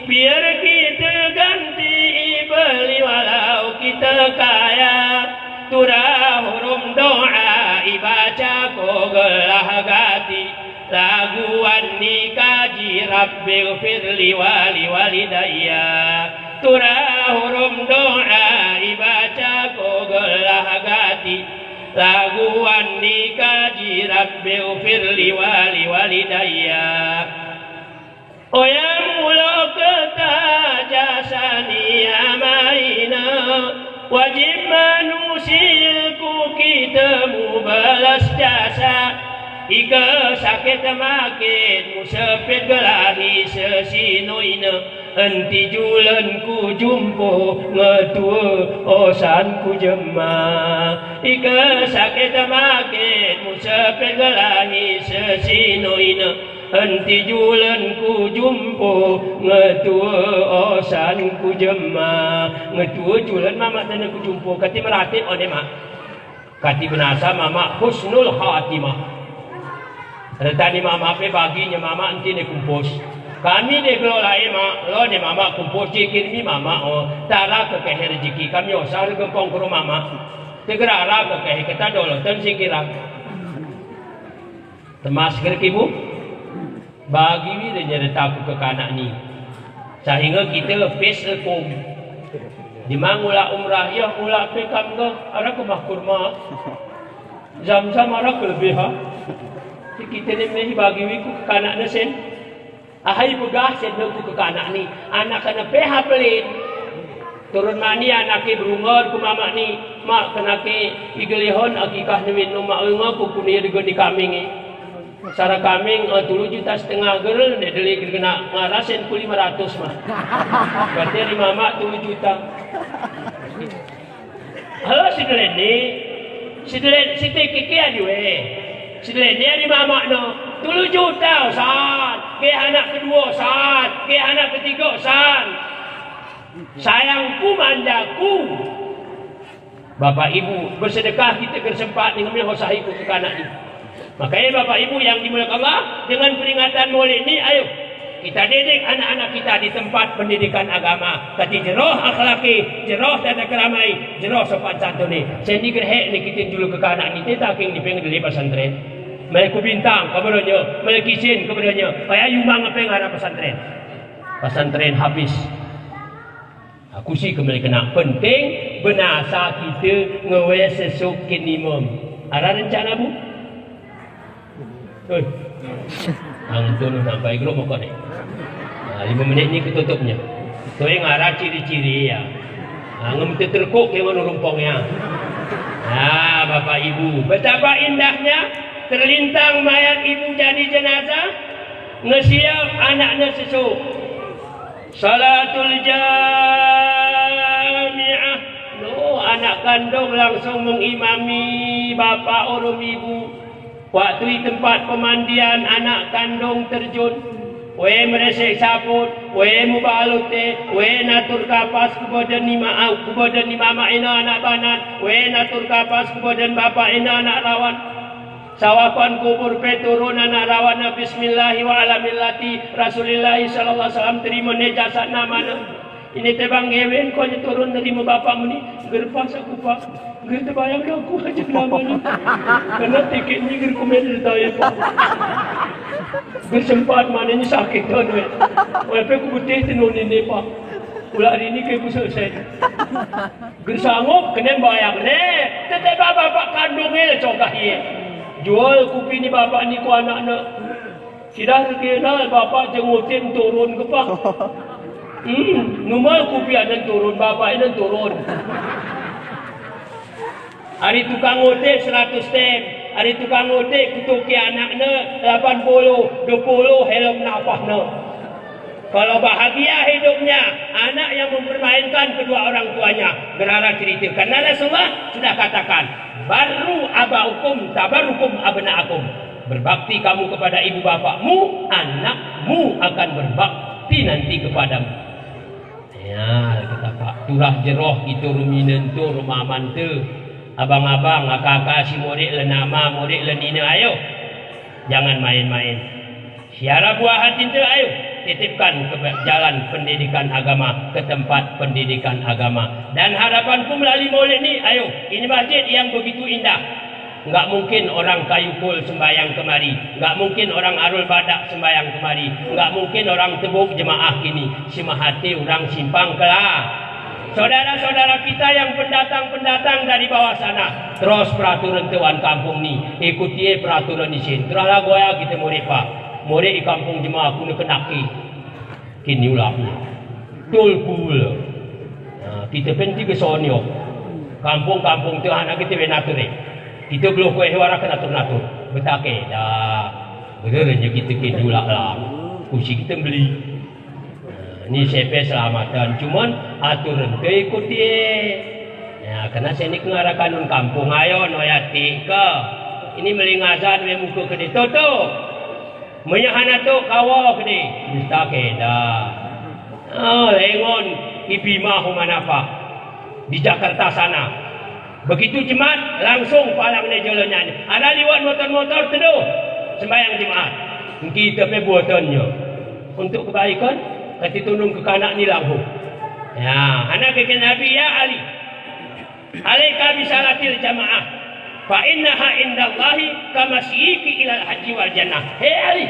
Biar kita ganti beli walau kita kaya. Tura hurum doa ibaca ko gelah gati. Laguan ni kaji Rabbighfirli wa liwalidayya. Tura hurum doa ibaca ko gelah gati. Laguan ni kaji Rabbighfirli wa liwalidayya. Oya mulo keta jasa ni amaina, wajib manusia ku kita mu balas jasa. Ika sakit makin mu sepit gelahi sesinoina, enti julen ku jumpo ngetua osan ku jema. Ika sakit makin mu sepit gelahi sesinoina, enti julen ku jumpo ngetua osan ku jema. Ngetua julen mama tene ku jumpo, kati meratip one ma. Kati benasa mama husnul khatimah. Retani mama pe bagi nye mama enti ne kumpus. Kami de gelo lae ma, lo ne mama kumpus jikir mi mama o. Tara ke kehe rejeki kami o, sar gempong kero mama. Tegerara ke kehe keta doloten singkira. Temas kira kibu. Bagi wi de nyerita ku ke kanak ni. Sahingga kita pes rekum. Di ma ngulak umrah, ya ngulak pe kam ga, ara kemah kurma. Zam-zam ara kelebih ha. Ti kita ni meh bagi wi ku ke kanak ne sen. Ahai begah sen ne ku ke kanak ni. Anak kena pe ha pelin. Turun mani anak ke berungar ku mama ni. Mak kena ke igelihon akikah ni win no mak enga ku kuni degen ni kaming i. Sara kaming, eh, tulu juta setengah gerel, ne deli kena ngarasen ku lima ratus mah. Berarti ari mama tulu juta. Halo, si delen ni, si delen, si tekeke adi we. Si delen ni ari mama no, tulu juta osan, ke anak kedua osan, ke anak ketiga osan. Sayangku manjaku. Bapak Ibu, bersedekah kita gersempat dengan melihat usaha ibu ke kanak ni. Makanya Bapak Ibu yang dimuliakan Allah, dengan peringatan Maulid ni, ayo, kita didik anak-anak kita di tempat pendidikan agama. Kati jeroh akhlaki, jeroh tata keramai, jeroh sopan santuni. Sendi gerhek ni kita julu ke kanak ni, tetaking ni peng deli pesantren. Mele ku Bintang, kebedonya, mele Kisin, kebedonya. Kaya yumang peng ara pesantren. Pesantren habis. Aku si kembali kena penting, benasa kita ngewes sesuk kinimum. Ara rencana bu? Oi. Ang tulu nampai grup moko ni. Nah, lima menit ni ketutupnya. Tuh yang ara ciri-ciri ya. Nah, ngem teterkuk yang anu rumpong ya. Nah, Bapak Ibu, betapa indahnya terlintang mayat ibu jadi jenazah, ngesiap anaknya sesuk. Salatul jami'ah. No, anak kandung langsung mengimami bapak urung ibu. Waktu i tempat pemandian anak kandung terjun, we meresek saput, we mubalut te, we natur kapas ku badan ni ma-, ku badan ni mama ina anak banan, we natur kapas ku badan bapak ina anak rawan. Sawapan kubur pe turun anak rawan, bismillahi wa ala millati Rasulillahi sallallahu alaihi wasallam, terima ne jasad namana. Ini te bang gewen ko nye turun nerima bapak muni, gerpas aku pak, ger tebayang aku aja namana. Karena tikit ni ger kumen dari tawe pak. Ger sempat mana ni sakit kan we. Oya pe ku betih tenun ini pak. Ulak hari ini ke ku selesai. Ger sanggup kena bayang ne. Tete bapak kandung ne cogah ye. Jual kupi ni bapa ni ku anak ne. Sidah regena bapa jengutin turun ke pa. Hmm, numal kupi anak turun, bapa ini turun. Ari tukang ojek seratus tem, ari tukang ojek kutuki anak ne lapan puluh, dua puluh helm napah ne. Kalau bahagia hidupnya, anak yang mempermainkan kedua orang tuanya. Gerara cerita. Karena Rasulullah sudah katakan, "Barru abaukum tabarrukum abna'akum." Berbakti kamu kepada ibu bapakmu, anakmu akan berbakti nanti kepadamu. Ya, kita pak turah jeroh, kita ruminentu, rumamante, abang-abang, aka-aka, si murid lenama, murid lenina, ayo. Jangan main-main. Siara buah hati ente, ayo, titipkan ke jalan pendidikan agama, ke tempat pendidikan agama. Dan harapanku melalui maulid ni, ayo, ini masjid yang begitu indah. Nggak mungkin orang Kayu Kul sembayang kemari, nggak mungkin orang Arul Badak sembayang kemari, nggak mungkin orang Tebuk jemaah kini, semahati orang Simpang Kela. Saudara-saudara kita yang pendatang-pendatang dari bawah sana, terus peraturan tuan kampung ni, ikuti peraturan isin. Terus lagu ya kita murid, Pak. Murid di kampung jemaah aku ni kenaki. Kini ulapnya. Tulkul. Nah, kita pen tiga sonyo. Kampung-kampung tuh anak kita benatur, eh. Kita belum kue wara kenatur-natur. Betake dah. Bener aja kita kini ulap lah. Kusi kita beli. Nah, ini sepe selamatan, cuman aturan ke ikuti. Ya, karena seni kengarakan kampung, ayo, no yati ke. Ini melingazan we muka ke ditutup. Menyahana tu kawa ke di. Mustake dah. Oh, lengon ipima humanapa. Di Jakarta sana. Begitu Jumat, langsung palang ne jolonnya. Ada liwat motor-motor, teduh. Sembahyang Jumat. Engki tapi buatannya. Untuk kebaikan, kati tunung ke kanak ni langhu. Ya, anak keke Nabi, "Ya Ali, alaika bisalatil jamaah. Fa innaha indallahi kamasyiki ilal haji wal jannah." Hei Ali,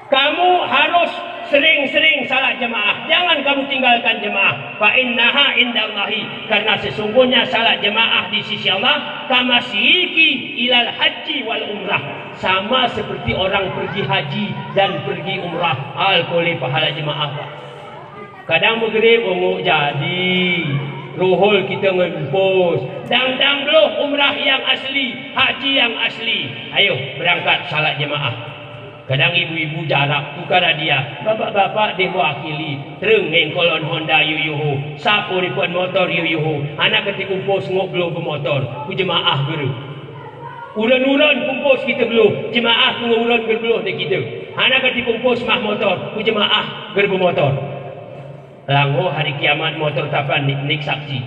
kamu harus sering-sering salat jemaah. Jangan kamu tinggalkan jemaah. Fa innaha indallahi. Karena sesungguhnya salat jemaah di sisi Allah, kamasyiki ilal haji wal umrah. Sama seperti orang pergi haji dan pergi umrah. Alkole pahala jemaah, Pak. Kadang magrib, ongok jadi. Ruhul kita ngumpus. Dangdang beluh umrah yang asli, haji yang asli. Ayo, berangkat salat jemaah. Kadang ibu-ibu jarak tukar hadiah. Bapak-bapak deh mewakili. Tereng ngengkolon Honda yuyuhu. Sapu ripon motor yuyuhu. Anak keti kumpus ngok beluh bemotor. Ku jemaah guru. Uran-uran kumpus kita beluh. Jemaah ku uran ger beluh de kita. Anak keti kumpus mah motor. Ku jemaah ger bemotor. Langho hari kiamat motor tapan nik, nik saksi.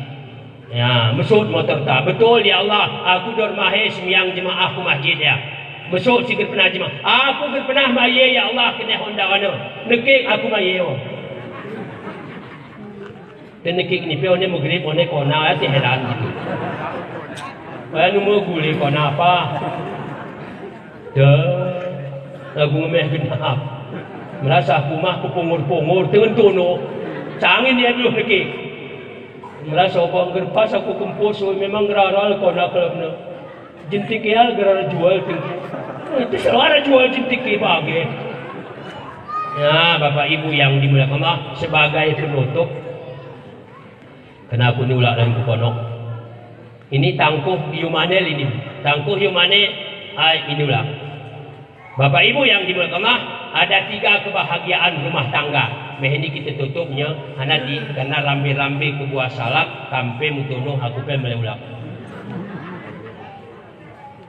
Ya, mesut motor ta. Betul, ya Allah, aku dor mahe semyang jemaah ku masjid ya. Mesut si ger pernah jemaah. Aku ger pernah maye, ya Allah, kene Honda wana. Nekik aku maye, oh. Dan nekik ni pe one magrib, one kona, ati heran gitu. Wala numu guli kona apa. Dah, lagu ngemeh genap. Merasa aku mah kepungur-pungur, tengen tono. Sangin dia beluh nekik. Merasa obang gerpas aku kempus, oh, memang geraral kona kelebne. Jentik ya, gerara jual tinggi. Itu selalu ada jual jentik ya, bagi. Ya, Bapak Ibu yang dimuliakan Allah, sebagai penutup, kena aku nulak dan kuponok. Ini tangkuh yumane lini. Tangkuh yumane, ay, ini ulang. Bapak Ibu yang dimuliakan Allah, ada tiga kebahagiaan rumah tangga. Meh ini kita tutupnya, hana di, karena rambe-rambe kebuah salak, kampe mutunuh, aku pe mele ulang.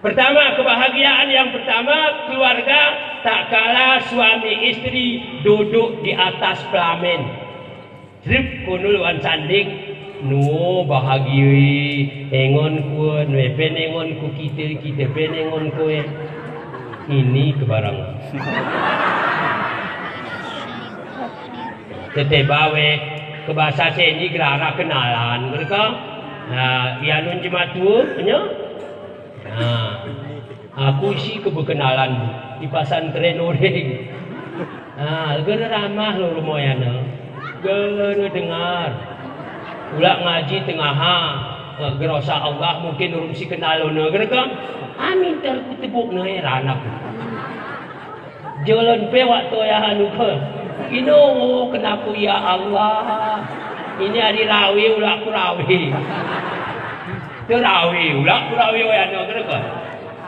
Pertama, kebahagiaan yang pertama, keluarga tak kala suami istri duduk di atas pelamen. Trip kunul wan sanding, nu bahagia, engon ku, nu epen engon ku kita, kita pen engon ku, eh. Ini kebarang. Tete bawe, kebasa seni gerara kenalan, mereka. Nah, ianun jematu, nya? Nah, aku isi kebekenalan, Bu, di pasantren oreng. Nah, gere ramah lo rumoyana. Gere dengar. Ulak ngaji tengaha. Eh, gerasa Allah mungkin urung si kenal ne, gereka. Amin ter kutebuk ne, eh, ranak. Jalan pe waktu ya anu ke. Ino, oh, kenaku ya Allah. Ini ari rawi, ulak ku rawi. Te rawi, ulak ku rawi, oh, ya, anu, gereka.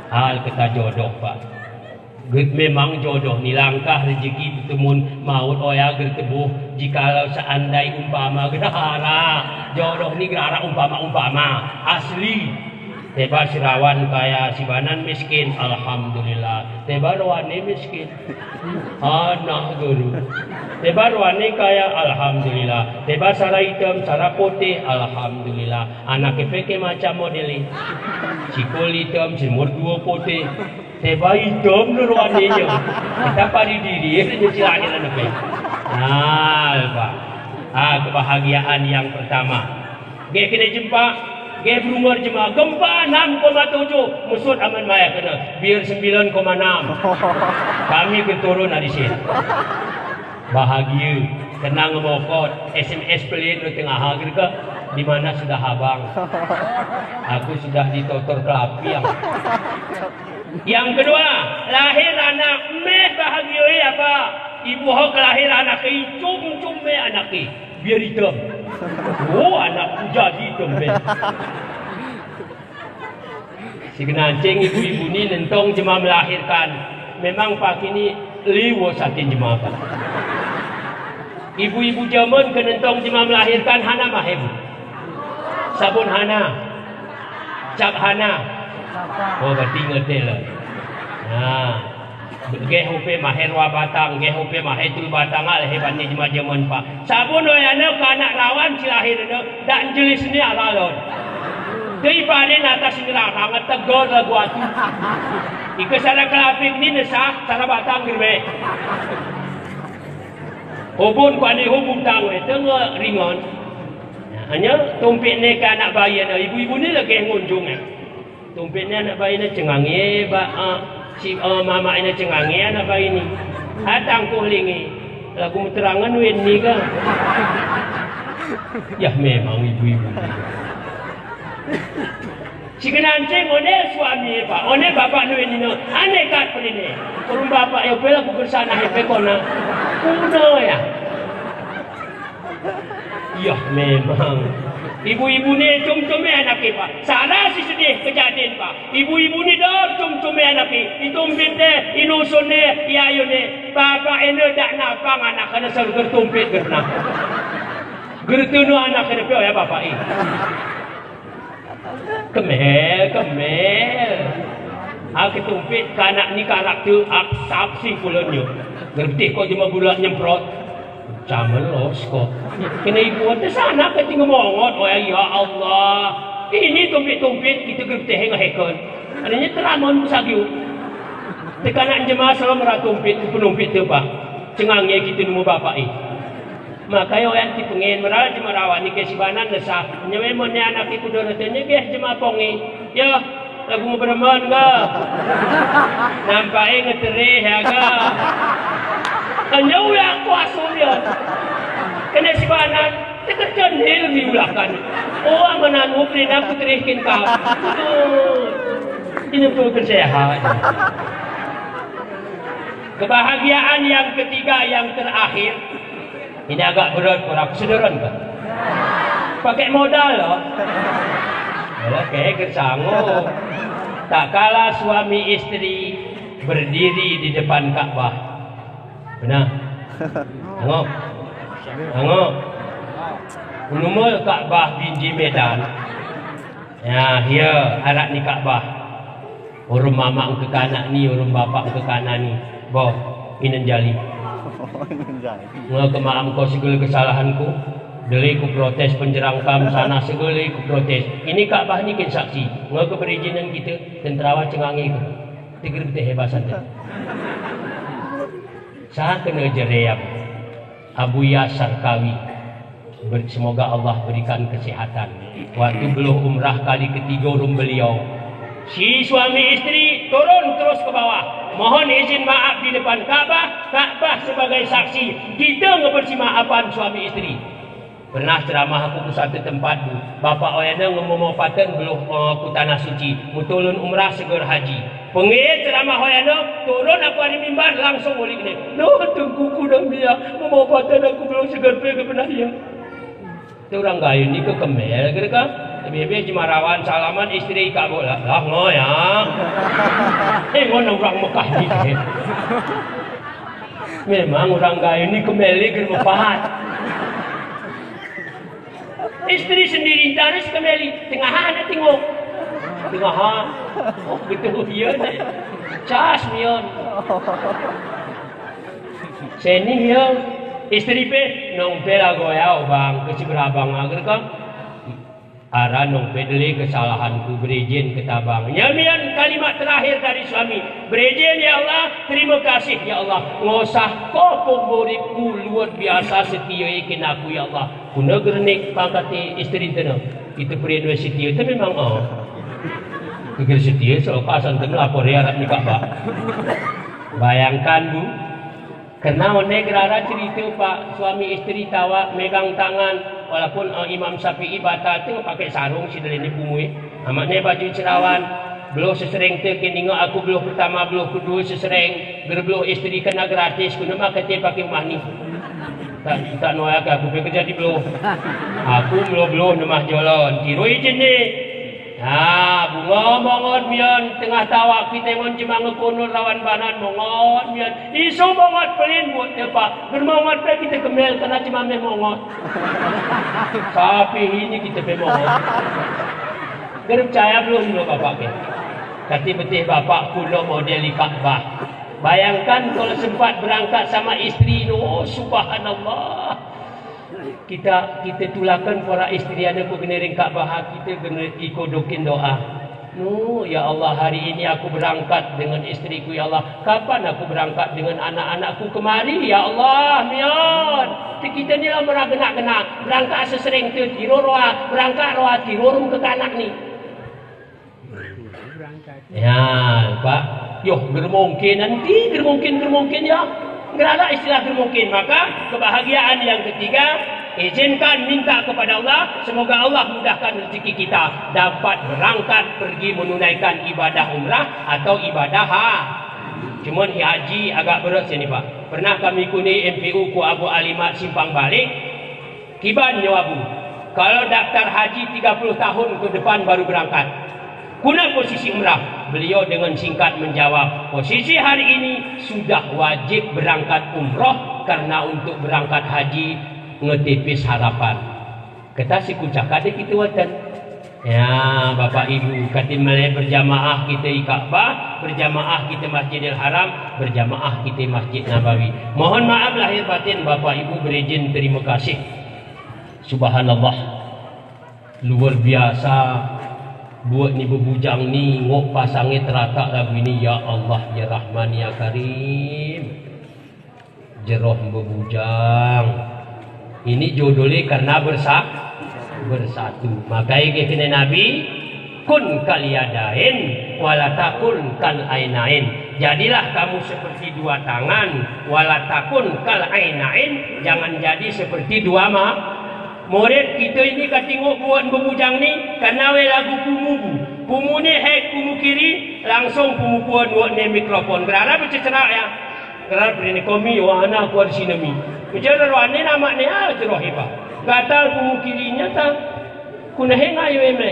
Hal keta jodoh, Pak. Gét memang jodoh ni langkah rejeki tetemun maut oya gertebuh. Jikalau seandai umpama gerara, jodoh ni gerara umpama-umpama. Asli. Teba si rawan kaya, si banan miskin, alhamdulillah. Teba rawane miskin. Anah guru. Teba rawane kaya, alhamdulillah. Teba sara item, sara pote, alhamdulillah. Anak epeke macam modeli. Sikul item, simur dua pote. Teba item ne rawanenya. Kita pari diri, eh, ne silahnya ne pe. Nah, Pak. Ah, kebahagiaan yang pertama. Gé kene jempa, gé berumur jema, gempa enam koma tujuh, mesut aman maya kena, biar sembilan koma enam. Kami keturun dari sini. Bahagia, tenang mokot, S M S pelit lu tengah hari ke, di mana sudah abang? Aku sudah ditotor kelaping. Yang kedua, lahir anak, meh bahagia apa? Ibu ho kelahir anak, icum-cum meh anak, biar item. Oh, anakku jadi item, meh. Si kenancing ibu-ibu ni nentong jema melahirkan. Memang pakini liwo satin jema, Pak. Ibu-ibu jaman ke nentong jema melahirkan hana mahe, Bu? Sabun hana. Cap hana. Oh, berarti ngerti lah. Nah. Geh upe mahe rua batang, geh upe mahe telu batang, ah, lehe bani jema jaman, Pak. Sabun oyane ke anak rawan si lahir ne, dak jelis ni alalon. Dei bani nata singerang, tegor lagu atu. Ike sara kelaping ni nesah, sara batang gerbe. Hubun kuani hubun tang we, tengah ringan. Hanya tumpit ne ke anak bayi ne, ibu-ibu ni lagi ngunjung, eh. Tumpit ne anak bayi ne cengange, ba, ah, si, ah, mama ne cengange anak bayi ni. Atang kuhlingi. Lagu meterangan wen ni ka. Ya, memang ibu-ibu ni. Si kenancing, one suami, Pak. One bapak ne wen ni, no. Ane kat peline. Turun bapak, ya, pela ku kersana, hepe kona. Kuno, ya. Iya, memang. Ibu-ibu ni cum-cum anake, Pak. Sara si sedih kejadian, Pak. Ibu-ibu ni dor cum-cum anake. Itumpit de, inusun de, iyayun de. Bapak ine dak napang anakne sel gertumpit gerna. Gertunu anakne pe oya bapak i. Kemel, kemel. Ake tumpit kanak ni karakter aksap singkulan nyo. Gertih ko jema gula nyemprot. Camelos ko. Kena ibu ate sana ke tinggal mongot. Oh ya Allah. Ini tumpit-tumpit kita gertih ngeheken. Adanya teranon ku sagyu. Tekanak jema selalu merah tumpit, penumpit te, Pak. Cengange kita nemu bapak i. Maka yo yan ti pengen meral jema rawan ni ke si banan nesah. Nyewe mone anak ibu dorete nye geh jema pongi. Ya, lagu ngebereman ga. Nampai ngeterih ya ga. Nyewe yang kuasul ya. Kena si banan, tekerjan hil diulakan. Oh, amanan mu perintah ku terihkin ka. Ini tuh kesehat. Kebahagiaan yang ketiga, yang terakhir. Ini agak berat, kurang sederhana, kan? Pakai modal, loh. Oke, kersanggup. Tak kala suami istri berdiri di depan Ka'bah. Benar. Angok. Angok. Unumul Ka'bah binji Medan. Ya, iya, arak ni Ka'bah. Urung mama engke kanak ni, urung bapak engke kanak ni. Boh, inen jali. Inen jali. Nge kemaam ko segala kesalahanku. Deli ku protes penjerangkam sana segala ku protes. Ini Ka'bah ni kin saksi. Nge ke perizinan kita, tenterawa cengangi ku. Tiger bete hebasan te. Sa kena jeream. Abuya Sarkawi. Ber-, semoga Allah berikan kesehatan. Waktu beluh umrah kali ketiga urung beliau, si suami istri turun terus ke bawah. Mohon izin maaf di depan Ka'bah, Ka'bah sebagai saksi. Kita ngebersi maapan suami istri. Pernah ceramah aku ke satu tempat, Bu. Bapak oyanö ngemomopatön beloh, eh, ku Tanah Suci. Mutulun umrah seger haji. Pengge ceramah oyanö, turun aku dari mimbar, langsung ulik ne. Noh, Tengku, ku nang biya, ngemomopatön aku beloh seger pe ke penah iya. Te orang gayu ini ke kemel, kira ka. Bebe jemarawan salaman istri ka bola. Lah, ngoy, ya. Eh, ngoy orang Mekah ini. Memang orang gayu ini kemel, kira mepat. Istri sendiri taris kemeli, tengahan na tingok. Tengahan. Oh, betul iya ne. Cas miyon. Seni iya, istri pe, nong pe lagoyau bang, kesi berabang agar ka. Ara nong pe deli kesalahanku berejin ketabang. Nyamiyan kalimat terakhir dari suami. Berejin, ya Allah, terima kasih, ya Allah. Ngosah ko pemuripku luar biasa setia ikin aku, ya Allah. Kuna gernik pangkat istri tena. Kita perinduan setia itu memang, oh. Pikir setia, so pasan tena lapor ya, arap nikah, Pak. Bayangkan, Bu. Kena one gerara cerita, Pak, suami istri tawa megang tangan, walaupun, eh, Imam Syafi'i batal, te pakai sarung, si dali ini pumui. Amat ne baju cerawan, beloh sesereng te, kini ngok aku beloh pertama, beloh kedua sesereng, ger beloh istri kena gratis, kuna maka te pakai umah ni. Tak, tak noyak aku pikir jadi beloh. Aku beloh-beloh nemah jolon, tiroi jeni. Nah, bungo mongot miyan, tengah tawa kite ngon jemang kunul lawan banan mongot miyan. Isu mongot pelin buat tepa. Ger mongot pe kite kemel kena jemang me mongot. Tapi ini kite pe mongot. Ger percaya belum lo bapak ke? Kati betih bapak kulo model di Ka'bah. Bayangkan kalau sempat berangkat sama istri, oh, subhanallah. Kita, kita tulakan para istri ada ku gene ring Ka'bah, kita gene ikodokin doa. No, ya Allah, hari ini aku berangkat dengan istriku, ya Allah. Kapan aku berangkat dengan anak-anakku kemari, ya Allah, miyan. Ti kita ni lah meragenak-genak. Berangkat sesering tu, tiro roa, berangkat roa, tiro rum ke kanak ni. Ya, Pak. Yoh, germongkin nanti, germongkin, germongkin ya. Gerada istilah germongkin. Maka, kebahagiaan yang ketiga, izinkan minta kepada Allah, semoga Allah mudahkan rezeki kita dapat berangkat pergi menunaikan ibadah umrah atau ibadah ha-, cuman haji agak berat sini, Pak. Pernah kami kuni M P U ku Abu Alimat Simpang Balik, Kiban nyo Abu, kalau daftar haji tiga puluh tahun ke depan baru berangkat. Kuna posisi umrah? Beliau dengan singkat menjawab, posisi hari ini sudah wajib berangkat umroh karena untuk berangkat haji ngetipis harapan. Kata si kucaka de kitu watan. Ya, Bapak Ibu, kati mele berjamaah kite i Ka'bah, berjamaah kite Masjidil Haram, berjamaah kite Masjid Nabawi. Mohon maaf lahir batin, Bapak Ibu berijin terima kasih. Subhanallah. Luar biasa. Buat ni bebujang ni, ngok pasange teratak lagu ini, ya Allah, ya Rahman, ya Karim. Jeroh bebujang. Ini judulnya karena bersa-, bersatu. Makanya kene Nabi, "Kun kal yadain, wala takun kal ainain." Jadilah kamu seperti dua tangan, wala takun kal ainain, jangan jadi seperti dua ma-, murid kite ini katingok buat bebujang ni, karena we lagu pumu, Bu. Pumu ni hek pumu kiri, langsung pumu puan buat ne mikrofon. Gerara bececerak ya. Keral peri ne komi, wahana kuar sinemi. Kejar roane nama ne, ah, jeroh iba. Gatal pumu kirinya ta. Kuna henga iwe me.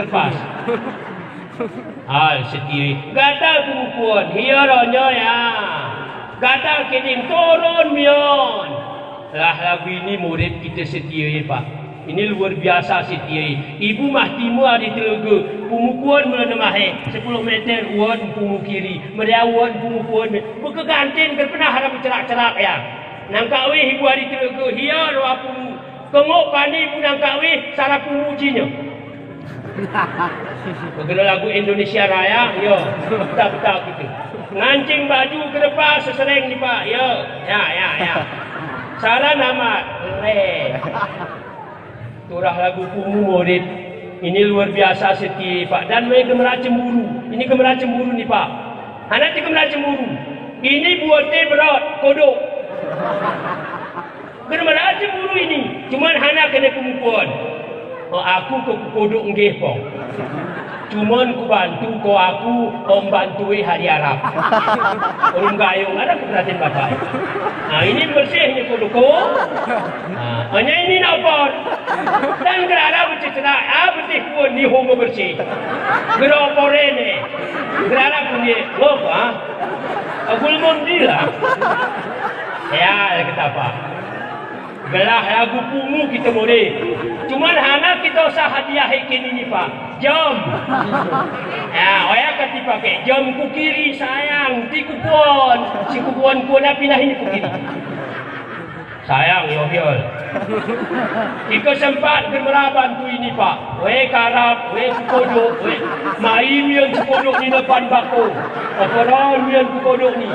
Lepas. Al seti. Gatal pumu kuan. Hiya ronya ya. Gatal keding turun mion. Lah lagu ini murid kite setia, Pak. Ini luar biasa setia. Ibu mah timu ari telega, pumukuan mula nemahe, sepuluh meter uan pumu kiri, meriah uan pumukuan, bekegantin kerpenah harap cerak-cerak ya. Nangka wih ibu ari telega, hiya roa pumu. Kengok pani ibu nangka wih, sara pumu jinya. Begera lagu Indonesia Raya, yo, betul-betul gitu. Ngancing baju kerepas sesereng ni, Pak, yo. Ya, ya, ya. Saran amat. Re. Turah lagu pumu murid. Ini luar biasa seti, Pak. Dan we gemera cemburu. Ini gemera cemburu ni, Pak. Anak ti gemera cemburu. Ini buatnya berat, kodok. Gir mera cemburu ini, cuman hana kene ku mukuon. O aku ko kukodok nggih pong. Cuman ku bantu ko aku, o mbantu i hari Arab. Urung gayung, ada ku peratin bapak. Nah, ini bersih ini ko doko. Nah, hanya ini na opor. Dan gir ara bersih cera, ah, bersih ku ni homo bersih. Gir opor ini. Gir ara ku ni, ngop, ah. Aku lemon dila. Ya, kita apa? Gelah lagu pungu kita more. Cuman hana kita usah hadiah ikin ini, Pak. Jam. Ya, oya kati pake jam ku kiri sayang, ti ku kuon. Si ku kuon kuon api nah ini ku kiri. Sayang, yo, yo. Ika sempat gir mera bantu ini, Pak. We karap, we kukodok, we. Mai mian kukodok ni depan bako. Operan mian kukodok ni.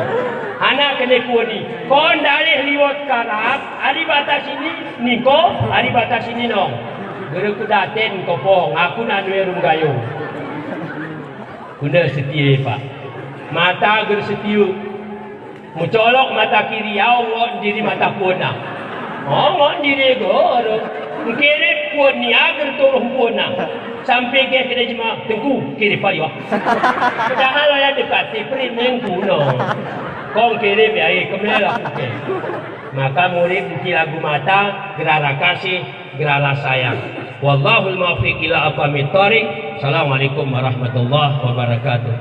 Hana kene kuon ni. Kon dalih liwat karap. Ari batas ini, niko, ari batas ini nong. Gere ku daten kopong, aku nanwe rung gayung. Kuna setie, Pak. Mata gere setie. Mucolok mata kiri, au ngok diri mata kuona. Oh, ngok diri goro. Ngkirip kuon ni ager turuh kuona. Sampai ke kena jema, tengku, kirip ayo. Padahal aya dekat, si peri mengku no. Kong kirip ya, eh, kemela kuke. Maka murid nti lagu mata, gir ara kasih, gir ara sayang. Wallahul muwaffiq ila aqwamit thariq. Assalamualaikum warahmatullahi wabarakatuh.